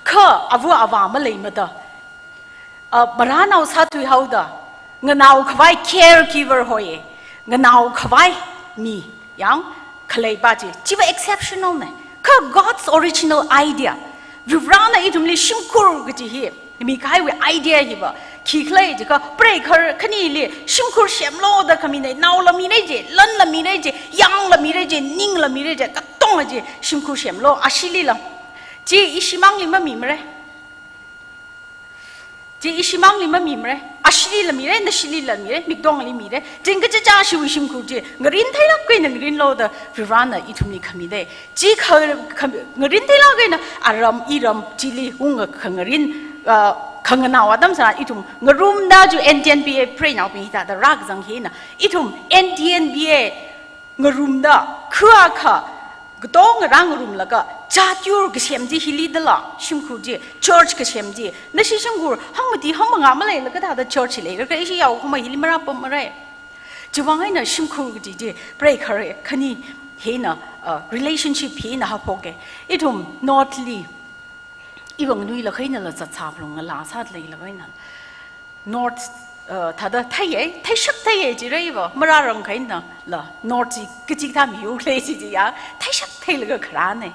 Kha ava avā maleimada, a, marānao sāthuihaoda, nganao khavai caregiver hoi, nganao khavai mi, yang, khaleipa chi, chiva exceptional ne. Kha God's original idea, Varivarana ithumli shimkhur kaji hi, mikahaiwui idea hiva, khikhala jiakha, prei gahar khanili, shimkhur semlu da khaminei, naola minei je, lanla minei je, yangla minei je, ningla minei je, katonga je, shimkhur semlu, asheelila. Chi ishimangli mamimara. Chi ishimangli mamimara. Asheelila mira, nasheelila mira, mikdongli mira. Chi kachichā asheewui shimkhur chi, ngarin theilāk eina ngarinlu da, Varivarana ithumli khamidei. Chi kha, kha, ngarin theilāk eina aram iram chili unga khangarin, ah, khanganao atam sā ithum ngarumda ju N T N B A preinaobing hithāda rākazang hina. Ithum N T N B A ngarumda, kha akha, katonga rāngarumlaga, chātyur kasem chi hilidala, shimkhur chi, church kasem chi, nashi shimkhur, hangmati hangmangā maleilaga thāda church hi leira, kha ishi yaokahoma hili marāpammara. Chiwui vang eina shimkhur kaji chi, prei gahar khani hina, uh, relationship hina haophoke. Ithum north li, iwui nganuilakha einala zatsāphalunga ngalā sāda leilaga eina. North, uh, thāda theiye, theishak theiye jirai va, marārang kahainala, north chi kachi kathā miyur lei chi chi ya, theishak theilaga kharāne.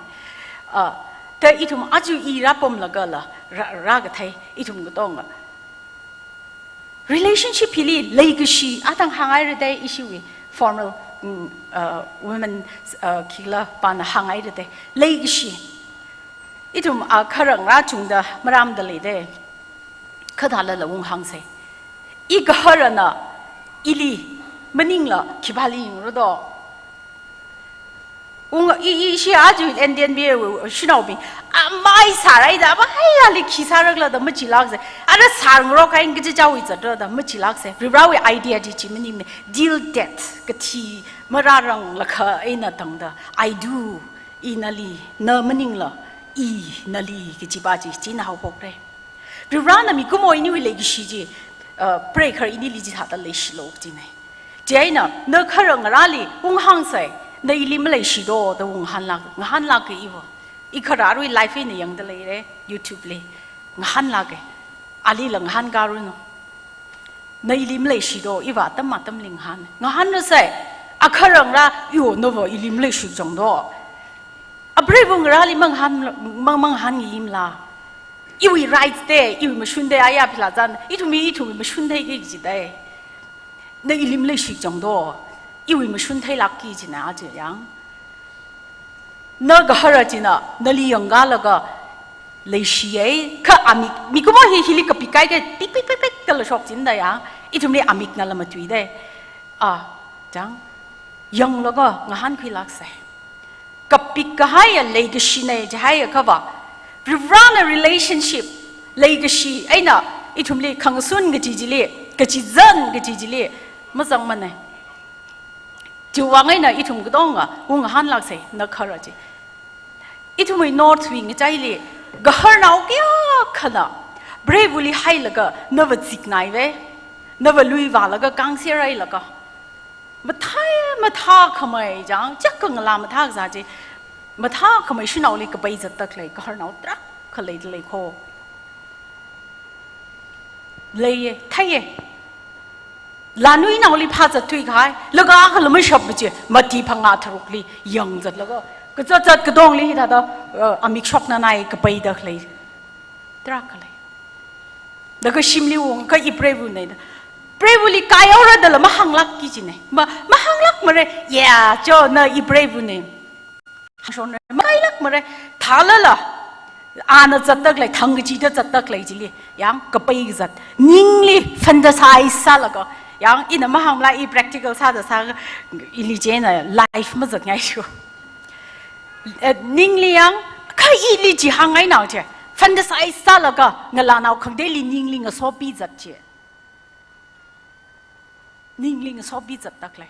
Uh, ta ithum aja i rāpamlagala, rā, rākathei, ithum katonga. Relationship hili leikashi, atang hānghaira dei ishiwui formal, mm, uh, women, uh, khikhala pana hānghaira dei. Leikashi. Ithum, uh, kharang rāchungda marāmada lei dei. Kha thālala unghāngse. I gaharana, ili, maningla, khipāli yingra do. Ung, i, i, ishi aja N T N B A wui shanaobing, a, mai sāraida, a, mai ali khi sārakhala da machilākse. Ara sārngarok haing kachichāwui zatra da machilākse. Varivarawui idea chi chi maningmane, till death, kathi marāranglakha eina tangda, I do, i nali, na maningla, I nali kajipa chi, china haophokra. Varivarana mikumo iniwui leikashi chi, uh, preigakhar inili chithāda leishilo kajina. Chieina, na gahar ngarāli unghāngsa, na ili maleishido da unghanlāk, ngahānlāka iva. I gaharwui live eina yangda leira, YouTube li. Ngahānlāka. Alila ngahānkaranu. Na ili maleishido, iva atam atamli ngahān. Ngahānrasa, agahar ngarā, yo, nava ili maleishikchangdo. Apreiva ngarāli mangahān, mang, mangahān ngayimala. Iwui right te, iwui mashun te, aya phila zan, ithumwui, ithumwui mashun theiki kajida. Na ili maleishikchangdo, iwui mashun theilākki kajina aja yang. Na gahara china, nali yangkalaga leishiya, kha amik, mikumo hi hili kapik kahai ka, pik, pik, pik, pik, kala shokchinda yang, ithumli amiknala matuida. Ah, chang, yanglaga ngahānkhuilāksa. Kapik kahaiya leikashina jihaiakhava, Varivarana relationship, leikashi, eina ithumli khangasun kaji chili, kachizan kaji chili, mazangmana. Chiwui vang eina ithum katonga, ungahānlāksa, na gahara chi. Ithumwui North wui ngachaili, gaharnao kayākhana, preivali hailaga, nava ziknaiva, nava lui vālaga kangser hailaga. Mathā, mathākhamei chang, chak khangalā mathā kazā chi, mathākhamei shanaoli kapai zatda khalei, gaharnao tarākha leida lei kho. Leiya, theiya. Lanuinaoli phāzat thuikahai, laga khala mashap chi, mati phangā tharukli yangzatlaga, kazat zat katongli hithāda, uh, amik shoknanai kapaida khalei. Tarākha lei. Laga shimli ungakha i preivana da. Preivali kaihaora dala mahānglākki kajina. Ma, mahānglākmara, ya, cho na i preivana. Hāngshonra, makailākmara, thālala. Ana zatda khalei, thang kachida zatda khalei chili. Yang kapai kazat. Ningli fantasize sālaga. Yang ina mahāngmala i practical sāda sā, ili china life mazatngai shu. Eh, ningli yang, kha ili chi hāngngainao chi. Fantasize sālaga, ngalānao khangateili ningli ngasopi zat chi. Ningli ngasopi zatda khalei.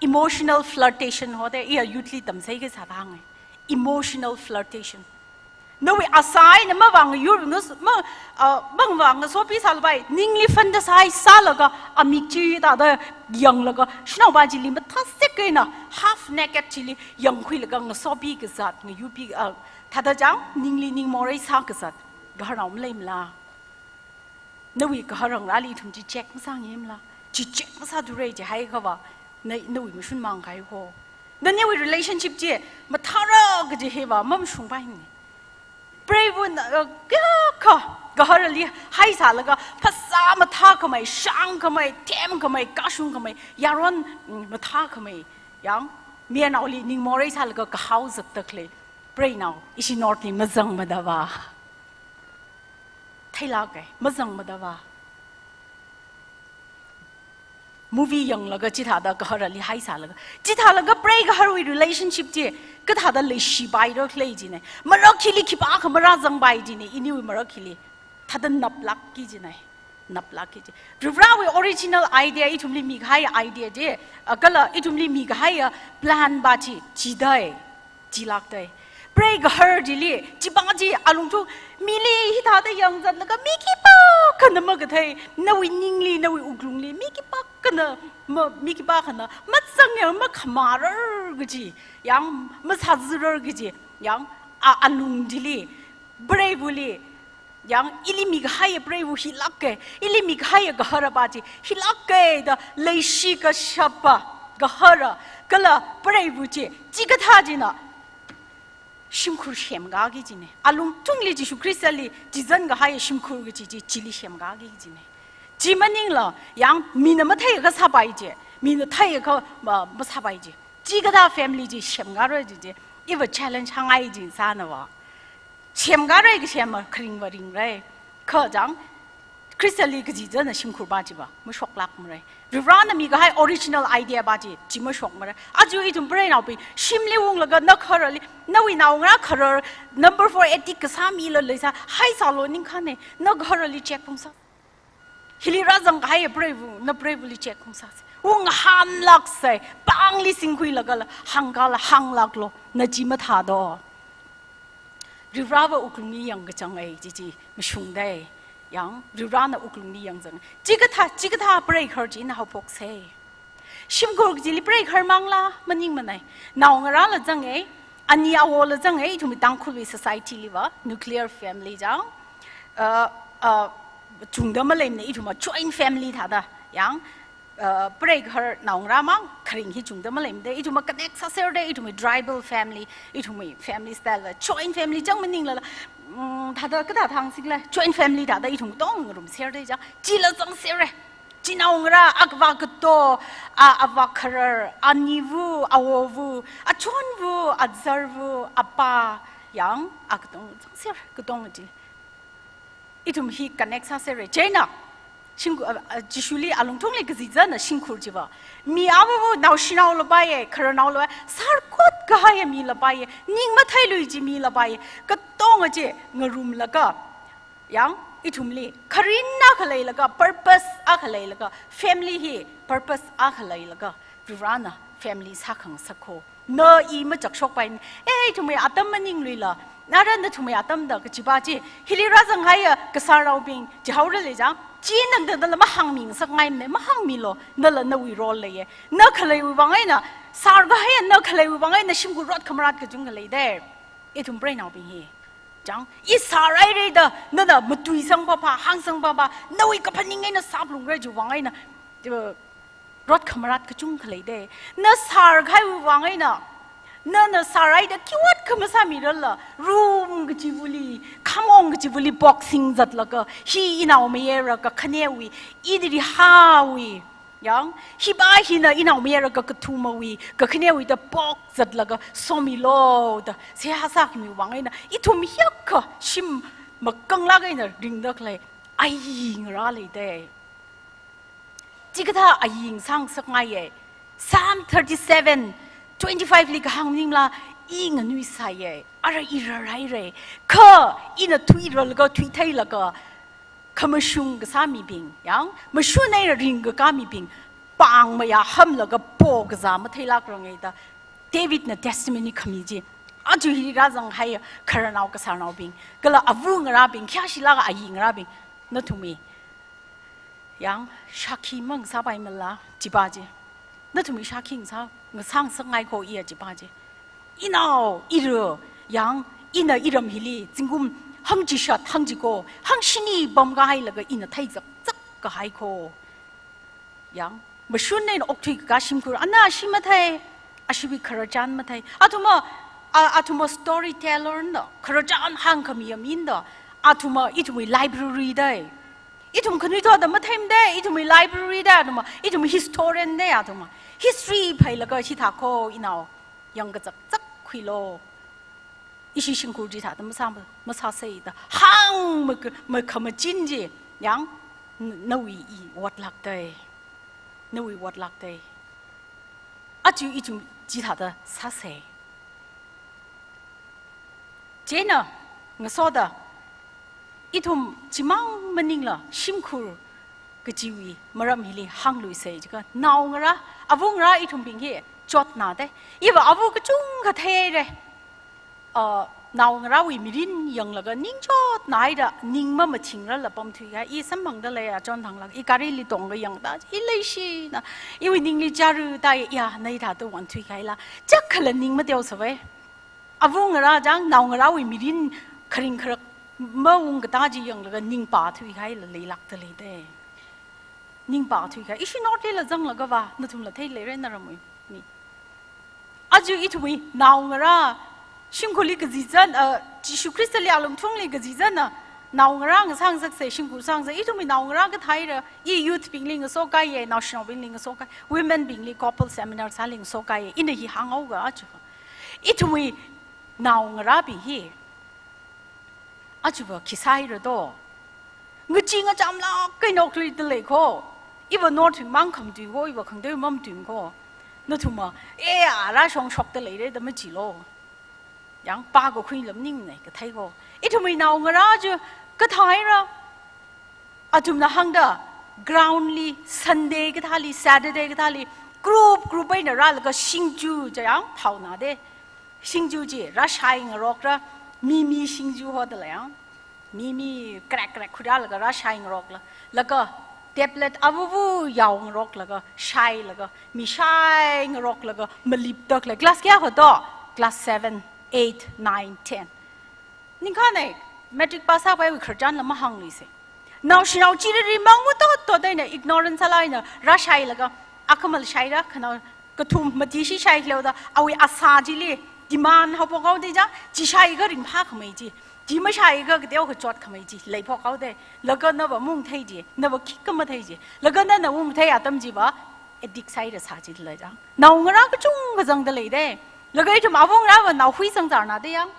Emotional flirtation hoda, iya youth li tamsei kasā thang. Emotional flirtation. Nawui asā eina mavāngyur ngas-, ma, ah, mavāngasopi sālapai, ningli fantasize sālaga, amik chi thāda yanglaga, shanaopa chili mathāsek eina, half naked chili yangkhuilaga ngasopi kazat, ngayurpi, ah, thāda chang, ningli ningmorei sā kazat, gaharnao maleimala. Nawui gahar ngarāli ithum chi check masāngaimala, chi check masāthura jihaiakhava, na, nawui mashun mang kahai kho. Naniwui relationship chi, mathāra kaji hiva, mamashungpaini. Preivana, uh, kayākha, gaharali haisālaga, phasā mathākhamei, shāngkhamei, themkhamei, kashungkhamei, yaron, mm, mathākhamei, yang, mayarnaoli ningmorei sālaga kahao zatda khalei, preinao, ishi North li mazangmada va. Theilāka, mazangmada va. Movie yanglaga chithāda gaharali haisālaga. Chithālaga preigaharwui relationship chi, kathāda leishipaira khalei china. Marak hili khipākha marāzangpai china, iniwui marak hili. Thāda naplākki kajina. Naplākki kaji. Varivarawui original idea, ithumli mikahai idea chi, ah, kala ithumli mikahai, ah, plan pa chi, chidai. Chilākdai. Preigahar chili, chipa chi alungthung mili hithāda yangzatlaga mi khipākhana makathei, nawui ningli, nawui wuklungli, mi khipākhana, ma, mi khipākhana, mazangyang makhamārar kaji, yang masāzārar kaji, yang a, alung chili, preivali, yang ili mikahaiya preiva hilāka, ili mikahaiya gahara pa chi hilāka da leishi kashapa gahara, kala preiva chi, chikathā china, shimkhur semkaki kajina. Alungthungli Jishu Khristali chizan kahaiya shimkhur kaji chi, chili semkaki kajina. Chi maningla, yang mina matheiakha sāpai chi, mina theiakha ma, masāpai chi. Chikathā family chi semkara chi chi, iva challenge hāngngai chi sāna va. Semkara kasem ma kharing va ringrai. Kha chang, Khristali kachizanna shimkhur pa chiva, mashoklākmara. Varivarana mikahai original idea pa chi, chi mashokmara. Aja ithum preinaobing, shimli unglaga na gaharali, nawui naongarā gaharar, number four addict kasā mila leisā, haisālu ningkhane, na gaharali check phungsā. Hili rāzang kahaiya preiva, na preivali check phungsā. Unghānlāksa, pāngli singkhuilagala, hāngkala, hānglāklu, na chi mathādo. Varivarava wuklungli yangkachang ei, chi chi mashungdei. Yang, Varivarana wuklungli yangzang. Chikathā, chikathā preigahar chi ina haophoksa. Shimkhur kajili preigahar mangla, maningmanei. Naongarāla zang ei, ani awola zang ei, ithum Tangkhulwui society liva, nuclear family chang. Uh, uh, chungda maleimana, ithum joint family thāda. Yang, uh, preigahar naongarā mang, kharing hi chungda maleimada, ithum connect sāserde, ithum tribal family, ithum family style va, joint family chang maningla, mm, thāda kathā thang sikla, joint family thāda ithum tong rumserde chang, chila zangserde. Chi naongarā, akhavā kato, a, avā kharar, aniva, awowa, achonva, azarva, apā, yang, a katong, zangser, katong chi. Ithum hi connect sāserde, chieina, shingku-, a, a, Jishuli alungthungli kazizana shimkhur chiva. Mi awuwa naoshinao lapai, khararnao lapai, sārkhut kahai mi lapai, ning matheilui chi mi lapai, katong chi ngarumlaga. Yang, ithumli, kharing akha leilaga, purpose akha leilaga, family hi, purpose akha leilaga, Varivarana family sākhangasak ho. Na i machakshokpai, eh, ithumwui atam maningluila, nara nathumwui atamda kachipa chi, hili rāzanghaiya kasārnaobing, chihaora lei chang, chi nangda nala mahāngmingasakngaimana, mahāngmilu, nala nawui role leiya, na khaleiwui vang eina, sārkahaiya na khaleiwui vang eina, shimkhur rot khamarat kachungkha leida. Ithum preinaobing hi. Chang, i sārhairada, nana matuisang papa, hāngsang papa, nawui kaphaning eina sāphalungra chiwui vang eina, uh, rot khamarat kachungkha leida. Na sārkahaiwui vang eina, nana sārhaida khiwat kha masāmirarla, room kachivali, khamong kachivali boxing zatlaga, hi inaomayara kakhanewui, ili rihāwui, yang, hipa hina inaomayara kakathumawui, kakhanewui da pok zatlaga, somilu da, seihā sākhamiwui vang eina, ithum hiyākha shim makanglāk eina ringda khalei, ayingarā leida. Chikathā aying sāngasakngaiya. Psalm thirty-seven, twenty-five li kahāng maningla, i nganuisāya, ara i rarhaira. Kha ina thuirarlaga, thuitheilaga, khamashung kasā mibing, yang, mashun eina ringkakā mibing, pāng mayāhamlaga po kazā matheilākranga da, Davidna testimony khami chi, aja hi rāzanghaiya khararnao kasārnaobing, kala avungarābing, khayāshilaga ayingarābing, nathumwui, yang, shākhi mangasāpaimala, chipa chi. Nathumwui shākhi ngasā, ngasāngasakngai kho iya chipa chi. Inao, ira, yang, ina iram hili, zingkum hangchishat, hangchiko, hangshini pamkahailaga ina theizakzak kahai kho. Yang, mashun eina okthuikakā shimkhur, ana ashi mathei, ashiwui khararchan mathei. Athumva, a, athumva storyteller na, khararchan hāngkhamiya mina, athumva ithumwui library dei. Ithum khanuithotna matheimada, ithumwui library da athumva, ithum historian da athumva. History phailaga hithā kho inao, yangkazakzak khuilu. Ishi shimkhur chithāda masā, masāsei da. Hāng mak-, makhamachin chi, yang, n-, nawui i otlāk dei. Nawui otlāk dei. Aja ithum chithāda sāsei. Chieina, ngasoda, ithum chimang maningla, shimkhur kachiwui maram hili hāngluisei jiakha, naongarā, avungarā ithumbing hi, chotna dei. Iva ava kachungkha theira. Uh, naongarāwui mirin yanglaga ningchotna haida, ning mamachingrarla pamthuikahai, i samphangda lei achon thanglāk, i garili tongkha yangda, i leishina, iwui ningli chara tai, ya, na hithāda vānthuikahaila, chakhala ning mateosāvai. Avungarā chang, naongarāwui mirin kharing kharak maungkatā chi yanglaga ningpā thuikahaila leilākda lei dei. Ningpā thuikahai. Ishi North East la zanglagava, nathumla theileira naramwui mi. Aja ithumwui naongarā, shimkhurli kazizan, uh, Jishu Khristali alungthungli kazizanna, naongarā ngasāngasaksei, shimkhur sāngasei, ithumwui naongarā kathāhaira, i youth bingli ngasokaiya, naoshinaobingli ngasokai, women bingli couple seminar sāli ngasokai, ina hi hānghaoga aja. Ithumwui naongarābing hi, aja va khi sāhaira do. Ngachee ngachamlāk eina okthuida lei kho. Iva North wui mang khamatui kho, iva khangateiwui mamatui kho. Nathumva, e, ara shongshokda leira da machilu. Yang pākakhui lam ningnei kathei kho. Ithumwui naongarā chi kathāhaira. Athumna hāngda ground li Sunday kathāli, Saturday kathāli, group group eina rālaga singju chi yang phaona dei. Singju chi rāshai ngarokra, Mimi singju hoda lei yang. Mimi crack crack khuirālaga rāshai ngarokla. Laga tablet avuvu yao ngaroklaga shailaga, mi shai ngaroklaga maliptak lei. Class kayākha to? Class seven, eight, nine, ten. Ningkhanei, matric pass sāpai wui khararchanla mahāngluise. Naoshinao chiriri mang mutot tot eina ignorance sālāk eina rāshailaga, akhamal shaira, khanao kathum mati shishai leoda, awui asā chili demand haophok haoda ja, chi shaiakha ringphākhamei chi, chi mashaiakha kateokha chotkhamei chi leiphok haoda, laga nava maungthei chi, nava khikha mathei chi, laga nana ungthei atam chiva addict sāhaira sā chi lei ja. Naongarā kachungkha zangda leida. Laga ithum avungrāva naohui zangzārnada yang.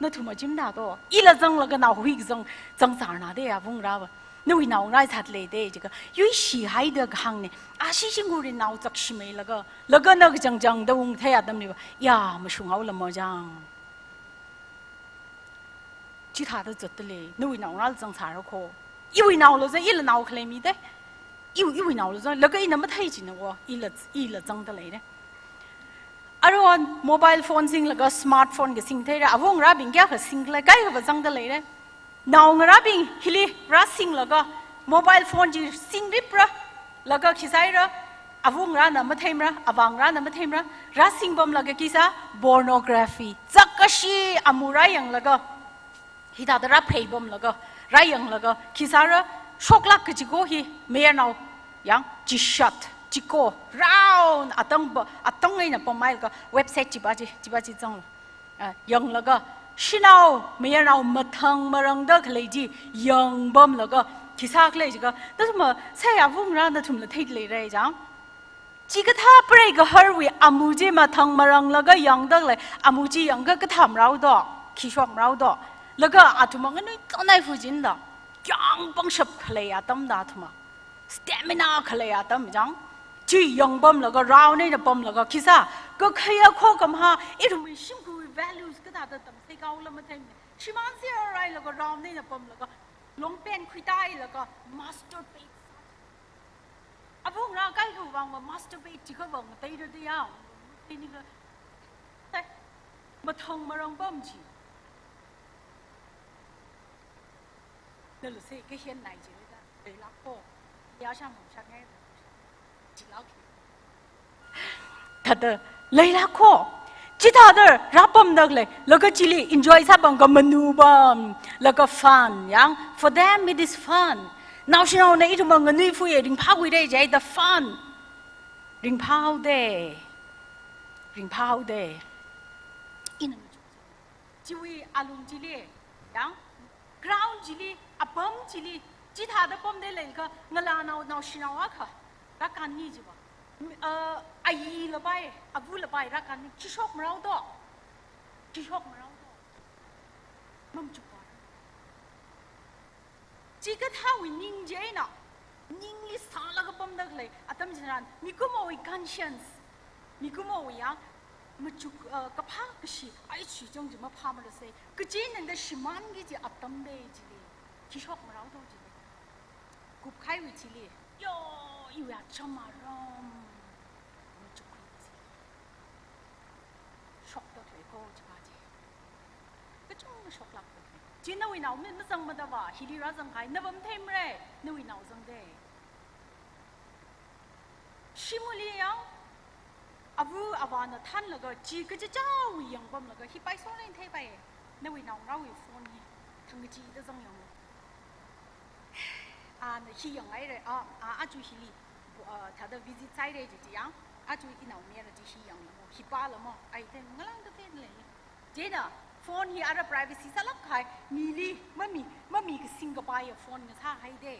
Nathum achimda to. Ila zanglaga naohui zang, zangzārnada avungrāva. Nawui naongarā sāda leida jiakha, yuishihaida kahāngna. Ashi shingkhurin nao chakshimeilaga, laga na kachangchangda ungthei atamliva, ya, mashung haola mo jang. Chithāda zatda lei, nawui naongarāla zangsāra kho. Iwui naola zang, ila nao khalei mida. Iwui, iwui naola zang, laga ina mathei china wo, ila, ila zangda leida. Aruihon mobile phone singlaga smartphone kasing theira, avungarābing kayākha singkhala, kaikhava zangda leira. Naongarābing hili rāsinglaga mobile phone chi singripra, laga khi sāhaira, avungarāna matheimara, avāngarāna matheimara, rāsingpamlaga khi sā, pornography, chakkashi amu rāyanglaga, hithāda rāpheipamlaga, rāyanglaga, khi sāra, shoklāk kaji ko hi, mayarnao, yang, chishat, chiko, round, atang ba, atang eina pammeilaga, website chiva chi, chiva chi zanglu. Ah, yanglaga, shanao, mayarnao mathang marangda khalei chi yangpamlaga, khi sākhala jiakha, nathum masai avungarā nathumla theida leira jang. Chikathā preigaharwui amu chi mathang maranglaga yangda khalei, amu chi yangakha kathā marao to, khi shok marao to. Laga athum nganui tonai fu chinda, kyang pangshap khalei atamda athum. Stamina khalei atam jang. Chi yangpamlaga, round eina pamlaga, khi sā, kakhayā khokkhamahā, ithumwui shimkhurwui values kathāda tamsei kaola matheimana. Shimān sirailaga, round eina pamlaga, long pant khuitailaga, masturbate sā. Avungarā kaikhawui vangva masturbate jiakha vang, teira de yang. Teini kha. Te. Mathang marangpam chi. Nalu se kahian nai jida, leilāk kho. Yāsham mum shat ngai, jilāk. Thāda, leilāk kho. Chithāda rāpamda khalei, laga chili enjoy sāpam, kha manupam, laga fun, yang, for them it is fun. Naoshinaona ithum nganui fuye, ringphākhuida jihaida fun. Ringphāhaoda. Ringphāhaoda. Ina chiwui alung chili, yang, ground chili, apam chili, chithāda pamda leilakha, ngalānao, naoshinao akha, rākānni jiva. M-, uh, ayi lapai, avu lapai, rākānni, khi shok marao to. Khi shok marao to. Mamachukpa. Chikathāwui ning chieina, ningli sālaga pamda khalei atam chitharan, mikumowui conscience, mikumowui ya, machuk, uh, kaphā kashi, ai chi chang chi maphāmarasei, kachi nangda shimānki kaji atam de chili, khi shok marao to chili. Kupkhaiwui chili, yo, iwui acham aram, machukkhui chili. Shokda khalei kho chiva chi. Kachungkha shoklāk kho. Chi nawui nao mi mazangmada va, hili rāzangkahai, nava matheimara, nawui nao zangda. Shimli yang, avu avāna thanlaga, chi kachichāwui yangpamlaga, hi paiso lei theipai. Nawui naongarāwui phone hi, thang kachida zang yanglu. Ana hi yanghaira, a, a, aja hili, bo-, a, thāda visit sāhaira ji chi yang, aja inaomayara chi hi yanglu mo, hi pālu mo, ai thei ngalāngda thei lei. Chieina, phone hi ara privacy sālākkahai, mili, mami, mami kasing kapaiya phone ngasāhaida.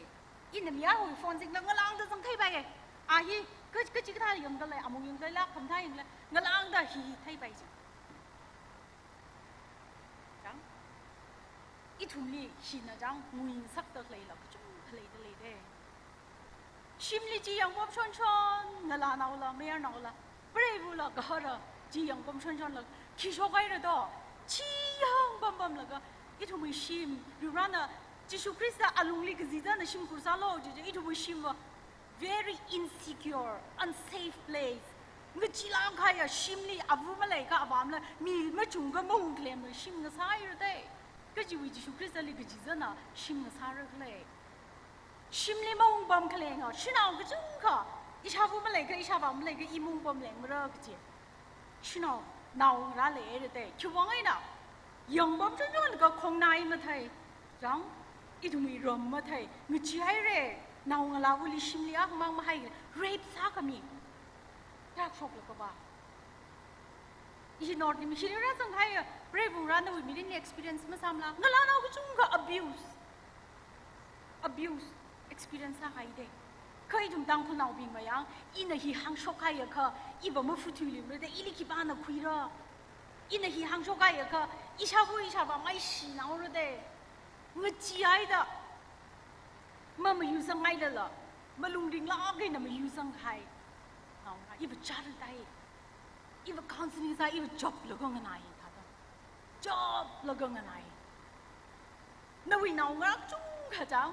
Ina mayarwui phone singda ngalāngda zang theipaiya. A hi, ka, kachikathā yangda lei, amung yangda lei, khamathā yangda lei, ngalāngda hi, hi theipai chi. Chang? Ithumli hina chang nguingsakda leila, kachungkha leida leida. Shimli chi yangpam shonshon, ngalānaola, mayarnaola, preivula, gahara, chi yangpam shonshonla, khi shokhaira to, chi yangpampamlaga, ithumwui shim, Varivarana, Jishu Khrista alungli kazizana shimkhur sālu, chi, chi, ithumwui shimva, very insecure, unsafe place. Ngachee lāngkahaiya shimli ava maleikha avā mala, mi machungkha maungkhalemla shim ngasāhaira dei. Kajiwui Jishu Khristali kaji zana shim ngasāra khalei. Shimli maungpam khalenga, shanao kachungkha, ishāva maleikha, ishāvā maleikha, i maungpam lengmara kaji. Shanao, nao ngarā leira dei. Khiwuivang eina, yangpam chonchonlaga khongnai mathei, chang, ithumwui ram mathei, ngacheehaira, naongalāvali shimli akhamang mahai, rape sākhami. Kayākha shoklaga va. Ishi North East hili rāzanghaiya, rape ungra nawui mirinli experience masāmala, ngalānao kachungkha abuse. Abuse experience sāhai dei. Kha ithum Tangkhulnaobing mayang, ina hi hāngshokhaiakha, iva mafuthuiluimara dei, ili khipāna khuira. Ina hi hāngshokhaiakha, ishāva ishāvā maishinaora dei. Ngacheehaida, mamayuzangngailala, malung ringlāk eina mayuzanghai. Naongarā, iva chara dei. Iva counseling sā, iva job laga nganai thāda. Job laga nganai. Nawui naongarā kachungkha chang,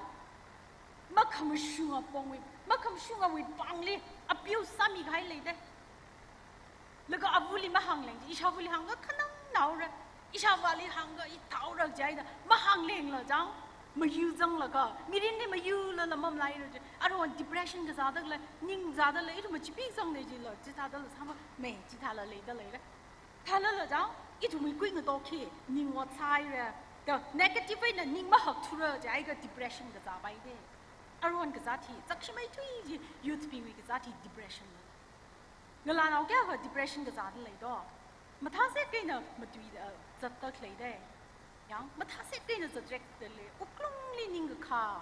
makhamashunga pongwui, makhamashungawui pāngli, abuse sāmikahai lei dei. Laga avali mahāngleng chi, ishāvali hāngakha khanangnaora, ishāvāli hāngakha ithāora jihaida, mahānglengla chang, mayuzanglaga, mirinli mayulala mamalaira chi, aruihon depression kazāda khalei, ning zāda lei, ithum machipik zangda jila, chithādala sāma, mei, chithāla leida leira. Thālala chang, ithumwui kuingatok hi, ning ot sāhaira, da negative eina ning mahakthura jiakha depression kazāpai dei. Aruihon kazāt hi, zakshimeithui chi, youth bingwui kazāt hi depression la. Ngalānao kayākha depression kazāda lei do. Mathāsek eina matui, uh, zatda khalei dei. Yang, mathāsek eina zatrek dalei, wuklungli ningkakhā,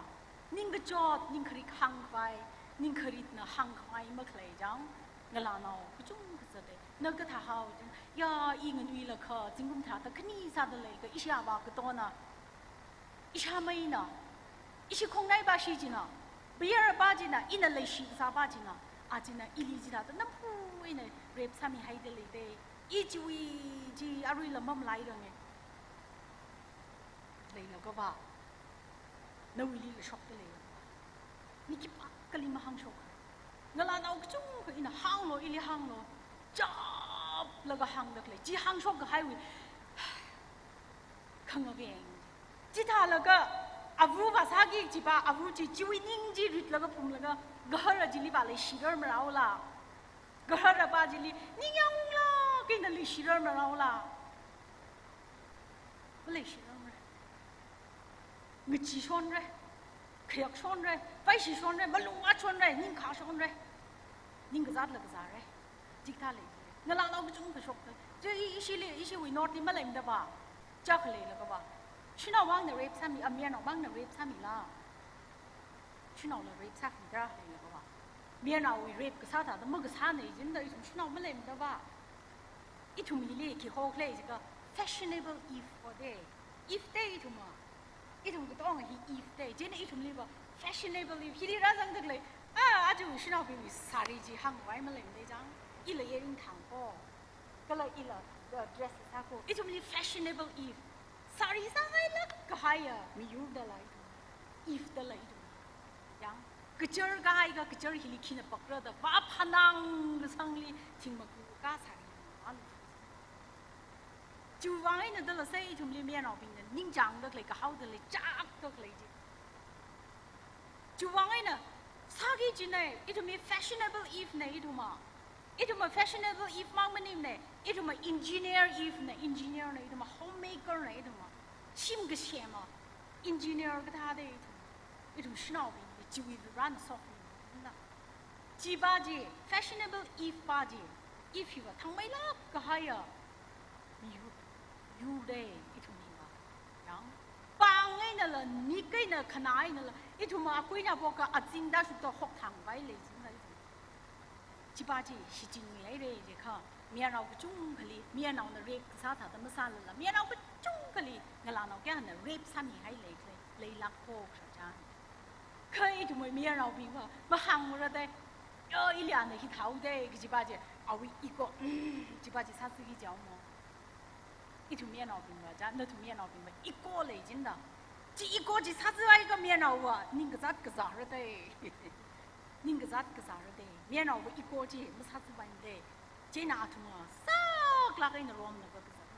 ningkachot, ningkharit hāngkhavai, ningkharitna hāngkhavai makhalei chang, ngalānao kachungkha zat dei. Na kathāhao chang, ya, i nganuilakha, zingkum tharāda khani sāda leikha, ishi avā katona, ishāmeina, ishi khongnaipā shi china, bayarpā china, ina leishi kasāpā china, a china, ili chithāda nampu eina rape sāmihaida lei dei, i chiwui chi aruila mamalairanga. Leilaga va, nawuilila shokta leilaga va, mi khipākhali mahāngshok. Ngalānao kachungkha ina hānglo, ili hānglo, chaplaga hāngda khalei, chi hāngshok kahaiwui khangaveng. Chithālaga, ava vāsāki kajiva, ava chi, chiwui ning chi ritlaga phumlaga, gahara chili va leishirarmaraola. Gaharapā chili, ningyāng unglāk eina leishirarmaraola. Maleishirarmara. Ngacheeshonra, khayakshonra, vaishishonra, malungvātshonra, ningkhāshonra. Ningkazātla kazāra. Chikathā lei. Ngalānao kachungkha shokta. Chi i, ishili, ishiwui North li maleimada va. Chākha leilaga va, shanao mangna rape sāmi, a, mayarnao mangna rape sāmila. Shanaola rape sākhamida leilaga va, mayarnaowui rape kasā thāda makasāna jinda, ithum shanao maleimada va. Ithum hili khi hokhalei jiakha fashionable Eve ho dei. Eve dei ithumva. Ithum katonga hi Eve dei. Chieina ithumli va fashionable Eve. Hili rāzangda khalei, a, aja shanaobingwui sari chi hāngkhavai maleimada chang. Ila earring thang ko, kala ila, uh, dress sā ko. Ithumli fashionable Eve. Sari sāngailāk kahaiya miyurda lei ithum. Eve da lei ithum. Yang, kachar kahaiakha kachar hili khina pakra da, vāphanang kasangli thingmaku kasari alu. Chiwuivang eina dala sai ithumli mayarnaobingna ningchāngda khalei, kahaoda lei, chakda khalei chi. Chiwuivang eina sāki kajina, ithumwui fashionable Eve na ithumva. Ithumva fashionable Eve mang maningmana, ithumva engineer Eve na, engineer na ithumva, homemaker na ithumva. Shim kasema, engineer kathā dei ithum. Ithum shanaobing, chiwui rānshok na. Chiva chi, fashionable Eve va chi, Eve hiva thangmeilāk kahaiya miyur, yur dei ithum hiva. Yang, pāng einala, nik eina, khanā einala, ithumva akuina phoka azingda shukta hokthangvai lei zingda ithum. Chiva chi shichinmihaira jiakha, mayarnao kachungkhali, mayarnaona rape kasā thāda masālala, mayarnao kachungkhali, ngalānao kayākhana rape sāmihai lei, lei, leilāk ko khararchan. Kha ithumwui mayarnaobingva, mahāngmara dei, yo, ili ana hithāo dei, kajiva chi, awui ego, mm, chiva chi sāsiki jiao mo. Ithum mayarnaobingva ja, nathum mayarnaobingva, ego lei jinda. Chi ego chi sāzāhaiakha mayarnaova, ningkazāt kazāra dei. Ningkazāt kazāra dei. Mayarnaova ego chi masāzāmana dei. Chieina athumla saklāk eina romlaga kazat.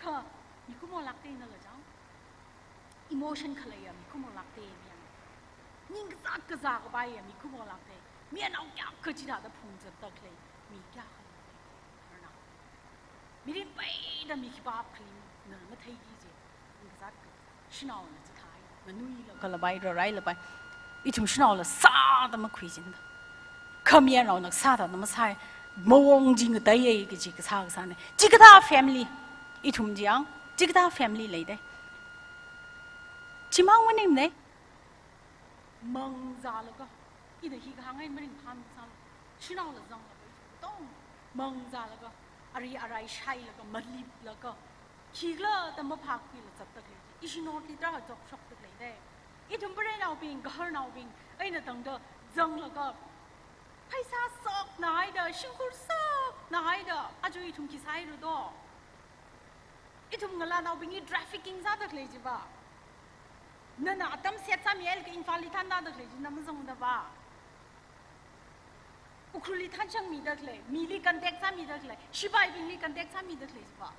Kha mikumolākte nala chang. Emotion khaleiya mikumolākte miyan. Ning kazat kazā kapaiya mikumolākte. Miyanao kayākha chithāda phungzatda khalei mi kayākha lei. Arna. Mirin peida mi khipā khalei na matheiki kaji. Ning kazat ka. Shanaona chithāi, nganuilaga kalapai, rarailapai. Ithum shanaola sāda makhuichinda. Kha miyanaona sāda na masāi, mawong chi ngataiya kaji kasā kasāne. Chikathā family, ithum chiyang, chikathā family leidei. Chimang maningmane. Mangzālaga, ina hi kahāngngai maringphāmei sālu. Shanaola zanglaga, ithum tong. Mangzālaga, ari arai shailaga, maliplaga. Khikhala da maphākhuila zatda khalei. Ishi northli tarākha chokshokda khaleidei. Ithum preinaobing, gaharnaobing, eina tangda zanglaga. Pheisā sakna haida, shimkhur sakna haida, aja ithum khi sāhaira do. Ithum ngalānaobingli trafficking sāda khalei chiva. Nana atam set sāmi hailaga Imphalli thānda khalei chi na mazangda va. Ukhrulli thānchangmida khalei, mili contact sāmida khalei, sipaibingli contact sāmida khalei chiva.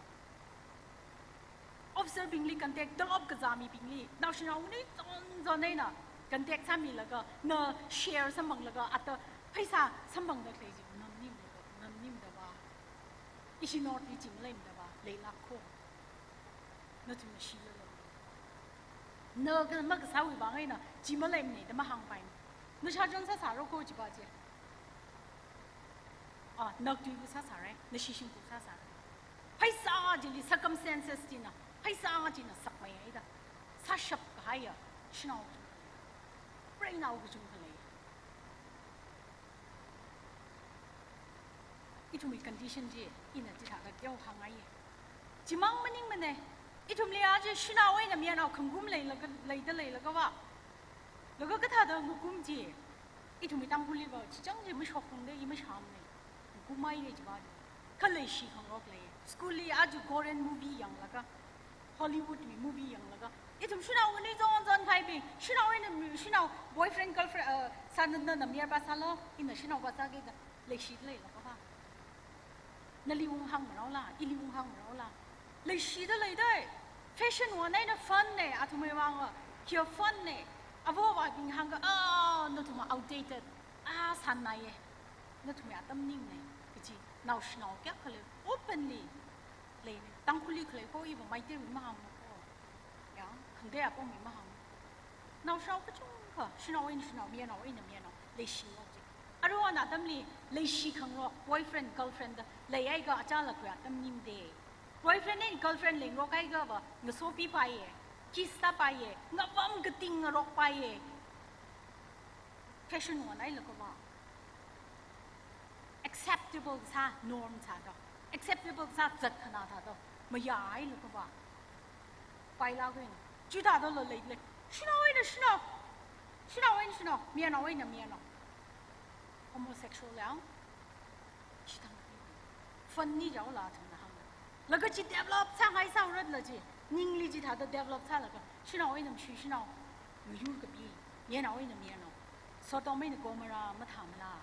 Officer bingli contact, tolop kazā mibingli, naoshinao nganuichon chon eina contact sāmilaga, na share samphanglaga, ata pheisā samphangda khalei chi, nganingmada, nganingmada va. Ishi northli chi maleimada va, leilāk ko. Nathumna shilala. Na ka makasāwui vang eina, chi maleimane da mahāngpai. Na shachon sāsāra ko chiva chi. Ah, na tuibu sāsāra, na shishimbu sāsāra. Pheisā chili circumstances china, pheisā china sakmeihaida. Sāshap kahaiya, shanao. Preinao kachungkha lei. Ithumwui condition chi, ina chithāda teo hāngngaiye. Chimang maningmane, ithumli aja shanao eina miyanao khangkum leilaga, leida leilaga va. Laga kathāda ngakum chi, ithumwui Tangkhulli va, chichang chi mashokphungda i mashamne. Ngakumhaire chiva. Kha leishi khangarok lei. School li aja Korean movie yanglaga, Hollywood wui movie yanglaga. Ithum shanao nganuichon chon khaibing, shanao eina mi, shanao boyfriend, girlfriend, uh, sāna, na, na mayarpa sālu, ina shanaopa sāki da, leishi leilaga va. Nali unghāngmaraola, ili unghāngmaraola. Leishida leidei. Fashion wui eina fun ne, athumwui vang va. Kia fun ne. Avāva̱bing hāngga, ah, nathum outdated. Ah, sānaiye. Nathumwui atam ningne. Kaji, naoshinao kayākha lei, openly leine. Tangkhulli khalei ko iva Meiteiwui mahāngmako. Ya, khangatei apongwui mahāng. Naoshinao kachungkha, shanao eina shanao, miyanao eina miyanao, leishi ngarok chi. Aruiwui atamli, leishi khangarok, boyfriend, girlfriend da, leihaiakha achālakha atam ningde. Boyfriend eina girlfriend leingarok haiakha va, ngasopipaiye, kiss sāpaiye, ngapam kating ngarokpaiye. Fashion wui eina hailaga va. Acceptable sā norm sāda. Acceptable sā zat khana thāda. Mayāhailaga va. Pailāk eina. Chithādala lei lei. Shanao eina shanao. Shanao eina shanao. Miyanao eina miyanao. Homosexual yang. Chithang. Fun ni jaola thangna hāng. Laga chi develop sāngai sāhaora la chi. Ningli chithāda develop sālaga. Shanao eina mashui shanao. Ngayur kapi. Miyanao eina miyanao. Sodom eina Gomorrah mathāmala.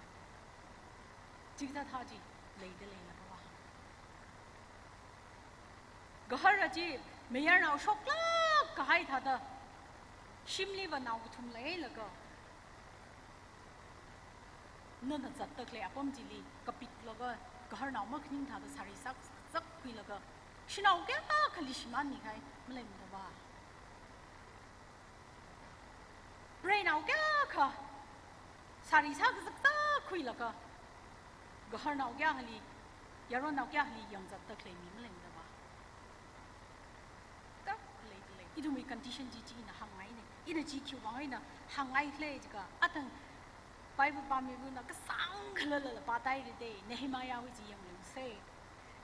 Chikathā chi leida leilakha va. Gahara chi mayarnao shoklāk kahai thāda. Shimli va nao kathum leilaga. Nana zatda khalei apam chili kapiklaga, gaharnao makhaning thāda sari sak, sakkhuilaga, shanao kayākhali shimānmi kahai maleimada va. Preinao kayākha sari sā kazak sakkhuilaga, gaharnao kayākhali, yaronnao kayākhali yangzatda khalei mi maleimada va. Kayākha lei, lei. Ithumwui condition chi chi ina hāngngaine. Ina chi khiwui vang eina hāngngai khala jiakha, athang Bible pāmibingna kasāngkhalala pātaire dei, Nehemiahwui chi yangluse.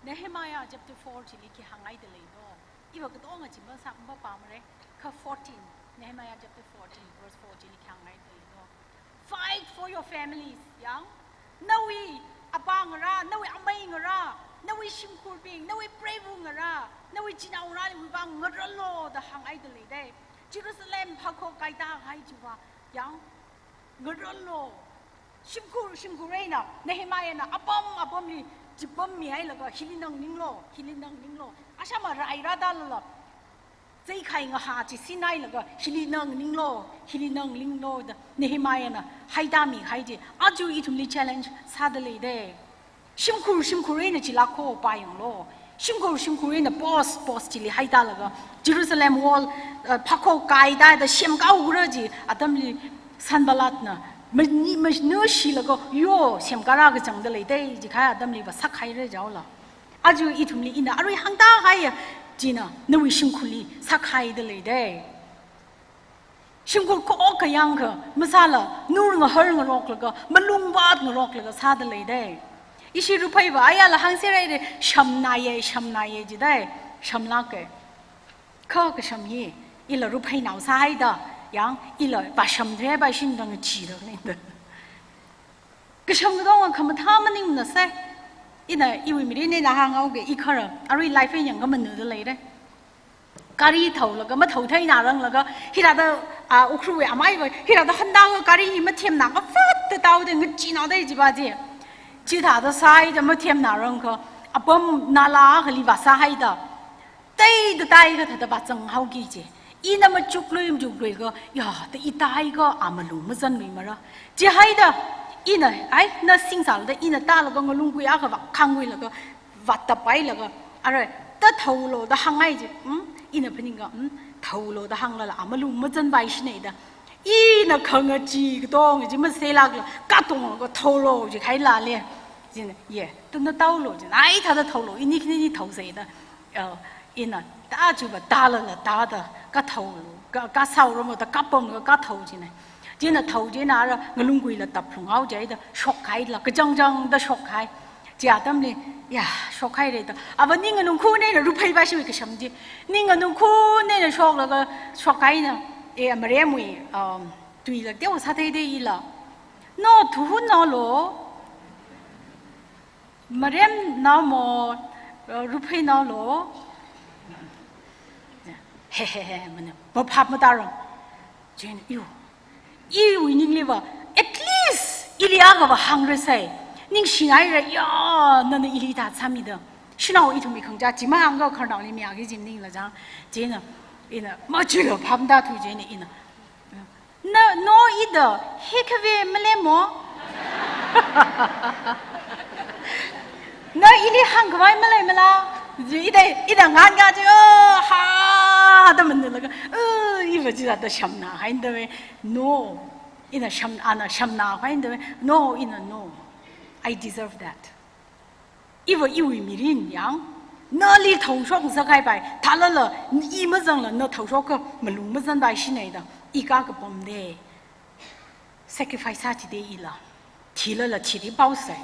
Nehemiah chapter four chili khi hānghaida leilo. Iva katonga chi masā mapāmare. Kha fourteen, Nehemiah chapter fourteen, verse four chili khi hānghaida leilo. Fight for your families, yang. Nawui apā ngarā, nawui amei ngarā, nawui shimkhurbing, nawui preiva ngarā, nawui chinaongarāwui vang ngarālo da hānghaida leidei. Jerusalem phākho kaitā hai chiva, yang, ngarālo. Shimkhur, shimkhur eina, Nehemiahna apam, apamli, chipammi hailaga, hili nganinglu, hili nganinglu. Ashama rai rādalala. Zeikhai ngahā chi sinailaga, hili nganinglu, hili nganinglu da, Nehemiahna haidami hai chi, aja ithumli challenge sāda leidei. Shimkhur, shimkhur eina chila kho pāyanglu. Shimkhur, shimkhur eina post, post chili haidalaga, Jerusalem wall, uh, phākho kaida da semkahai chi, atamli Sanballatna, mani, manushilaga, yo, semkara kachangda leidei, jikhai atamli vāsākhaira jihaola. Aja ithumli ina arui hāngda haiya, china, nawui shimkhurli sākhaida leidei. Shimkhur kho kayang kha, masāla, nur ngahar ngaroklaga, malung vāt ngaroklaga sāda leidei. Ishi Rupheiva, ayala hāngserhaira, shamnaiya, shamnaiya jidei, shamlāka. Kha kasham hi, ila Rupheinao sāhaida, yang, ila vāshamtheipai shindang chida leida. Kasham katonga khamathā maningmana sai. Ina iwui mirin eina hānghaoga, i khara, arui life eina yangkhamana da leira. Gari thaolaga, mathothainaranglaga, hithāda, ah, Ukhrulwui amaiva, hithāda Honda gari hi mathemnakha fat da taoda ngachee naodei jiva chi. Chithāda sāhaida mathemnarangkha, apam nala akhali vāsāhaida. Teida taiakha thāda vāzanghaoki chi. Ina machuklui, machuklui kha, ya, da i taiakha a malung mazanluimara. Chihaida, ina, ai, na singsalda, ina tālaga ngalungkui akha vākhangkhuilaga, vātap hailaga, ara, da thaolu da hānghai chi, hmm? Ina phaningkha, hmm? Thaolu da hānglala, a malung mazanpai shinaida. Ina khangachee katonga chi maseilākla, katonglaga thaolu jikhai lale. China, ye, tuna thaolu, china, ai, thāda thaolu, ini khani ni thaosei da. Uh, ina, ta chuva, tālala, tāda, kathaolu, ka, kasaoramo da, kapamlaga kathao china. China thao china ara, ngalungkuila taplunghao jida, shokhaila, kachangchangda shokhai. Chi atamli, ya, shokhaira da. Ava ning nganungkhun eina Rupheiva shiwui kasham chi. Ning nganungkhun eina shoklaga, shokhaina, e, maremwui, um, tuila teo sātheidei ila. No, thuhunnaolu. Maremnaomo, uh, Ruphei naolu. He, he, he, mana, maphap matāram. China, yo. Iwui ningliva, at least, ili akhava hāngra sai. Ningshinaira, ya, nana ili thāda sāmida. Shanao ithumwui khangachā, chi mahāngakha khararnaoli mayāki jim ningla jang. China, ina, machulo phap matāthu china, ina. Na, no ida, hikhave maleimo? Na ili hāngkhavai maleimala? Ji ida, ida ngan ga ji, oh, ha, da manlaga, oh, iva jida shamnahaida ve. No, ina sham, ana shamnahaida ve. No, ina no. I deserve that. Iva iwui mirin yang, nali thaoshok sākhaipai, thālala, i mazangla, na thaoshok kha malung mazanpai shinaida, i kakapamdei. Sacrifice sāchidei ila. Thilala thiri paosai.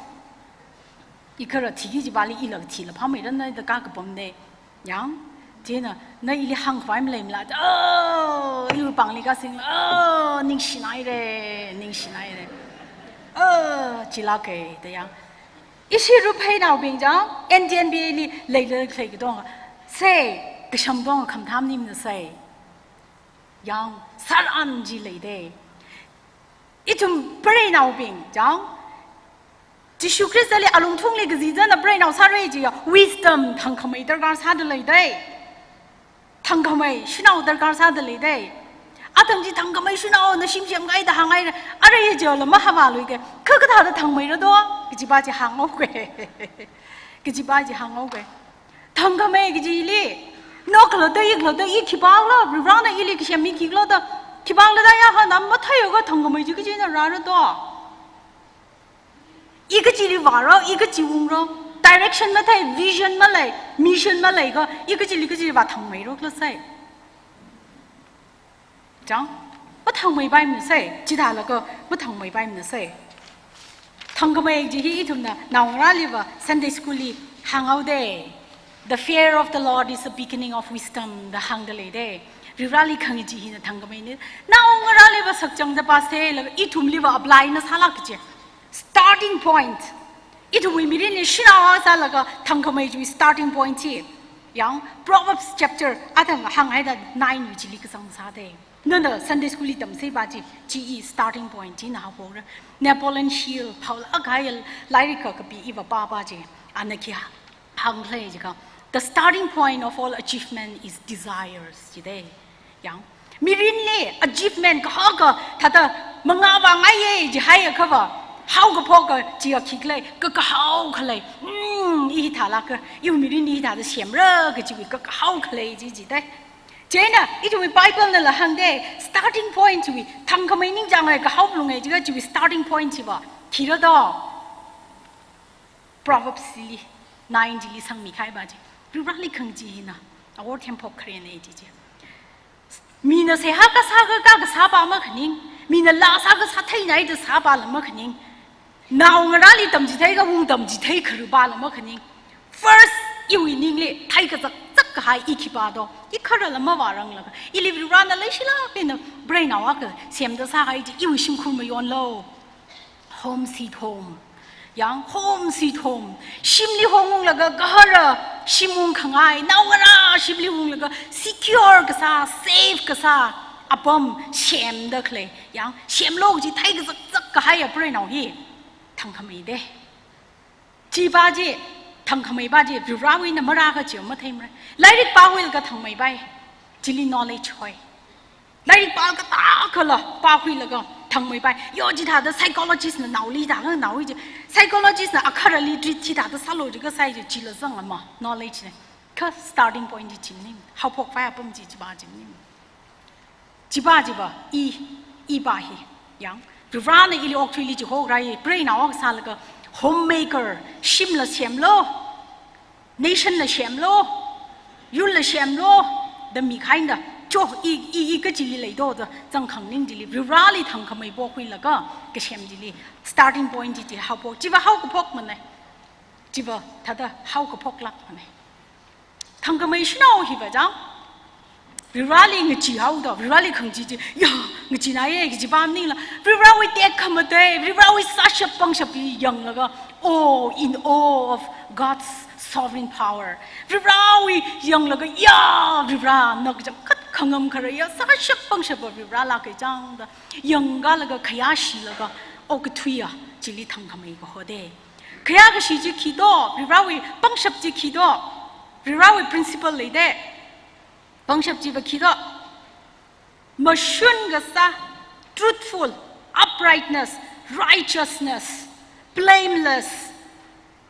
I khara thiki jivali ila thila phameirana da kakapamdei. Yang, china, na ili hāngkhavai maleimala, oh, iwui pāngli kasingla, oh, ningshinaira, ningshinaira. Oh, chilāka da yang. Ishi Ruphei naobing jang, N T N B A li leilei khalei katonga. Sai, kasham katonga khamathā maningmana sai. Yang, sāran chi leidei. Ithum preinaobing jang, Jishu Khristali alungthungli kazizana preinao sāra jiya, wisdom thangkhamei darkar sāda leidei. Thangkhamei shanao darkar sāda leidei. Atam chi thangkhamei shanao na shimshim kaida hānghaira. Ara ya jala mahavāluike. Kha kathāda thangmeira do? Kajiva chi hānghaoke. Kajiva chi hānghaoke. Thangkhamei kajili. No khalatta i khalatta i khipākhala, Varivarana ili kasem mi khikhala da. Khipākhala da ya hāngda matheiakha thangkhamei chi kachina rāra do? I kachili vāra, i kachi ungra, direction mathei, vision malei, mission maleiakha, i kachili kachili vā thangmeirokhala sai. Jang, mathangmeipaimana sai, chithālaga mathangmeipaimana sai. Thangkhamei chi hi ithumna naongarāliva Sunday school li hānghaodei. The fear of the Lord is the beginning of wisdom da hāngda leidei. Varivarali khangachee hina thangkhameina. Naongarāliva sakchangda pāsei laga ithumliva apply na sālāk kachi. Starting point. Ithumwui mirinli shanao sālaga thangkhamei chiwui starting point hi. Yang Proverbs chapter athang hānghaida nine wui chili kazang sādei. Nana Sunday school li tamsei ba chi, chi i starting point chi na haora. Napoleon Hill, Paul Agai lairik kakapi iva papa chi, ana khi hānglei jiakha, the starting point of all achievement is desires, jidei. Yang, mirinli achievement kahaka thāda mangā vāngaiye jihaiakhava, haokaphoka chi a khikhalei, kakahao khalei. Mm, i hithālāka, iwui mirinli hithāda semra kachiwui kakahao khalei chi jidei. Chieina, ithumwui Bible nala hāngdei, starting point chiwui, thangkhamei ningchānglei kahao malunge jiakha chiwui starting point chiva, khira do. Proverbs li, nine chili sangmikahai ba chi. Varivarali khangachee hina, awor themphok kharena chi chi. Mina seihā kasā ka, ka kasā pa makhaning, mina laa sā kasā theinai da sā pala makhaning. Naongarāli tamchithei ka, wung tamchithei kharā pala makhaning. First, iwui ningli theikazakzak kahai i khipā do. I kharala mavāranglakha, ili Varivarana leishilāk eina preinao akha semda sāhai chi, iwui shimkhur mayonlu. Home sweet home. Yang, home sweet home. Shimli hongunglaga gahara shim ungkhangai, naongarā shimli unglaga secure kasā, safe kasā apam semda khalei. Yang, semlu chi theikazakzak kahai a preinao hi thangkhamei dei. Chi pa chi, thangkhamei pa chi, Varivarawui eina marāka chi matheimara. Lairik pākhuilaga thangmei pai. Chili knowledge hoi. Lairik pā kathā kala pākhuilaga thangmei pai. Yo, chithāda psychologist na naoli thāda nganaowi chi. Psychologist na akharali treat chithāda sālu jiakha sai chi, chila zangla ma, knowledge na. Kha starting point chi chi maning. Haophok phai apam chi chi pa chi maning. Chi pa chi pa, i, i pa hi. Yang, Varivarana ili okathuili chihokrai, preinao akha sālaga, homemaker, shimla semlu, nation la semlu, yurla semlu, da mikahai da. Cho, i, i, i kachili leido da, zangkhang ning chili, Varivarali thangkhamei pokhuilaga kasem chili, starting point chi chi haophok, chi pa haokaphok manei. Chi pa thāda haokaphoklāk manei. Thangkhamei shanao hi pa chang, Varivarali ngachee haoda, Varivarali khangachee chi, ya, ngacheena ye, kaji pa maningla, Varivarawui tekhamatei, Varivarawui sāshap pangshap hi yanglaga, oh, in awe of God's sovereign power. Varivarawui yanglaga, ya, Varivara, na kachangkhat khangam kharei ya, sāshap pangshap pa Varivarala kachang da, yanglaga khayāshilaga, okathui ya, chili thangkhamei kaho dei. Khayākashi chi khi do, Varivarawui pangshap chi khi do, Varivarawui principle lei dei. Pangshap chi pa khi do. Mashun kasā, truthful, uprightness, righteousness, blameless.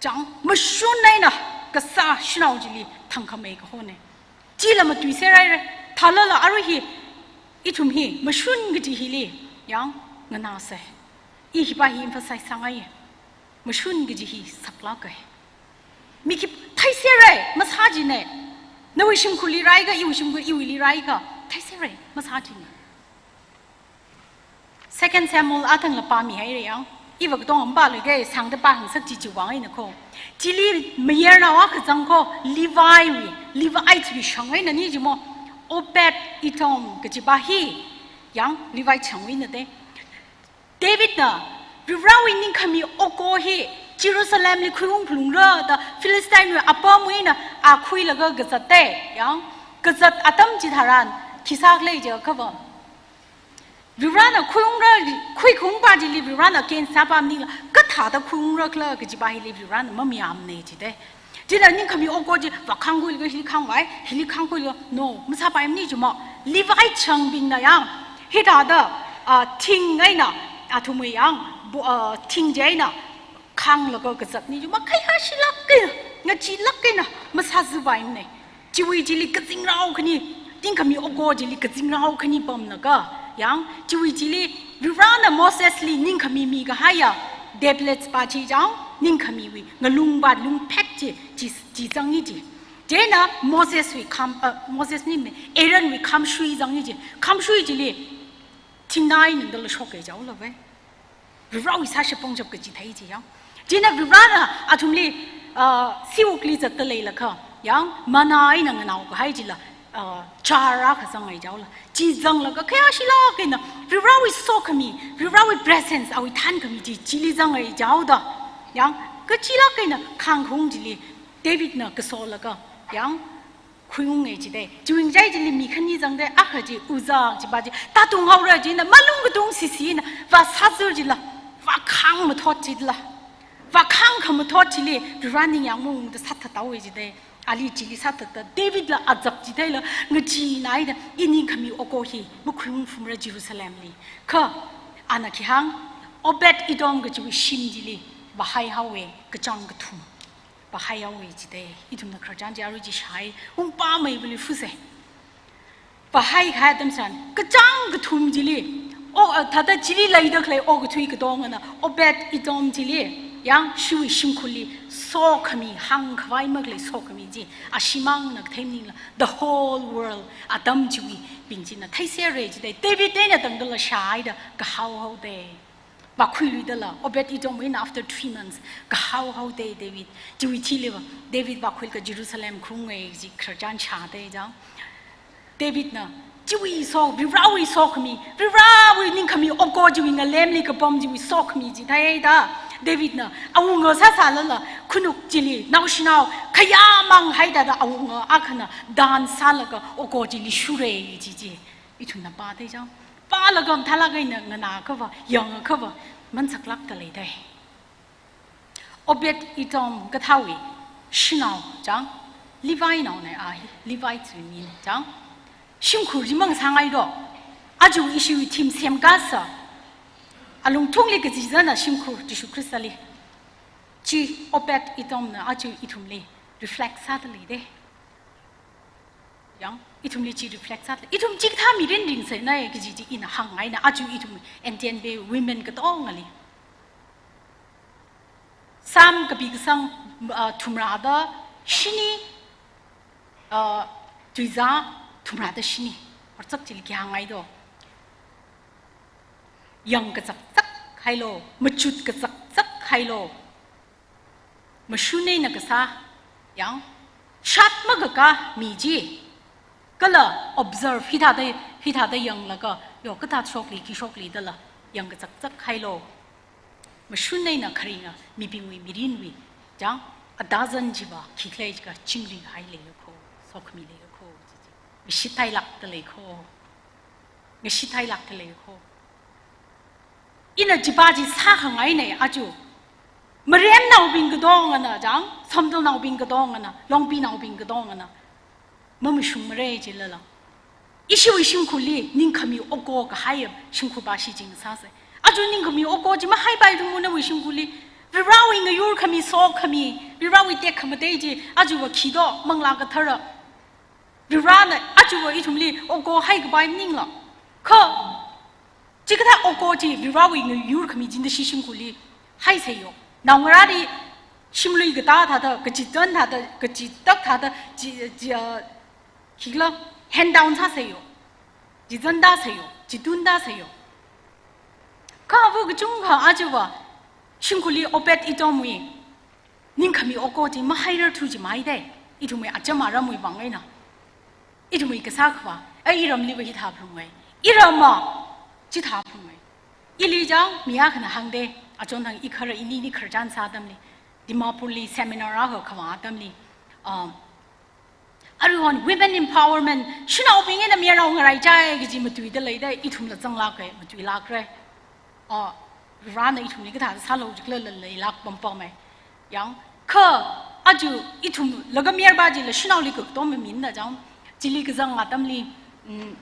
Chang, mashun eina kasā shanao chili thangkhamei kahonei. Chila matuiserhaira, thālala arui hi, ithum hi, mashun kaji hili, yang, nganāsei. I hi pa hi emphasize sāngaiye. Mashun kaji hi saklākei. Mi khi theiserei, masā jinei. Nawui shimkhurli rāikha, iwui shimkhur, iwuili rāikha, theiserei, masā jinei. Second Samuel athangla pāmihaira yang. Iva katong ampāluikei, sangda pāhāngsak chi chiwui vang eina ko. Chili mayarnao akha zang ko, Leviwui, Levitewui shang eina ni jimo. Obed Edom kaji pa hi, yang, Levite shangwui eina dei. Davidna, Varivarawui ningkhami oko hi Jerusalemli khuiung phalungra da Philistinenaowui apamwui eina a khuilaga kazat dei, yang, kazat atam chitharan, khi sākhalei jiakha pa, Varivarana khuiungra, khuikhung pa chili Varivarana against sāpa maningla, kathāda khuiungra khala kaji pa hili Varivarana mamayāmanei jidei. China ningkhami oko chi, vākhangkhuilaga hili khangvai, hili khangkhuilaga, no, masāpai manei jimo. Levite shangbingna yang, hithāda, ah, thing eina, athumwui yang, bo-, ah, thing chi eina, khanglaga kazatni jimo, khayāshilāk eina, ngacheelāk eina, masāzāpai manei. Chiwui chili kazingrao khani, ningkhami oko chili kazingrao khani pamlaga, yang, chiwui chili Varivarana Mosesli ningkhami mikahaiya, tablets pa chi chang, ningkhamiwui, ngalung pa lungphet chi, chi, chi zangi chi. Chieina Moseswui kham, uh, Moses maningmei, Aaronwui khamshui zangi chi. Khamshui chili, thingnai ningdala shokkei jaola ve. Varivarawui sāshap pangshap kachithei chi yang. China Varivarana athumli, uh, siwukli zatda leilakha, yang, manna eina nganaokahai chila, uh, jar akha zangngai jaola. Chi zanglaga khayāshilāk eina, Varivarawui sokhami, Varivarawui presence, awui thānkhami chi, chili zangngai jaoda. Yang, kachiilāk eina khangkhaung chili, Davidna kasolaga, yang, khuiunga jidai. Chiwui ngachai chili mi khani zangdai, akha chi Uza chiva chi, tātung haora china, malung katung sisina, vāsāzur chila, vākhang mathot chila, vākhang khamathot chili, Varena ningyāng maungda sāthathaowa jidai. Ali chili sāthatda, Davidla azak chidaila, ngacheenaida, ini khami oko hi, makhuiung phumra Jerusalemli. Kha, ana khi hāng, Obed Edom kachiwui shim chili, vāhaihaowa, kachāng kathum. Vāhaihaowa jidai, ithumna khararchan chi arui chi shāi, ungpamei vali fuse. Vāhaikahai atam tharan, kachāng kathum chili, o, a, thāda chili leida khalei okathui katongana, Obed Edom chili, yang shiwui shimkhurli, sokhami, hāngkhavai makhalei sokhami chi, ashimangna kathei maningla, the whole world, atam chiwuibing china, theisera jidai, David eina tangdala shāhaida, kahaohaodai. Vākhuiluidala, Obed Edom eina after three months, kahaohaodai David. Chiwui thiliva, David vākhuilaga Jerusalem khuiunga chi khararchan shādai chang. Davidna, chiwui so, Varewui sokhami, Varewui ningkhami oko chiwui ngalemli kapam chiwui sokhami chi theida. Davidna, awunga sāsālala, khanuk chili, naoshinao, khayāmang haida da awunga akhana, dan sālaga oko chili shura chi chi. Ithumna pādai chang. Pālaga mathālāk eina nganāakhava, yangakha va, mansaklākda leidai. Obed Edom kathāwui, shanao chang, Levi naona a hi, Levi chiwui mi chang. Shimkhur chi mangasāngai do. Aja ishiwui theme semkasā. Alungthungli kachizana shimkhur Jishu Khristali. Chi Obed Edomna aja ithumli reflect sāda leidai. Yang, ithumli chi reflect sāda, ithum chikathā mirin ringsanai kaji chi ina hāngngaina, aja ithum N T N B women katongali. Psalm kapi kasang, uh, thumrāda shini, uh, tuizā thumrāda shini. Horzak chili khi hāngngai do. Yang kazakzak hailu, machut kazakzak hailu. Mashun eina kasā, yang, shat makakā mi chi. Kala observe, hithāda, hithāda yanglaga, yo, kathā shokli, khi shokli dala, yang kazakzak hailu. Mashun eina kharinga, mibingwui, mirinwui, yang, a dozen chiva, khikhalei chikha, chingri hai leiya kho, sokhami leiya kho, chi chi. Ngashithailākda lei kho. Ngashithailākda lei kho. Ina chiva chi sākhangaina aja. Maremnaobing katongana chang, Somdalnaobing katongana, Longpinaobing katongana. Mamashungmara jilala. Ishiwui shimkhurli, ningkhami oko kahai shimkhur va shi chi ngasāsai. Aja ningkhami oko chi mahaipai thumuna wui shimkhurli. Varewui ngayurkhami sokhami, Varewui tekhamatei chi, aja va khi do, Manglā Kathara. Varena, aja va ithumli, oko haikapai maningla. Kha, chikathā oko chi, Varewui ngayurkhami chi nashi shimkhurli, haisai yo. Naongarāli, shimlui katā thāda, kachizan thāda, kachitak thāda, chi, chi, ah, khikhala, hand down sāsai yo. Chizanda sāyo, chitunda sāyo. Kha ava kachungkha aja va, shimkhurli Obed Edomwui, ningkhami oko chi mahairarthu chi maidai, ithumwui acham aramwui vang eina. Ithumwui kasā khavā, ai iramli va hithā phungai, irama, chithā phungai. Ili chang, mi akhana hāngdai, achon thang ikhara ini ni khararchan sā atamli, Dimapurli seminar akha khavā atamli, um, Aruihon women empowerment, shanaobing eina mayarnao ngaraichai kaji matuida leidai, ithumla zanglāka, matuilākra. Ah, Varena ithumli kathā sālu jikhala leilāk pampamai. Yang, kha, aja ithum laga mayarva chila shanaoli kaktom maminna chang, chili kazang atamli, mm,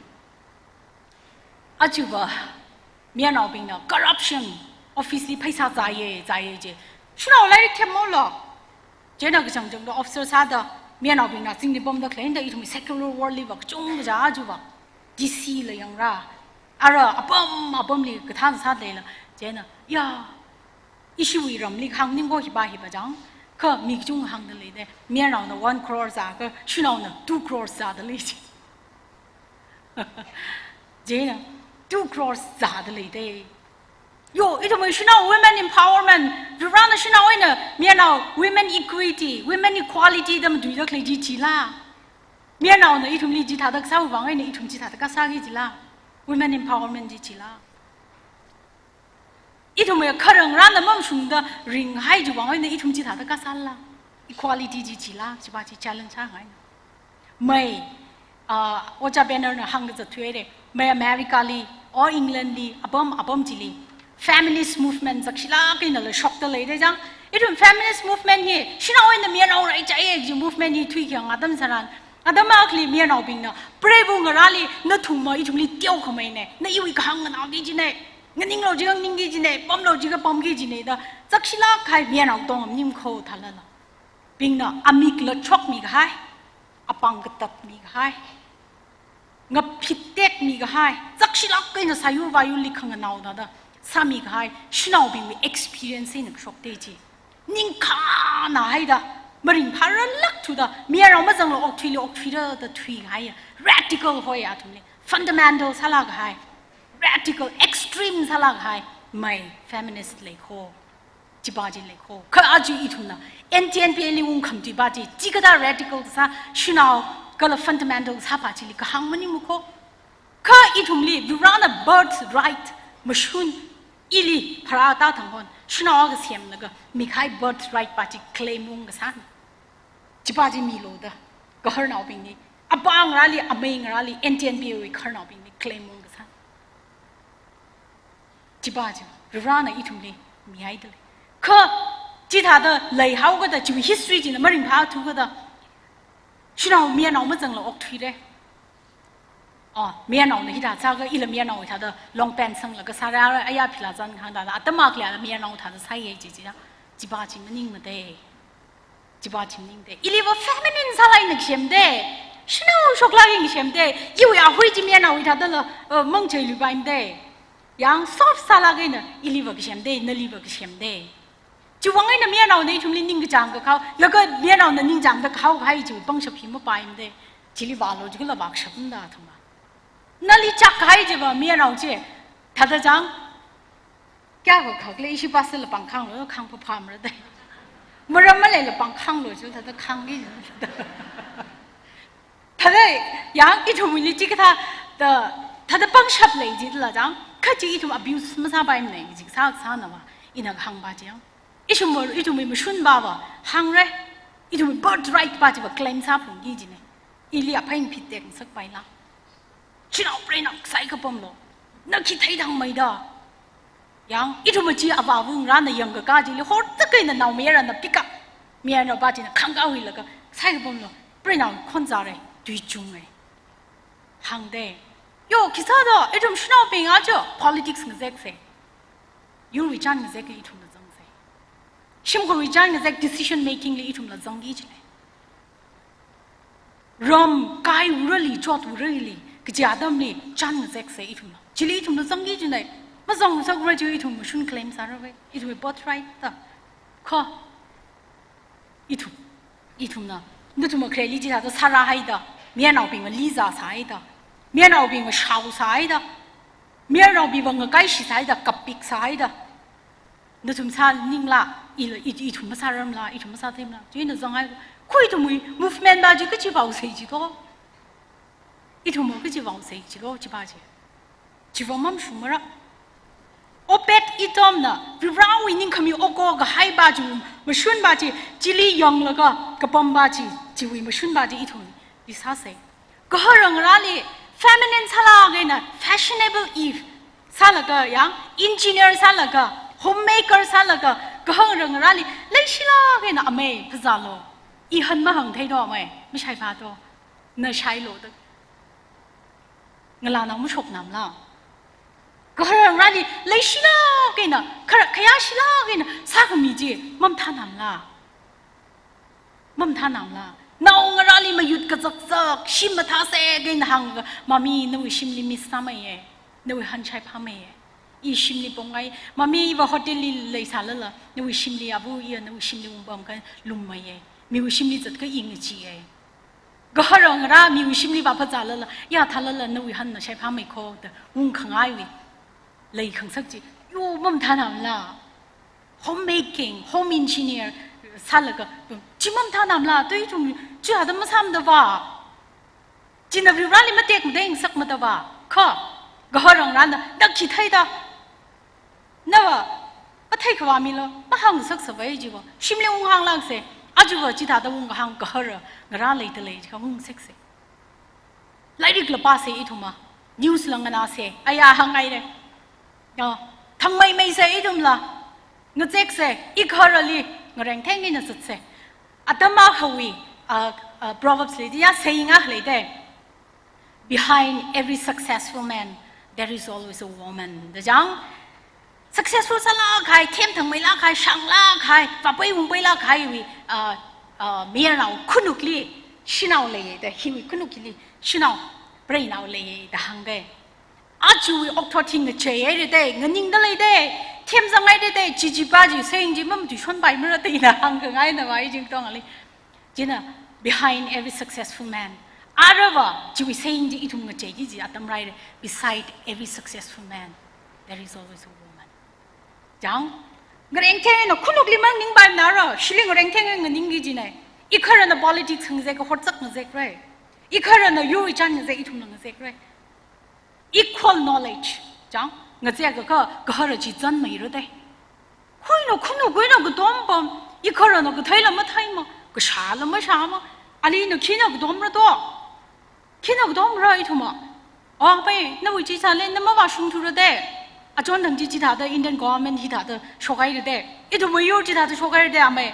aja va, mayarnaobingna corruption, office li pheisā zāya, zāya je. Shanao lairik themmolo. Chieina kachangchangda officer sāda, mayarnaobingna zingli pamda khalei eina ithum secular world li va kachungkha aja va. D C la yangra. Ara apam, apamli kathā sāda leila. Chieina, ya, ishiwui ramli hāngning ko hiva hiva chang. Kha mi kachungkha hāngda leidai. Mayarnaona one crore zākha, shanaona two crore zāda lei chi. Chieina, two crores zāda leidai. Yo, ithumwui shanao women empowerment, Varena shanao eina, mayarnao women equity, women equality da matuida khalei chi chila. Mayarnaona ithumli chithāda kasāwui vang eina ithum chithāda kasāki chila. Women empowerment chi chila. Ithumwui kharangrana mamashungda ringhai chiwui vang eina ithum chithāda kasāla. Equality chi chila, chiva chi challenge sāngaina. Mei, ah, Ojā Banner na hāngkazat thuire. Mei America li, or England li, apam, apam chili feminist movement zakshilāk eina la shokta leida chang. Ithum feminist movement hi, shanao eina mayarnao rai chai kaji movement hi thuikayang atam tharan, atam akhali mayarnaobingna, preiva ngarāli, nathumva ithumli teokhameine, na iwui kahāng nganāki kajine, nganinglo jiakha nganingki kajine, pamlo jiakha pamki kajine da, zakshilāk kahai mayarnao tongam nim kho thālala. Bingna amik la chokmi kahai, apāng katatmi kahai, ngaphit tekmi kahai, zakshilāk eina sāyur vāyurli khanganao thāda sāmi kahai, shanaobingwui experience eina kashokte chi. Ningkhānā haida, maringphārarlāk thuda, mayarnao mazangla okthuili okthuira da thuikahai, radical hoi athumli, fundamental sālāk kahai, radical, extreme sālāk kahai, mei feminist lei kho. Chipa chi lei kho. Kha aja ithumna, N T N P A li ungkhamthuipa chi, chikathā radical kasā, shanao kala fundamental sāpa chili kahāng maningma kho. Kha ithumli, Varena birthright mashun, ili pharāda thang hon, shanao akha semlaga, mikahai birthright pa chi claim ungkasāna. Chipa chi milo da, gaharnaobingli, apā ngarāli, amei ngarāli, N T N P A wui gaharnaobingli claim ungkasāna. Chipa chi, Varena ithumli mihaida lei. Kha, chithāda leihaokada, chiwui history china maringphāthukada, shanao mayarnao mazangla okthuire. Ah, mayarnaona hithā sākha, ila mayarnao hithāda long pant sanglaga sāra, aya phila zan hāngda, atam akhali mayarnao thāda sāye chi chi, chipa chi maningmade. Chipa chi maningde. Iliva feminine sālāk eina kasemde. Shanao shoklāk eina kasemde. Iwui ahui chi mayarnaowui thādala, uh, mangchei luipaimade. Yang soft sālāk eina iliva kasemde, naliva kasemde. Chiwui vang eina mayarnaona ithumli ningkachāng kakhao, laga mayarnaona ningchāngda kahao kahai chiwui pangshap hi mapaimade. Chili vālo jikhala vākashapmada thangva. Nali chak kahai chiva mayarnao chi, thāda chang, kayākha khak lei ishi pastor la pāngkhanglo, khangpha phamra dai. Maram maleila pāngkhanglo jil thāda khangki jil. Thāda, yang ithumwuili chikathā, da, thāda pangshap lei jila chang, kha chi ithum abuse masāpaimane, chi sā, sānava, ina kahāngpa chi yang. Ithum, ithumwui mashunpava, hāngre, ithumwui birthright pa chiva claim sāphungki kajine. Ili aphai phit tekngasakpaila. Shanao preinao sai kapamlo. Na khi theithangmeida. Yang, ithum chi avāva ngarāna yangkaka chili, hortaka eina naomayarana pick up. Mayarnaopa china khangkāwui laga, sai kapamlo. Preinao khon zāre, tui chunge. Hāngde. Yo, khisāda, ithum shanaobing aja, politics ngazekse. Yurwui chān ngazekli ithumla zangse. Shimkhurwui chān ngazek decision making li ithumla zangki jine. Ram kaiwurali, chotwurali, kaja atamli, chān ngazekse ithumla. Chili ithumla zangki jine. Mazangngasakra chi ithum mashun claim sārave. Ithumwui birthright da. Kha. Ithum, ithumna, nathum makhareli chithāda sārāhaida, mayarnaobingva lizā sāhaida, mayarnaobingva shao sāhaida, mayarnaobingva ngakaishi sāhaida, kapik sāhaida. Nathum sāningla, ila, i-, ithum masārarmala, ithum masātheimala, china zanghai, kha ithumwui movement pa chi kachi vaosei jito. Ithumva kachi vaosei jito, chipa chi. Chiva mamashungmara. Obed Edomna, Varewui ningkhami oko kahaipa chi, mashunpa chi, chili yanglaga, kapampa chi, chiwui mashunpa chi ithumli sāsei. Gahara ngarāli, feminine sālāk eina, fashionable Eve sālaga yang, engineer sālaga, homemaker sālaga, gahara ngarāli, leishilāk eina amei, phazālo. I han mahāngtheido amei, mashaiphādo. Na shailo da. Ngalānao mashoknamla. Gahara ngarāli leishilāk eina, khara khayāshilāk eina, sākhami chi, mamathānamla. Mamathānamla. Nao ngarāli mayut kazakzak, shim mathāsek eina hānglaga, mummy, nawui shimli miss sāmeiye, nawui han shaiphāmeiye. I shimli pongai, mummy, iva hotel li leisālala, nawui shimli avu iya, nawui shimli ungpamkha lummeiye. Miwui shimli zatkha i ngacheeiye. Gahara ngarā miwui shimli vāphazālala, ya thālala nawui hanna shaiphāmei kho da ungkhangaiwui leikhangasak chi, yo mamathānamla. Homemaking, home engineer sālaga, chi mamathānamla, tui ithum, chithāda masāmada va. China Varivarāli matek madeingasakmada va. Kha, gahara ngarāna, na khi theida. Nava, matheikhavā milo, mahāngsaksa vai jiva. Shimli unghānglākse, ajuva chithāda ungkahāng gahara, ngarā leida lei jiakha ungsekse. Lairikla pāsa ithumva. News la nganāsa. Aya hāngngaira. Ya, thangmeimeisa ithumla. Ngazeksa, igaharali, ngarengtheng eina zatsa. Atam akhawui, uh, uh, Proverbs li ya saying akha leida. "Behind every successful man, there is always a woman." Da chang, successful sālāk kahai, themthangmeilāk kahai, shānglāk kahai, vāpei ungpeilāk kahaiwui, uh, uh, mayarnao khanukli, shanao leiya da, hiwui khanukli, shanao, preinao leiya da hāngda. Ajawui okathui ngacheihaira da, nganingda leida, themzanghaira da, chi chi pa chi saying chi mamatuishonpaimara da ina hāngkhangaina va, i jingtongali. China, "Behind every successful man." Aruiva, chiwui saying chi ithum ngacheiki kaji atam rāhaira, "Beside every successful man, there is always a woman." Chang, ngarengtheng eina khanukli maningpaimanara, shili ngarengtheng eina nganingki kajina. Igaharana politics ngazek, horsak ngazekra. Igaharana yurchan ngazek, ithumna ngazekra. Equal knowledge. Chang, ngazekakha, gahara chi zanmeira da. Khuina khanuk, khuina katom pam, igaharana katheila matheima, kashāla mashāma, alina khina katomra to. Khina katomra ithumva. Oh, pai, nawui chi sāle, na mavāshungthura da. Achonthang chi chithāda Indian government hithāda shokhaira da. Ithumwui yur chithāda shokhaira da, amei.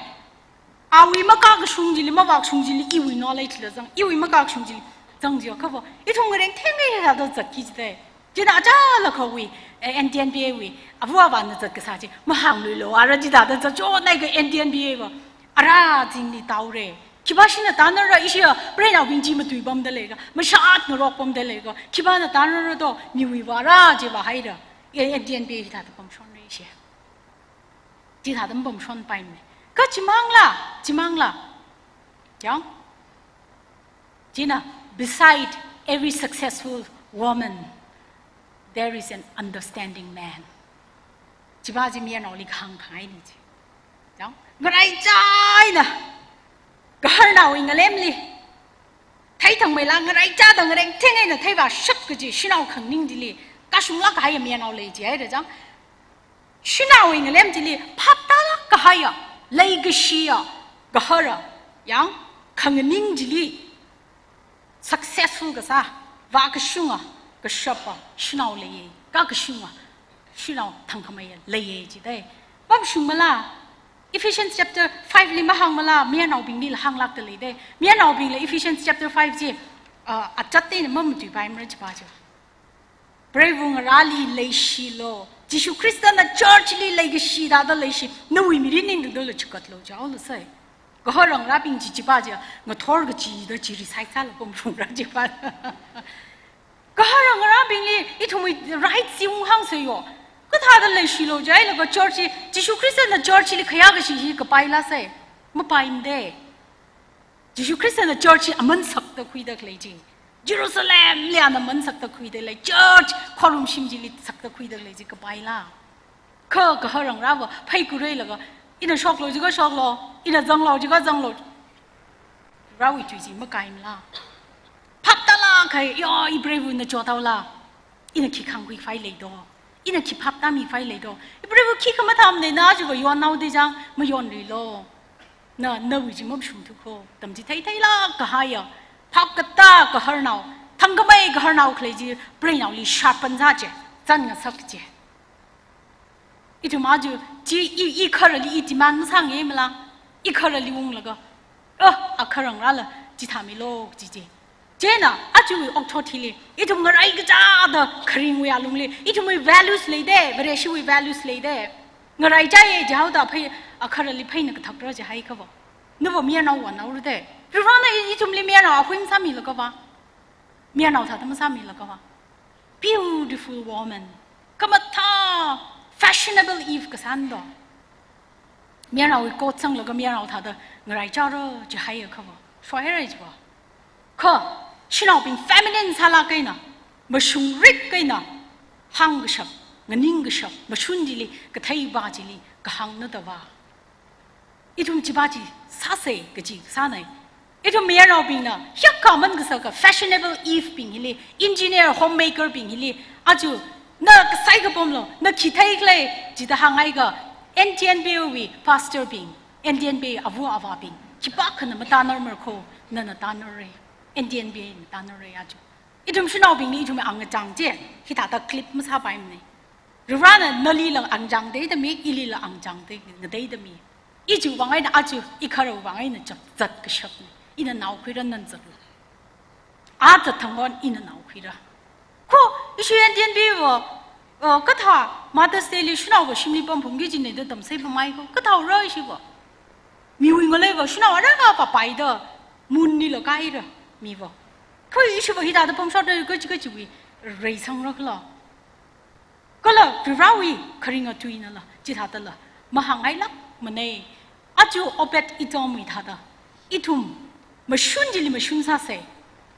Awui makakashung chili, mavākashung chili, iwui knowledge la zang, iwui makakashung chili zang jiakha va, ithum ngarengtheng eina hithāda zatki kajida. China achālakhawui, eh, N T N B A wui, ava avāna zatkasā chi, mahāngluilu, ara chithāda zatchonhaiakha N T N B A va, ara zingli taora. Khipāshina tanara, ishi prinaobing chi matuipamda leiakha, mashat ngarokpamda leiakha, khipāna tanara to, miwui vāra chi vāhaira, eh, N T N B A hithāda pamshonra ishi. Chithāda mapamshonpaimana. Kha chimangla, chimangla. Yang? China, "Beside every successful woman, there is an understanding man." Chiva chi mayarnaoli kahāngkhangaina chi. Yang? Ngaraichā eina, gaharnaowui ngalemli, theithangmeila ngaraichāda ngarengtheng eina theivāshap kaji shanao khanganing chili, kashunglāk kahai mayarnao lei jihaira chang. Shanaowui ngalem chili phaptālāk kahaiya, leikashiya, gahara, yang, khanganing chili successful kasā, vākashunga, kashapa shanao leiya, kakashunga shanao thangkhameiya leiya jidai. Pamshungmala, Ephesians chapter five li mahāngmala, mayarnaobinglila hānglākda leidai. Mayarnaobingla Ephesians chapter five chi, ah, achatte na mamatuipaimara chipa chi. Preiva ngarāli leishilu. Jishu Khristana church li leikashi thāda leishi. Nawui mirin ningdudolo chikatlu jaolu sai. Gahara ngarābing chi chipa chi, ngathor kachida chi recite sāla pamshungra chipa. Gahara ngarābingli ithumwui right chi unghāngsei yo. Kathāda leishilu jailaga church chi, Jishu Khristana church li khayākashi hi kapaila sai. Mapaimade. Jishu Khristana church hi aman sakta khuida khalei chi. Jerusalemli ana man sakta khuida lei. Church khorumshim chili sakta khuida khalei chi kapaila. Kha gahara ngarāva phei kureilaga, ina shoklu jiakha shoklu, ina zanglu jiakha zanglu. Rawi tui chi makaimala. Phaptālāk kahai, yo, i preivana chotaola. Ina khi khangkhui phai leido. Ina khi phaptāmi phai leido. I preiva khi khamatham ne na chiva yonnaode chang, mayonluilu. Na, nawui chi mapshungthu kho. Tamchitheitheilāk kahaiya, phapkatā gaharnao, thangkhamei gaharnao khalei chi preinaoli sharpen sā chi, chānngasak chi. Ithum aja chi i, igharali i demand masāngaimala. Igharali unglaga, oh, agahara ngarāla chithāmilu chi chi. Chieina, ajawui okathuili, ithum ngarai kachāda kharingwui alungli, ithumwui values leida, Vareshiwui values leida. Ngaraichāya jihaoda phei, agharali pheina kathakra jihaiakhava, nava mayarnao vānaora da. Prohona i, ithumli mayarnao ahui masāmilakhava, mayarnao thāda masāmilakhava. Beautiful woman. Khamathā fashionable Eve kasāna do. Mayarnaowui coat sanglaga mayarnao thāda ngaraichāra jihaiakhava, shoihaira jiva. Kha, shanaobing feminine sālāk eina, mashungrik eina, hāngkashap, nganingkashap, mashun chili, katheiva chili, kahāngna dava. Ithum chiva chi sāsei kaji sānai. Ithum mayarnaobingna, hiyākha man kasaka fashionable Eve bing hili, engineer, homemaker bing hili, aja, na kasai kapamlo, na khi theikhala, jida hānghaiakha, N T N B A wui pastor bing, N T N B A ava avābing, khipākhana matānarmara kho, nana tānarra, N T N B A na tānarra aja. Ithum shanaobingli ithum angachang chi, hithāda clip masāpaimana. Varivarana nalila angachang theida mi, ilila angachang thei, ngatheida mi. I chiwui vang eina, aja i kharawui vang eina zat, zat kashapna. Ina naokhuira, nana zatlu. A zat thang eina ina naokhuira. Kho, ishi N T N B va, uh, kathā Mother's Day li shanao va shimli pamphungki kajina da tamsei pamai kho. Kathāra ishi va. Miwui ngalei va shanao ara va paida, munli la kaira, mi va. Kho ishi va hithāda pamshokra kachi kachiwui reisangra khala. Kala Varivarawui kharinga tuinala, chithādala mahāngngailākmana. Aja Obed Edomwui thāda, ithum mashun chili mashun sāsa.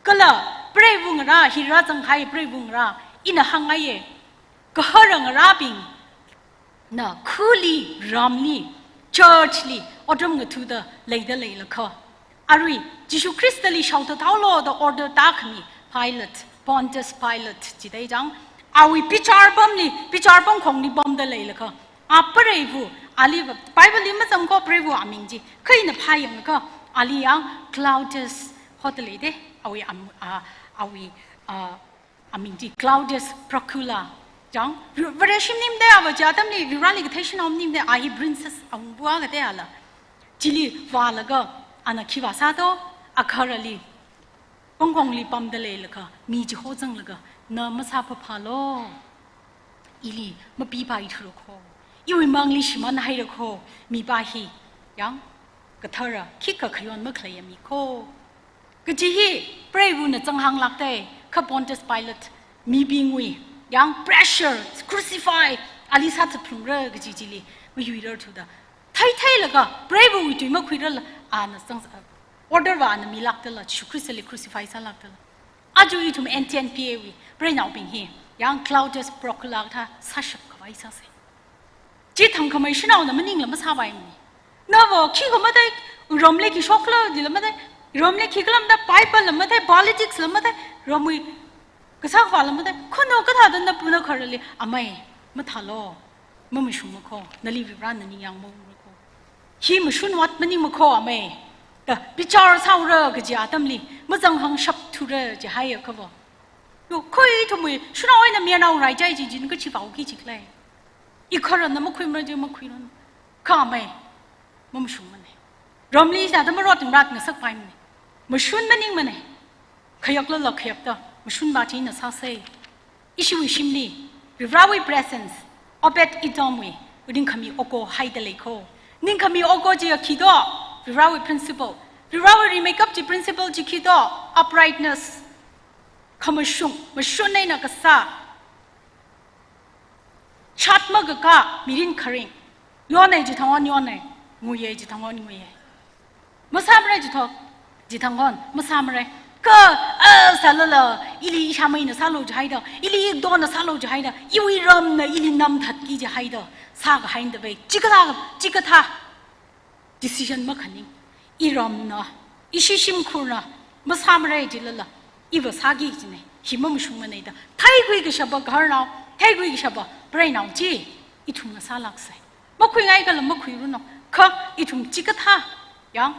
Kala preiva ngarā, hi rāzanghai preiva ngarā, ina hāngngaiya. Gahara ngarābingna khali, ramli, church li, otram ngathuda leida leilakha, arui Jishu Khristali shaothat haolo da order tākhami Pilate, Pontius Pilate chithei chang, awui bichar pamli, bichar pamkhongli pamda leilakha, a preiva, ali va, Bible li mazang kho preiva aming chi, kha ina phāyangakha, ali yang Claudius hoda leida, awui am-, a, awui, a, aming chi Claudius Procula chang, Vare shim maningmada ava chi atamli, Varivarali kathei shanao maningmada, a hi princess awungva kathei ala. Chili vālaga, ana khi vāsā do, a gaharali, pamkhongli pamda leilakha, mi chi hozanglaga, na masāphaphālu, ili mapipaithura kho, iwui mangli shimānhaira kho, mipā hi, yang, kathara, khikha khayon makhaleiya mi kho. Kaji hi, preivana zanghānglākda, kha Pontius Pilate, mibingwui, yang pressure, crucify, ali sāthatphalungra kaji chili, mayuirarthuda. Theitheilaga, preivawui tui makhuirala, ana zang, order va ana milākdala, Jishu Khristali crucify sālākdala. Aja ithum N T N B A wui, preinaobing hi, yang Claudius Procula kathā sāshap khavai sāsa. Chi thangkhamei shanaona maningla masāpaimana. Nava khikha mathei, ramli khi shokla dila mathei, ramli khikhala mathei, Bible la mathei, politics la mathei, ramwui kasā khavāla mathei, kho na kathāda napu nagahara li, amei, mathālu, mamashungma kho, nali Varivarana ningyāng maungra kho. Hi mashun vāt maningma kho amei, da bichar sāura kaji atamli, mazanghāngshapthura jihaiakha va. Yo, kho ithumwui, shanao eina mayarnao raichai chi jin kachi vāuki jikhala. I kharana makhuimara chi makhuiranu. Kha amei, mamashungmana. Ramli sāda marot rat ngasakpaimana. Mashun maningmana. Khayaklala khayakta, mashunva chi ina sāsa. Ishiwui shimli, Varivarawui presence, Obed Edomwui, ningkhami oko haida lei kho. Ningkhami oko chi khi do, Varivarawui principle. Varivarawui rimeikap chi principle chi khi do, uprightness. Khamashung, mashun eina kasā. Chat makakā, mirin kharing. Yonai chithang eina yonai, nguiyai chithang eina nguiyai. Masāmara chithang, chithang eina masāmara. Kha, a, sālala, ili ishāmeina sālu jihaida, ili ikdona sālu jihaida, iwui ramna ili namthatki jihaida, sākahaina da bai, chikathā, chikathā decision makhaning. Iramna, ishi shimkhurna, masāmara jilala, iva sāki kajina, hi mamashungmana da. Theikhui kashapa gaharnao, theikhui kashapa preinao chi, ithumna sālāksa. Makhuingaikhala makhuiranu, kha ithum chikathā, yang,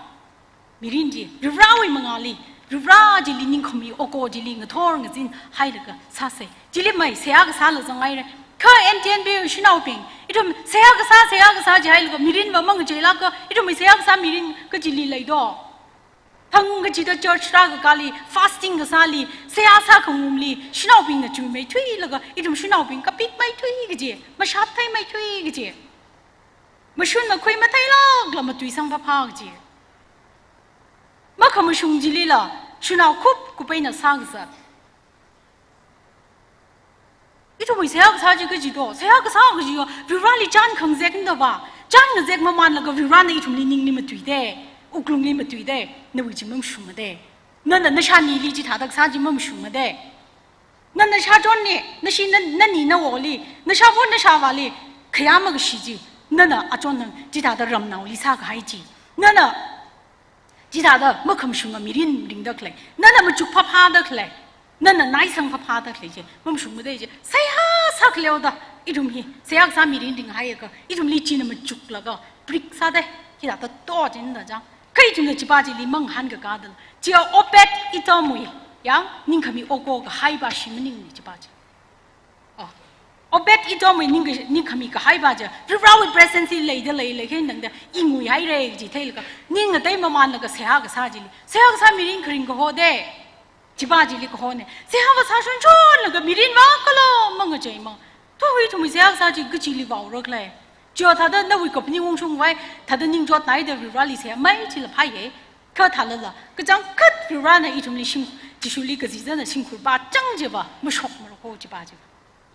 mirin chi, Varivarawui mangāli, Varivara chili ningkhami oko chili ngathor ngazin hailaga sāsa. Chili mei, seihā kasāla zangngaira. Kha N T N B A shanaobing, ithum seihā kasā, seihā kasā jihailaga, mirinva mangacheilāka, ithum seihā kasā mirin kachili lei do. Thang kachida church rākakāli, fasting kasāli, seihā sākhangumli, shanaobingna chuimeithuilaga, ithum shanaobing kapikmeithui kaji, mashattheimeithui kaji. Mashun makhui matheilākla matuisangphaphā kaji. Makhamashung chilila, shanao kupkup eina sākazat. Ithumwui seihā kasā chi kaji do, seihā kasā kaji yo, Varivarali chān khangazekna da va, chān ngazek mamānlaga Varivarana ithumli ningli matuida, wuklungli matuida, nawui chi mamashungmada. Nana nashānili chithāda kasā chi mamashungmada. Nana shāchonni, nashi na, nani nawoli, nashāva nashāvāli, khayā makashi chi, nana achonnang chithāda ramnaoli sākahai chi. Nana chithāda makhamashunga mirin ringda khalei, nana machukphaphāda khalei, nana naisangphaphāda khalei chi, mamashungmada chi, seihā sākhaleoda, ithum hi, seihā kasā mirin ringhaiakha, ithumli china machuklaga, brick sāda, hithāda to chinda chang. Kha ithumna chipa chili mangahānkakāda, chi Obed Edomwui, Yang, ningkhami oko kahai pa shi maningmana chipa chi. Oh. Obed Edomwui ning, ningkhami kahai pa chi, Varivarawui presence hi leida leilei khe nangda, i nguihaira kaji theilaga, ning ngatei mamanlaga seihā kasā chili, seihā kasā mirin kharing kaho de. Chipa chili kahona. Seihā kasā shonshonlaga mirin va kala mangacheimana. Tuhui ithumwui seihā kasā chi kachili vaorakhala. Chiya thāda nawui kaphaning ungshungvai, thāda ningchotnaida Varivarali seihā mai chila phāya. Kha thālala, kachangkhat Varivarana ithumli shim, Jishuli kazizana shimkhur pachang chiva, mashokmara ko chipa chiva.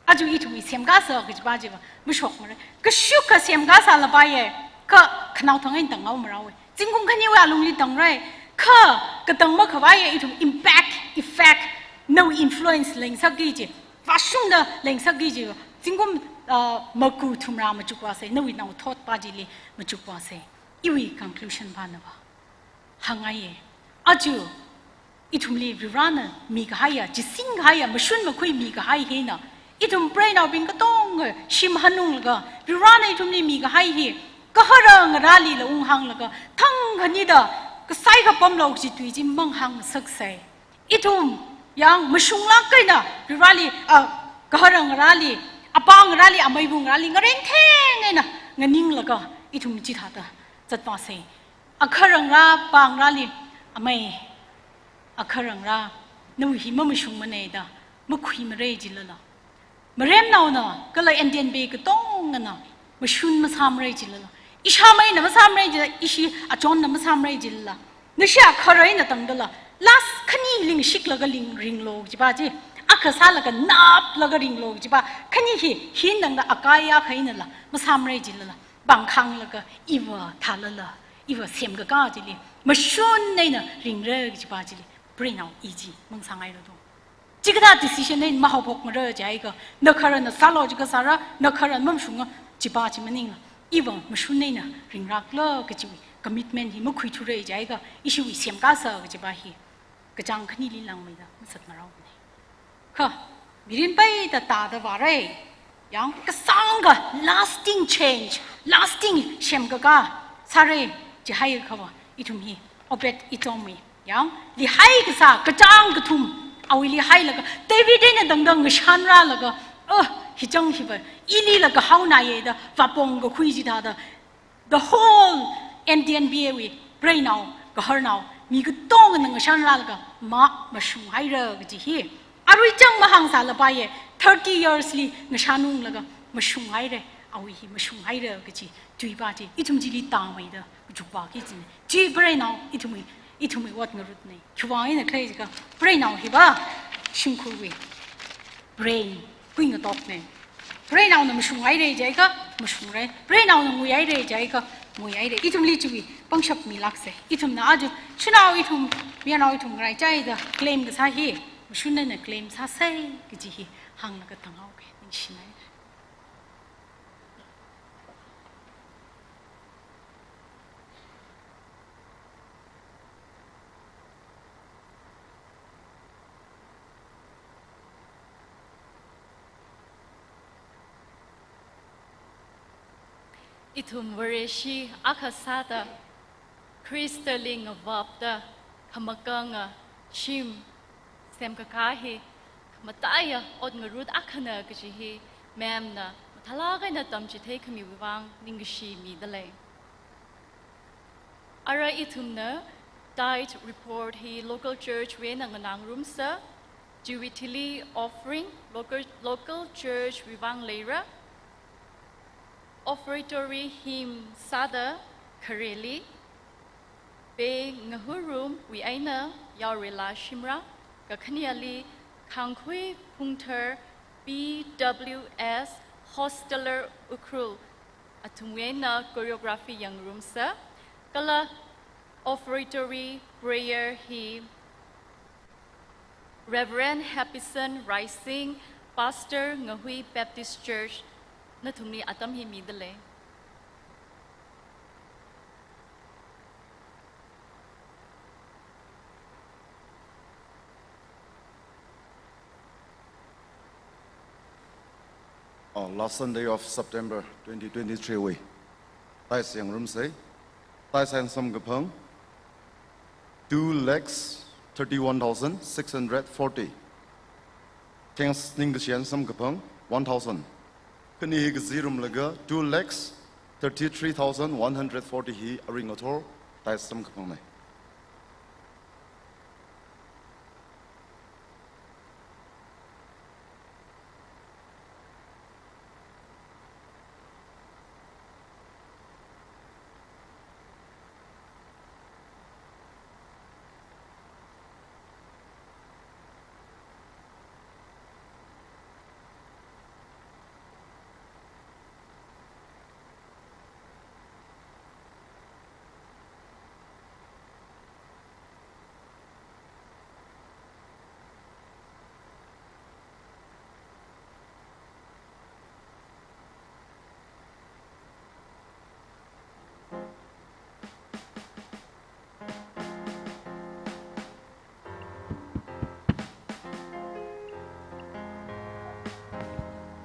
Aja ithumwui semkasā kajipa chiva, mashokmara. Kashuk kha semkasāla paiya, kha khanaothang eina tanghaomarao. Zingkum khaniwui alungli tangra, kha katang makhavaiya ithum impact, effect, nawui influence lengsakki kaji, vāshungda lengsakki kaji, zingkum, ah, maku thumra machukvāsa, nawui naothot pa chili machukvāsa. Iwui conclusion pa nava hāngngaiya. Aja, ithumli Varivarana mikahaiya, chising kahaiya, mashun makhui mikahai hina. Ithum preinaobing katonga shim hanunglaga, Varivarana ithumli mikahai hi, gahara ngarālila unghānglaga, thang khanida, kasai kapamlo kaji tui chi manghāngsaksa. Ithum, yang mashunglāk eina, Varivarali, ah, gahara ngarāli, apā ngarāli, ameiva ngarāli, ngarengtheng eina, nganinglaga, ithum chithāda zatvāsa. Agahara ngarā, apā ngarāli, amei, agahara ngarā, nawui hi mamashungmana da, makhuimara jilala. Maremnaona, kala Indian bing katongana, mashun masāmara jilala. Ishāmeina masāmara jilala, ishi achonna masāmara jilala. Nashi agahara eina tangdala, last khani ling shiklaga ling ringlo chipa chi, akha sālaga naplaga ringlo chipa, khani hi, hi nangda akaya khainala, masāmara jilala. Bangkhanglaga iva thālala, iva semkakā chili, mashun eina ringra kajipa chili, preinao i chi mangsāngaira do. Chikathā decision eina mahaophokmara jiakha, nagahara na sālo jiakha sāra, nagahara mamashunga chipa chi maningla, iva mashun eina ringrakla kajiwui commitment hi makhuithura jiakha, ishiwui semkasā kajipa hi, kachāng khanili langmeida masatmarao ne. Kha, mirin peida tāda vāra. Yang kasāngkha lasting change, lasting semkakā sāra, jihaiakhava, ithum hi, Obed Edomwui. Yang, lihai kasā, kachāng kathum, awui lihailaga, David eina dangdang ngashanrālaga, oh, hichang hiva, ilila kahaonaya da, vāpong kakhui chithāda, the whole N T N B A wui preinao, gaharnao, mi katongana ngashanrālaga ma mashunghaira kaji hi. Arui chang mahāngsāla paiya, thirty years li ngashanunglaga mashunghaira, awui hi mashunghaira kaji tuipa chi, ithum chili tāmeida kachukvāki kajina. Chi preinao, ithumwui, ithumwui ot ngarutna. Khiwui vang eina khalei jiakha, preinao hiva, shimkhurwui brain, kuingatokna. Preinaona mashunghaira jiakha, mashungra. Preinaona nguihaira jiakha, nguihaira. Ithumli chiwui pangshap milāksa. Ithumna aja, shanao ithum, mayarnao ithum ngaraichaida claim kasā hi, mashun eina claim sāsa kaji hi, hānglaga tanghaoke, ningshinai. Ithum Vareshi akha sāda, Khristali ngavapta, khamakanga shim semkakā hi, khamataiya ot ngarut akhana kaji hi, ma'amna mathālāk eina tamchithei khamiwui vang ningkashi midalei. Ara ithumna tithe report hi local church wui eina nganāngarumsa, chiwui thili offering local, local church wui vang leira, offertory hymn sāda khareli, Be Ngahurum wui eina yaorela shimra, kakhaneli Khangkhui Phungthar P W S Hosteller Ukhrul athumwui eina choreography yangngarumsa, kala offertory prayer hi Reverend Happyson Rising, Pastor Ngahui Baptist Church, nathumli atam hi midalei. Oh, last Sunday of September twenty twenty-three wui tithes yangngarumsa. Tithes eina samkaphang two lakhs thirty-one thousand six hundred forty. Thanks ningkashi eina samkaphang, one thousand. Khani hi kazi rumlaga two lakhs thirty-three thousand one hundred forty hi aring ngathor tai samkaphangna.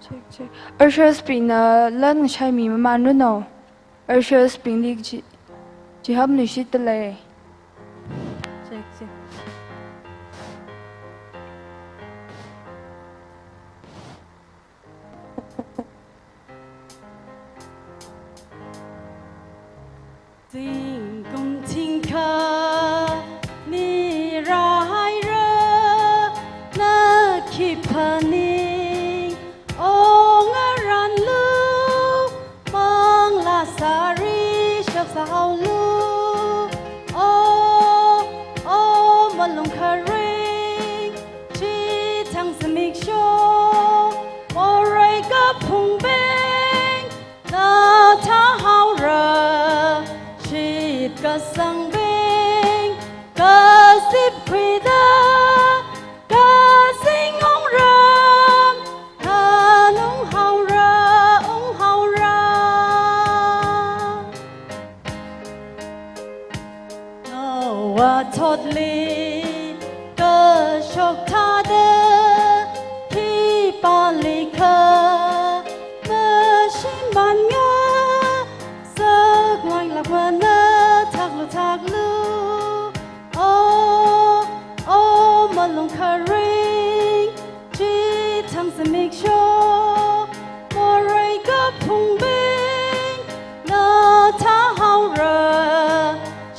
Check, check. Ushers bingna lan shai mi maman runo. Ushers bingli chi, chihāpluishit talei. Check, check. Zingkum thingkha ni rāhaira, na khipā ning ong aranlu, manglā sāri shap sāhaolu. O, o malung kharing, chithang zimiksho, morei kaphungbing, na thāhaora. Shitkasangbing kazipkhuida, kazing ungram, hanung haora, ung haora. Naowa thotli kashok thāda, khipālikha mashimānga, sakngailākmana, thaklu, thaklu. O, o malung kharing, chithang zimiksho, morei kaphungbing, na thāhaora.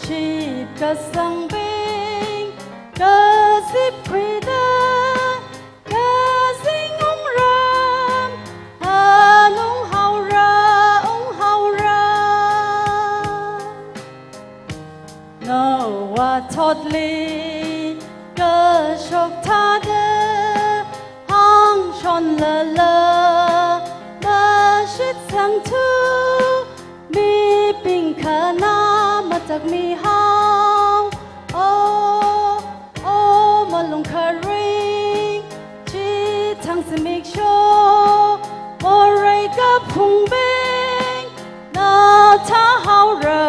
Shitkasangbing kazipkhuida, kazing ungram, hanung haora, ung haora. Naowa thotli kashok thāda, hāngshonlala mashitsangthu, mibing khana matakmihao. O, o malung kharing, chithang zimiksho, morei kaphungbing, na thāhaora.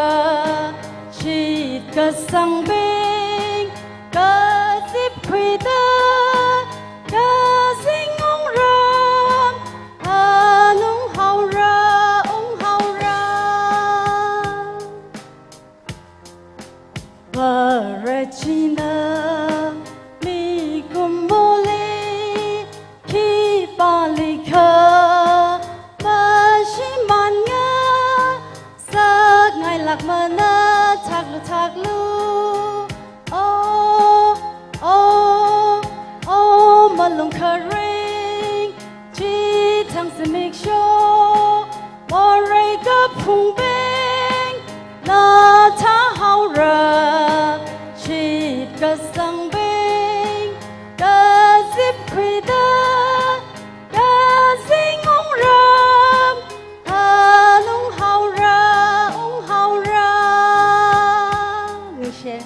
Shitkasangbing kazipkhuida, kazing ungram, hanung haora, ung haora. Vare china mikumoli, khipālikha mashimānga, sakngailākmana, thaklu, thaklu. O, o, o malung kharing, chithang zimiksho, morei kaphungbing, na thāhaora. Shitkasangbing kazipkhuida, kazing ungram, hanung haora, ung haora. Ningshi.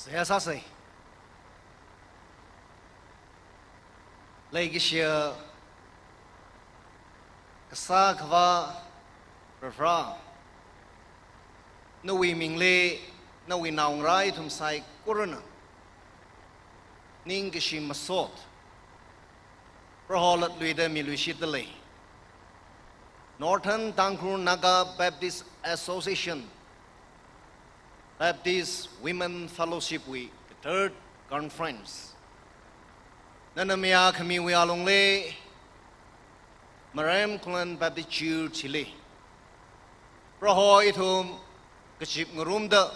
Seihā sāsa. Leikashiya Kasā Akhava Proho, nawui mingli, nawui naongarā ithum saikorana ningkashi masot Proho latluida miluishitdalei. Northern Tangkhul Naga Baptist Association Baptist Women Fellowship wui third conference nana mayākhamiwui alungli, Marem Khullen Baptist Church hili Proho ithum kazip ngarumda,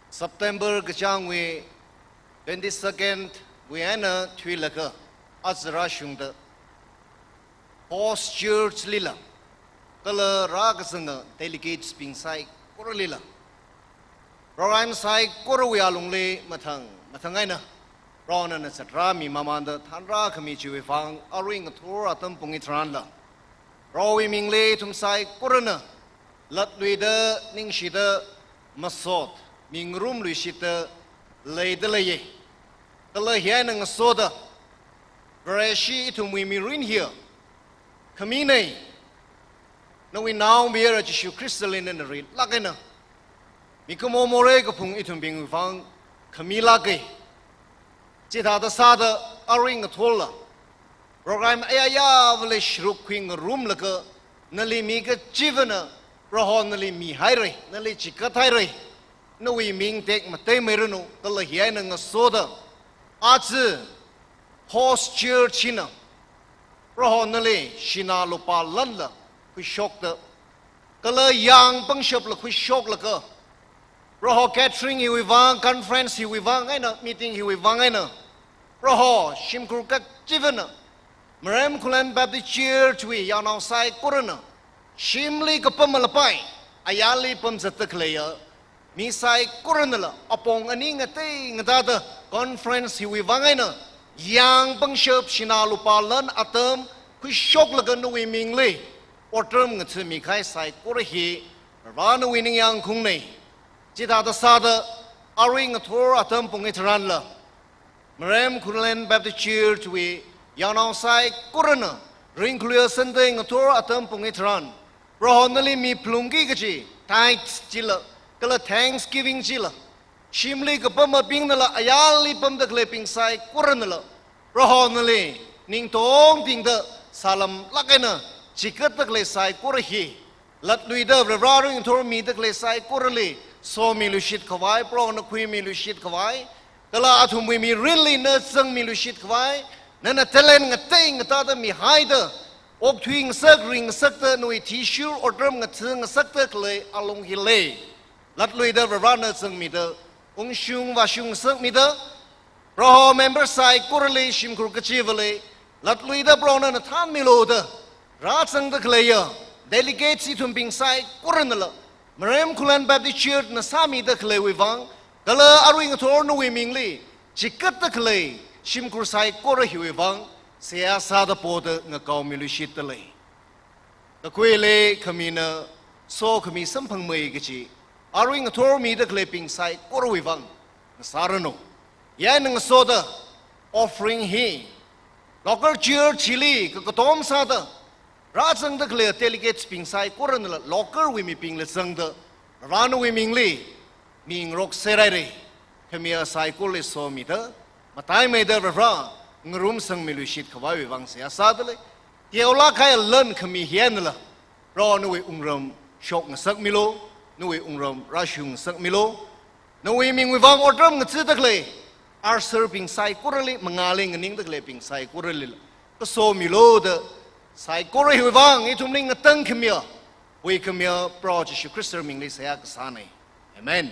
September kachāngwui twenty-second wui eina thuilaga aja rāshungda, host church lila, kala rākazanga delegates bing saikoralila, program saikorawui alungli mathang mathang eina Prohona nana zatrāmi mamānda thanrākhami chiwui vang arui ngathor atam pung hitharanla, Prohowui mingli ithum saikorana latluida, ningshida, masot mingarumluishitda leidaleiya. Kala hi eina ngasoda, Vareshi ithumwui mirin hiya khaminei, nawui naomayara Jishu Khristali nana rilāk eina mikumo morei kaphung ithumbingwui vang khamilāka. Chithāda sāda arui ngathorla program ayāyāvali sharuk khuingarumlaga, nali mikachivana Proho nali mihaira, nali chikathaira. Nawui ming tekmatei mairanu, kala hi eina ngasoda aja host church hina Proho nali sinā lupā lanla khuishokta, kala yāng pangshapla khuishoklaga, Proho catering hiwui vang, conference hiwui vang eina, meeting hiwui vang eina, Proho shimkhur kachivana, Marem Khullen Baptist Church wui yaonao saikorana shimli kapam malapai, ayarli pamzatda khaleiya mi saikoranala apong ani ngatei ngatāda conference hiwui vang eina Yang pangshap sinā lupā lan atam khuishoklaga nawui mingli otram ngathami kahai saikora hi Vare nawui ningyāng khaungna. Chithāda sāda arui ngathor atam pung hitharanla Marem Khullen Baptist Church wui yaonao saikorana ringkhaluiya Sunday ngathor atam pung hitharan Proho nali mi phalungki kachi tithes chila, kala thanksgiving chila, shimli kapamabingnala ayarli pamda khaleibing saikoranala Proho nali ningtong tingda salam lāk eina chikatda khalei saikora hi latluida Vare arui ngathor mida khalei saikorali somiluishit khavai, Prohona khuimiluishit khavai, kala athumwui mirinli na zangmiluishit khavai, nana talent ngatei ngatāda mihaida, okthui ngasak, ring ngasakda nawui athishur otram ngatha ngasakda khalei alung hili latluida Varena zangmida, ungshung vāshung ngasakmida, Proho member saikorali shimkhur kachivali latluida Prohona na thanmilu da rāzangda khaleiya delegates ithumbing saikoranala Marem Khullen Baptist Church na sāmida khaleiwui vang, kala arui ngathor nawui mingli chikatda khalei shimkhur saikora hiwui vang seihā sāda poda ngakaomiluishitda lei. Kakhuili khamina sokhami samphangmei kachi arui ngathor mida khaleibing saikorawui vang ngasāranu. Yai na ngasoda offering hi local church hili kakatom sāda rāzangda khalei delegates bing saikoranala local wui mibingla zangda Vare nawui mingli mingarok serhaira. Khamiya saikorali somida, mataimeida Vare ngarumsangmiluishit khavaiwui vang seihā sāda lei. Teolāk kahai lan khami hi einala Proho nawui wungram shok ngasakmilu, nawui wungram rāshung ngasakmilu. Nawui mingwui vang otram ngathada khalei arsarbing saikorali, mangāli nganingda khaleibing saikoralila kasomilu da saikora hiwui vang ithumli ngatangkhamiya, huikhamiya Proho Jishu Khrista mingli seihā kasāna. Amen.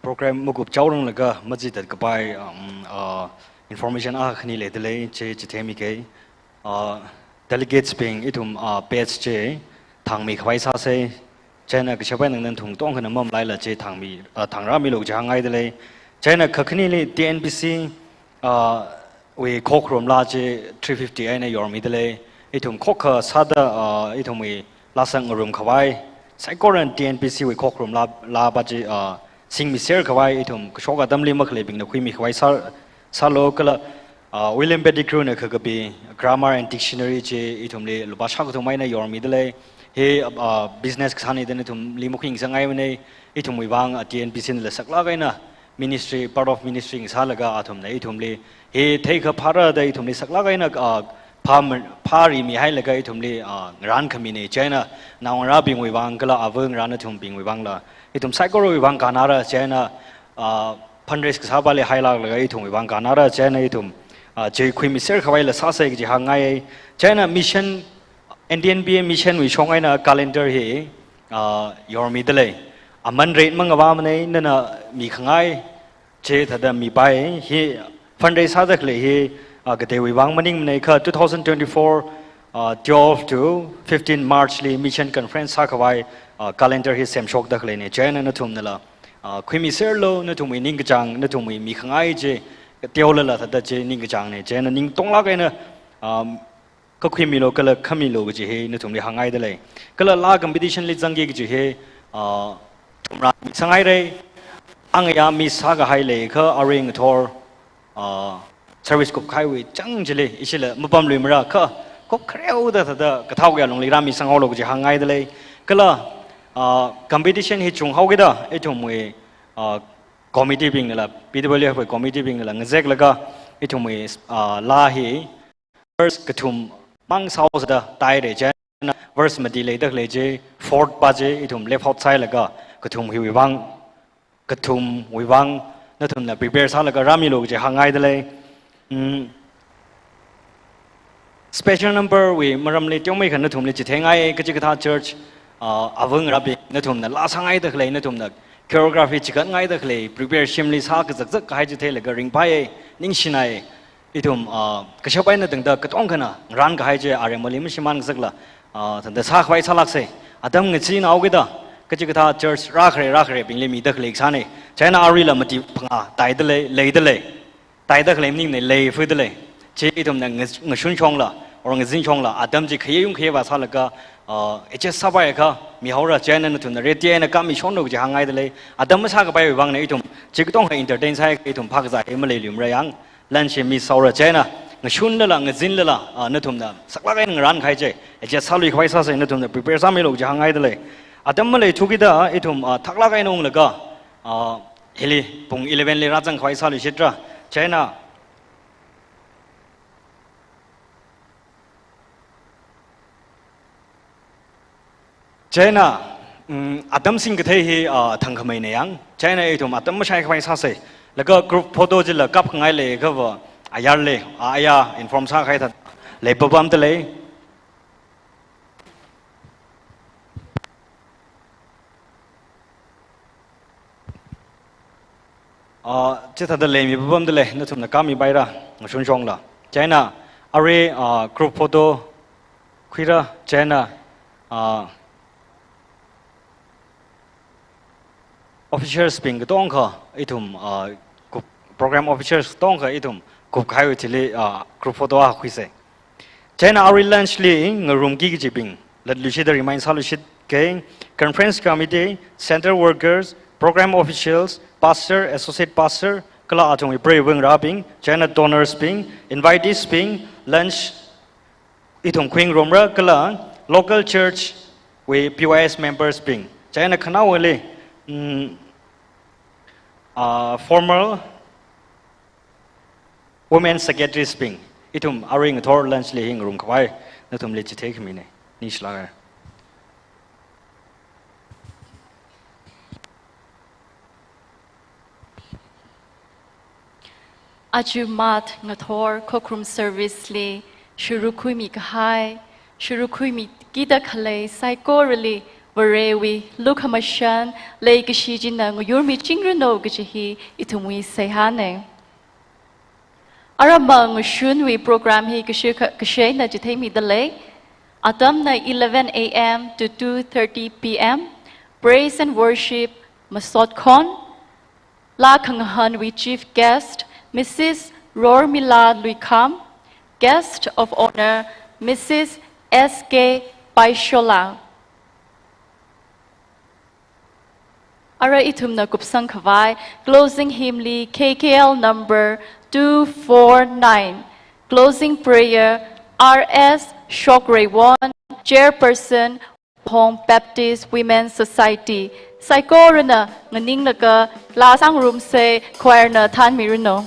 Program makup chaoranglaga machitat kapai, um, uh, information akha khani leida lei, chi chithemikei. Uh, delegates bing ithum, uh, badge chi thangmi khavai sāsa. Chieina kashap eina nathum tongkhana mamalaila chi thangmi, uh, thangrāmilu kaji hāngngaida lei. Chieina kakhaneli T N B C, uh, wui khokharum laa chi three fifty eina yormida lei. Ithum khokkha sāda, uh, ithumwui laa sangngarum khavai, saikorana T N B C wui khokharum laa, laa pa chi, uh, singmiser khavai ithum kashok atamli makhaleibingna khuimi khavai sā, sālu kala, uh, William Pettigrew na khakapi Grammar and Dictionary chi ithumli lupā shākathum eina yormida lei. Hi, uh, business kasāna da nathumli makhuingasakngaimana, ithumwui vang, uh, T N B C nala saklāk eina ministry, part of ministry ngasālaga athumna ithumli hi theikha phārada ithumli saklāk eina, ah, phā, phārimihailaga ithumli, ah, ngarānkhamina. Chieina naongarābingwui vang kala ava ngarā nathumbingwui vangla ithum saikorawui vang kannara, chieina, ah, fundraise kasā pali hailāklaga ithumwui vang kannara, chieina ithum, ah, chi khuimiser khavaila sāsa kaji hāngngai. Chieina mission, N D N B A mission wui shong eina calendar hi, ah, yormida lei. Aman rate mangavāmana, nana mikhangai chi thāda mipai. Hi fundraise sāda khalei hi, ah, kateiwui vang maningmana kha two thousand twenty-four, ah, twelve to fifteen March li mission conference sākhavai, ah, calendar hi semshokda khaleina. Chieina nathumnala, ah, khuimiserlu, nathumwui ningkachāng, nathumwui mikhangai chi teolala thāda chi ningkachāngna. Chieina ningtonglāk eina, um, kakhuimilu kala khamilu kaji hi nathumli hāngngaida lei. Kala laa competition li zangki kaji hi, ah, thumrā misanghaira. Angayā mi sākahai leikha arui ngathor, ah, service kupkahaiwui chang chili ishila mapamluimara kha, kop khareoda thāda kathao kayā lungli rāmisanghaolu kaji hāngngaida lei. Kala, ah, competition hi chunghaokida ithumwui, ah, committee bingnala, P W F wui committee bingnala ngazeklaga ithumwui, ah, laa hi verse kathum mang sāhaosāda taira, chieina verse mati leida khalei chi fourth pa chi ithum left out sāhailaga kathum hiwui vang, kathumwui vang nathumna prepare sālaga rāmilu kaji hāngngaida lei. Mm. Special number wui maramli teomeikha nathumli chitheingai, kachikathā church, ah, ava ngarābing nathumna laa sāngaida khalei, nathumna choreography chikatngaida khalei, prepare shimli sā kazakzak kahai chi theilaga ringphāya, ningshinaya. Ithum, ah, kashap eina tangda katongkhana ngarānkahai chi aremali mashimānkazakla, ah, tangda sākhavai sālāksa. Atam ngacheenao kida, kachikathā church rākhare rākharebingli mida khalei kasāna. Chieina aruila mati phangā tāida lei, leida lei. Tāida khalei maningna leifada lei. Chi ithumna ngas-, ngashun shongla, or ngazin shongla, atam chi khayung khayāva sālaga, ah, adjust sāpaiakha mihaora, chieina nathumna ready eina kāmishonlu kaji hāngngaida lei. Atam masākapaiwui vangna ithum chi katonga entertain sāakha ithum phākazā hi maleiluimara yang. Lunch hi miss sāhaora, chieina ngashunlala, ngazinlala, ah, nathumna saklāk eina ngarānkahai chi adjust sāluikhavai sāsa, nathumna prepare sāmilu kaji hāngngaida lei. Atam maleithukida ithum, ah, thaklāk eina unglaga, ah, hili pung eleven li rāzangkhavai sāluishitra. Chieina, chieina, mm, atam singkathei hi, ah, thangkhameina yang. Chieina ithum atam mashaikhavai sāsa. Laga group photo chila kapkhangai leiakhava ayarli, ah, aya inform sākahai thāda leipapamda lei. Ah, chithāda leimipapamda lei, nathumna kāmipaira, ngashun shongla. Chieina, arui, ah, group photo khuira, chieina, ah, officials bing katongkha ithum, ah, kup, program officials katongkha ithum kupkahaiwui thili, ah, group photo akha khuisa. Chieina arui lunch li ngarumki kajibing latluishida remind sāluishit kei, conference committee, center workers, program officials, pastor, associate pastor, kala athumwui preiwui ngarābing, chieina donors bing, invitees bing, lunch ithum khuingarumra kala local church wui P Y S members bing. Chieina khanaowali, mm, ah, former women secretaries bing. Ithum arui ngathor lunch li hi ngarumkhavai nathumli chitheikhamina. Ningshilāka. Aja March ngathor khokharum service li sharuk khuimi kahai, sharuk khuimikida khalei saikorali Varewui lukhamashan, leikashi china ngayurmichingranu kaji hi ithumwui seihāna. Aramma ngashunwui program hi kashi kha-, kashi eina chitheimida lei. Atamna eleven A M to two thirty P M, praise and worship masot khon, laa khangahānwui chief guest, Missus Rormila Luikham, guest of honor, Missus S K Paishola. Ara ithumna kupsangkhavai closing hymn li K K L number two four nine, closing prayer R S Shokreiwon, chairperson Home Baptist Women's Society. Saikorana nganinglaga laa sāngarumsa, choir na thānmiranu.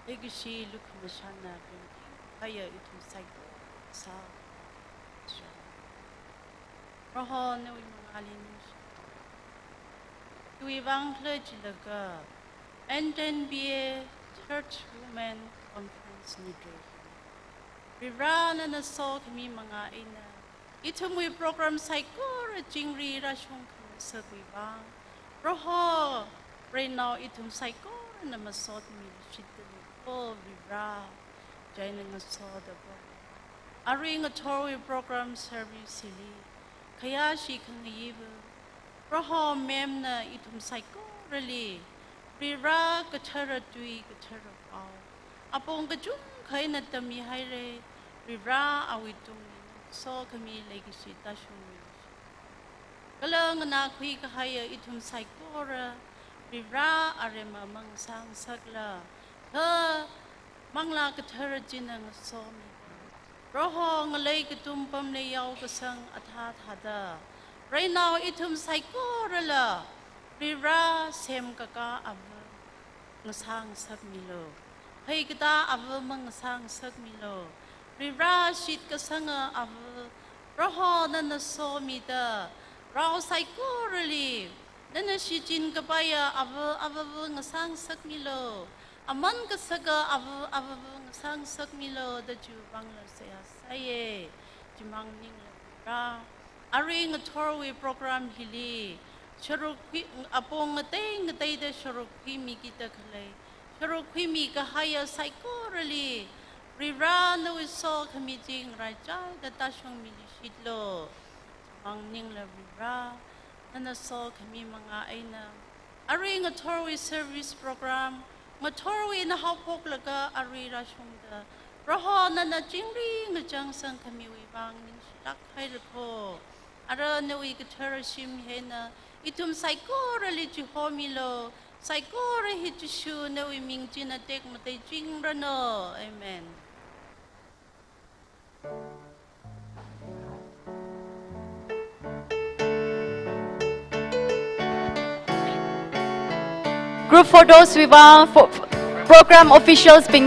Leikashi lukhamashanna ringphayā ithum saikora sā. Proho nawui mangāli ningshi. Iwui vang khala jilaga N ten B A Church Women Conference ni dre. Varivarā nana sokhami mangā eina ithumwui program saikora chingri rāshung khangasakwui vang, Proho, reinao ithum saikorana masotmilashitdalei, O Varivarā, chieina ngasoda Proho, arui ngathorwui program service hili khayāshi khangayiva, Proho, ma'amna ithum saikorali Varivarā kathara tui, kathara pao, apong kachungkha eina tammihaira. Varivarā, awui tungli sokhami leikashi tāshungmi. Kala nganākhui kahaiya ithum saikora Varivarā aremma mangasāngasakla, kha Manglā Kathara china ngasomi. Proho, ngalei katum pamli yaokasang athā thāda, reinao ithum saikorala Varivarā semkakā ava ngasāngasakmilu. Pheikatā ava mangasāngasakmilu. Varivarā shitkasanga ava, Proho, nana somida, rao saikorali nana shichin kapaiya ava, avava ngasāngasakmilu. Aman kasaka ava, avava ngasāngasakmilu da chiwui vangla seihā sāya. Chimang maningla Varivarā, arui ngathorwui program hili sharuk khui, apong ngatei ngateida sharuk khuimi kida khalei, sharuk khuimi kahaiya saikorali Varivarā nawui sokhami chi ngaraichaida tāshungmilashitlu. Chimang maningla Varivarā, nana sokhami mangā eina arui ngathorwui service program, ngathorwui eina haophoklaga arui rāshungda, Proho, nana chingri ngachangsang khamiwui vang ningshilāk haira kho. Ara nawui kathara shim hina ithum saikorali chihomilu. Saikora hi Jishu nawui ming china tekmatei chingranu. Amen. Group photos wui vang, fo-, program officials bing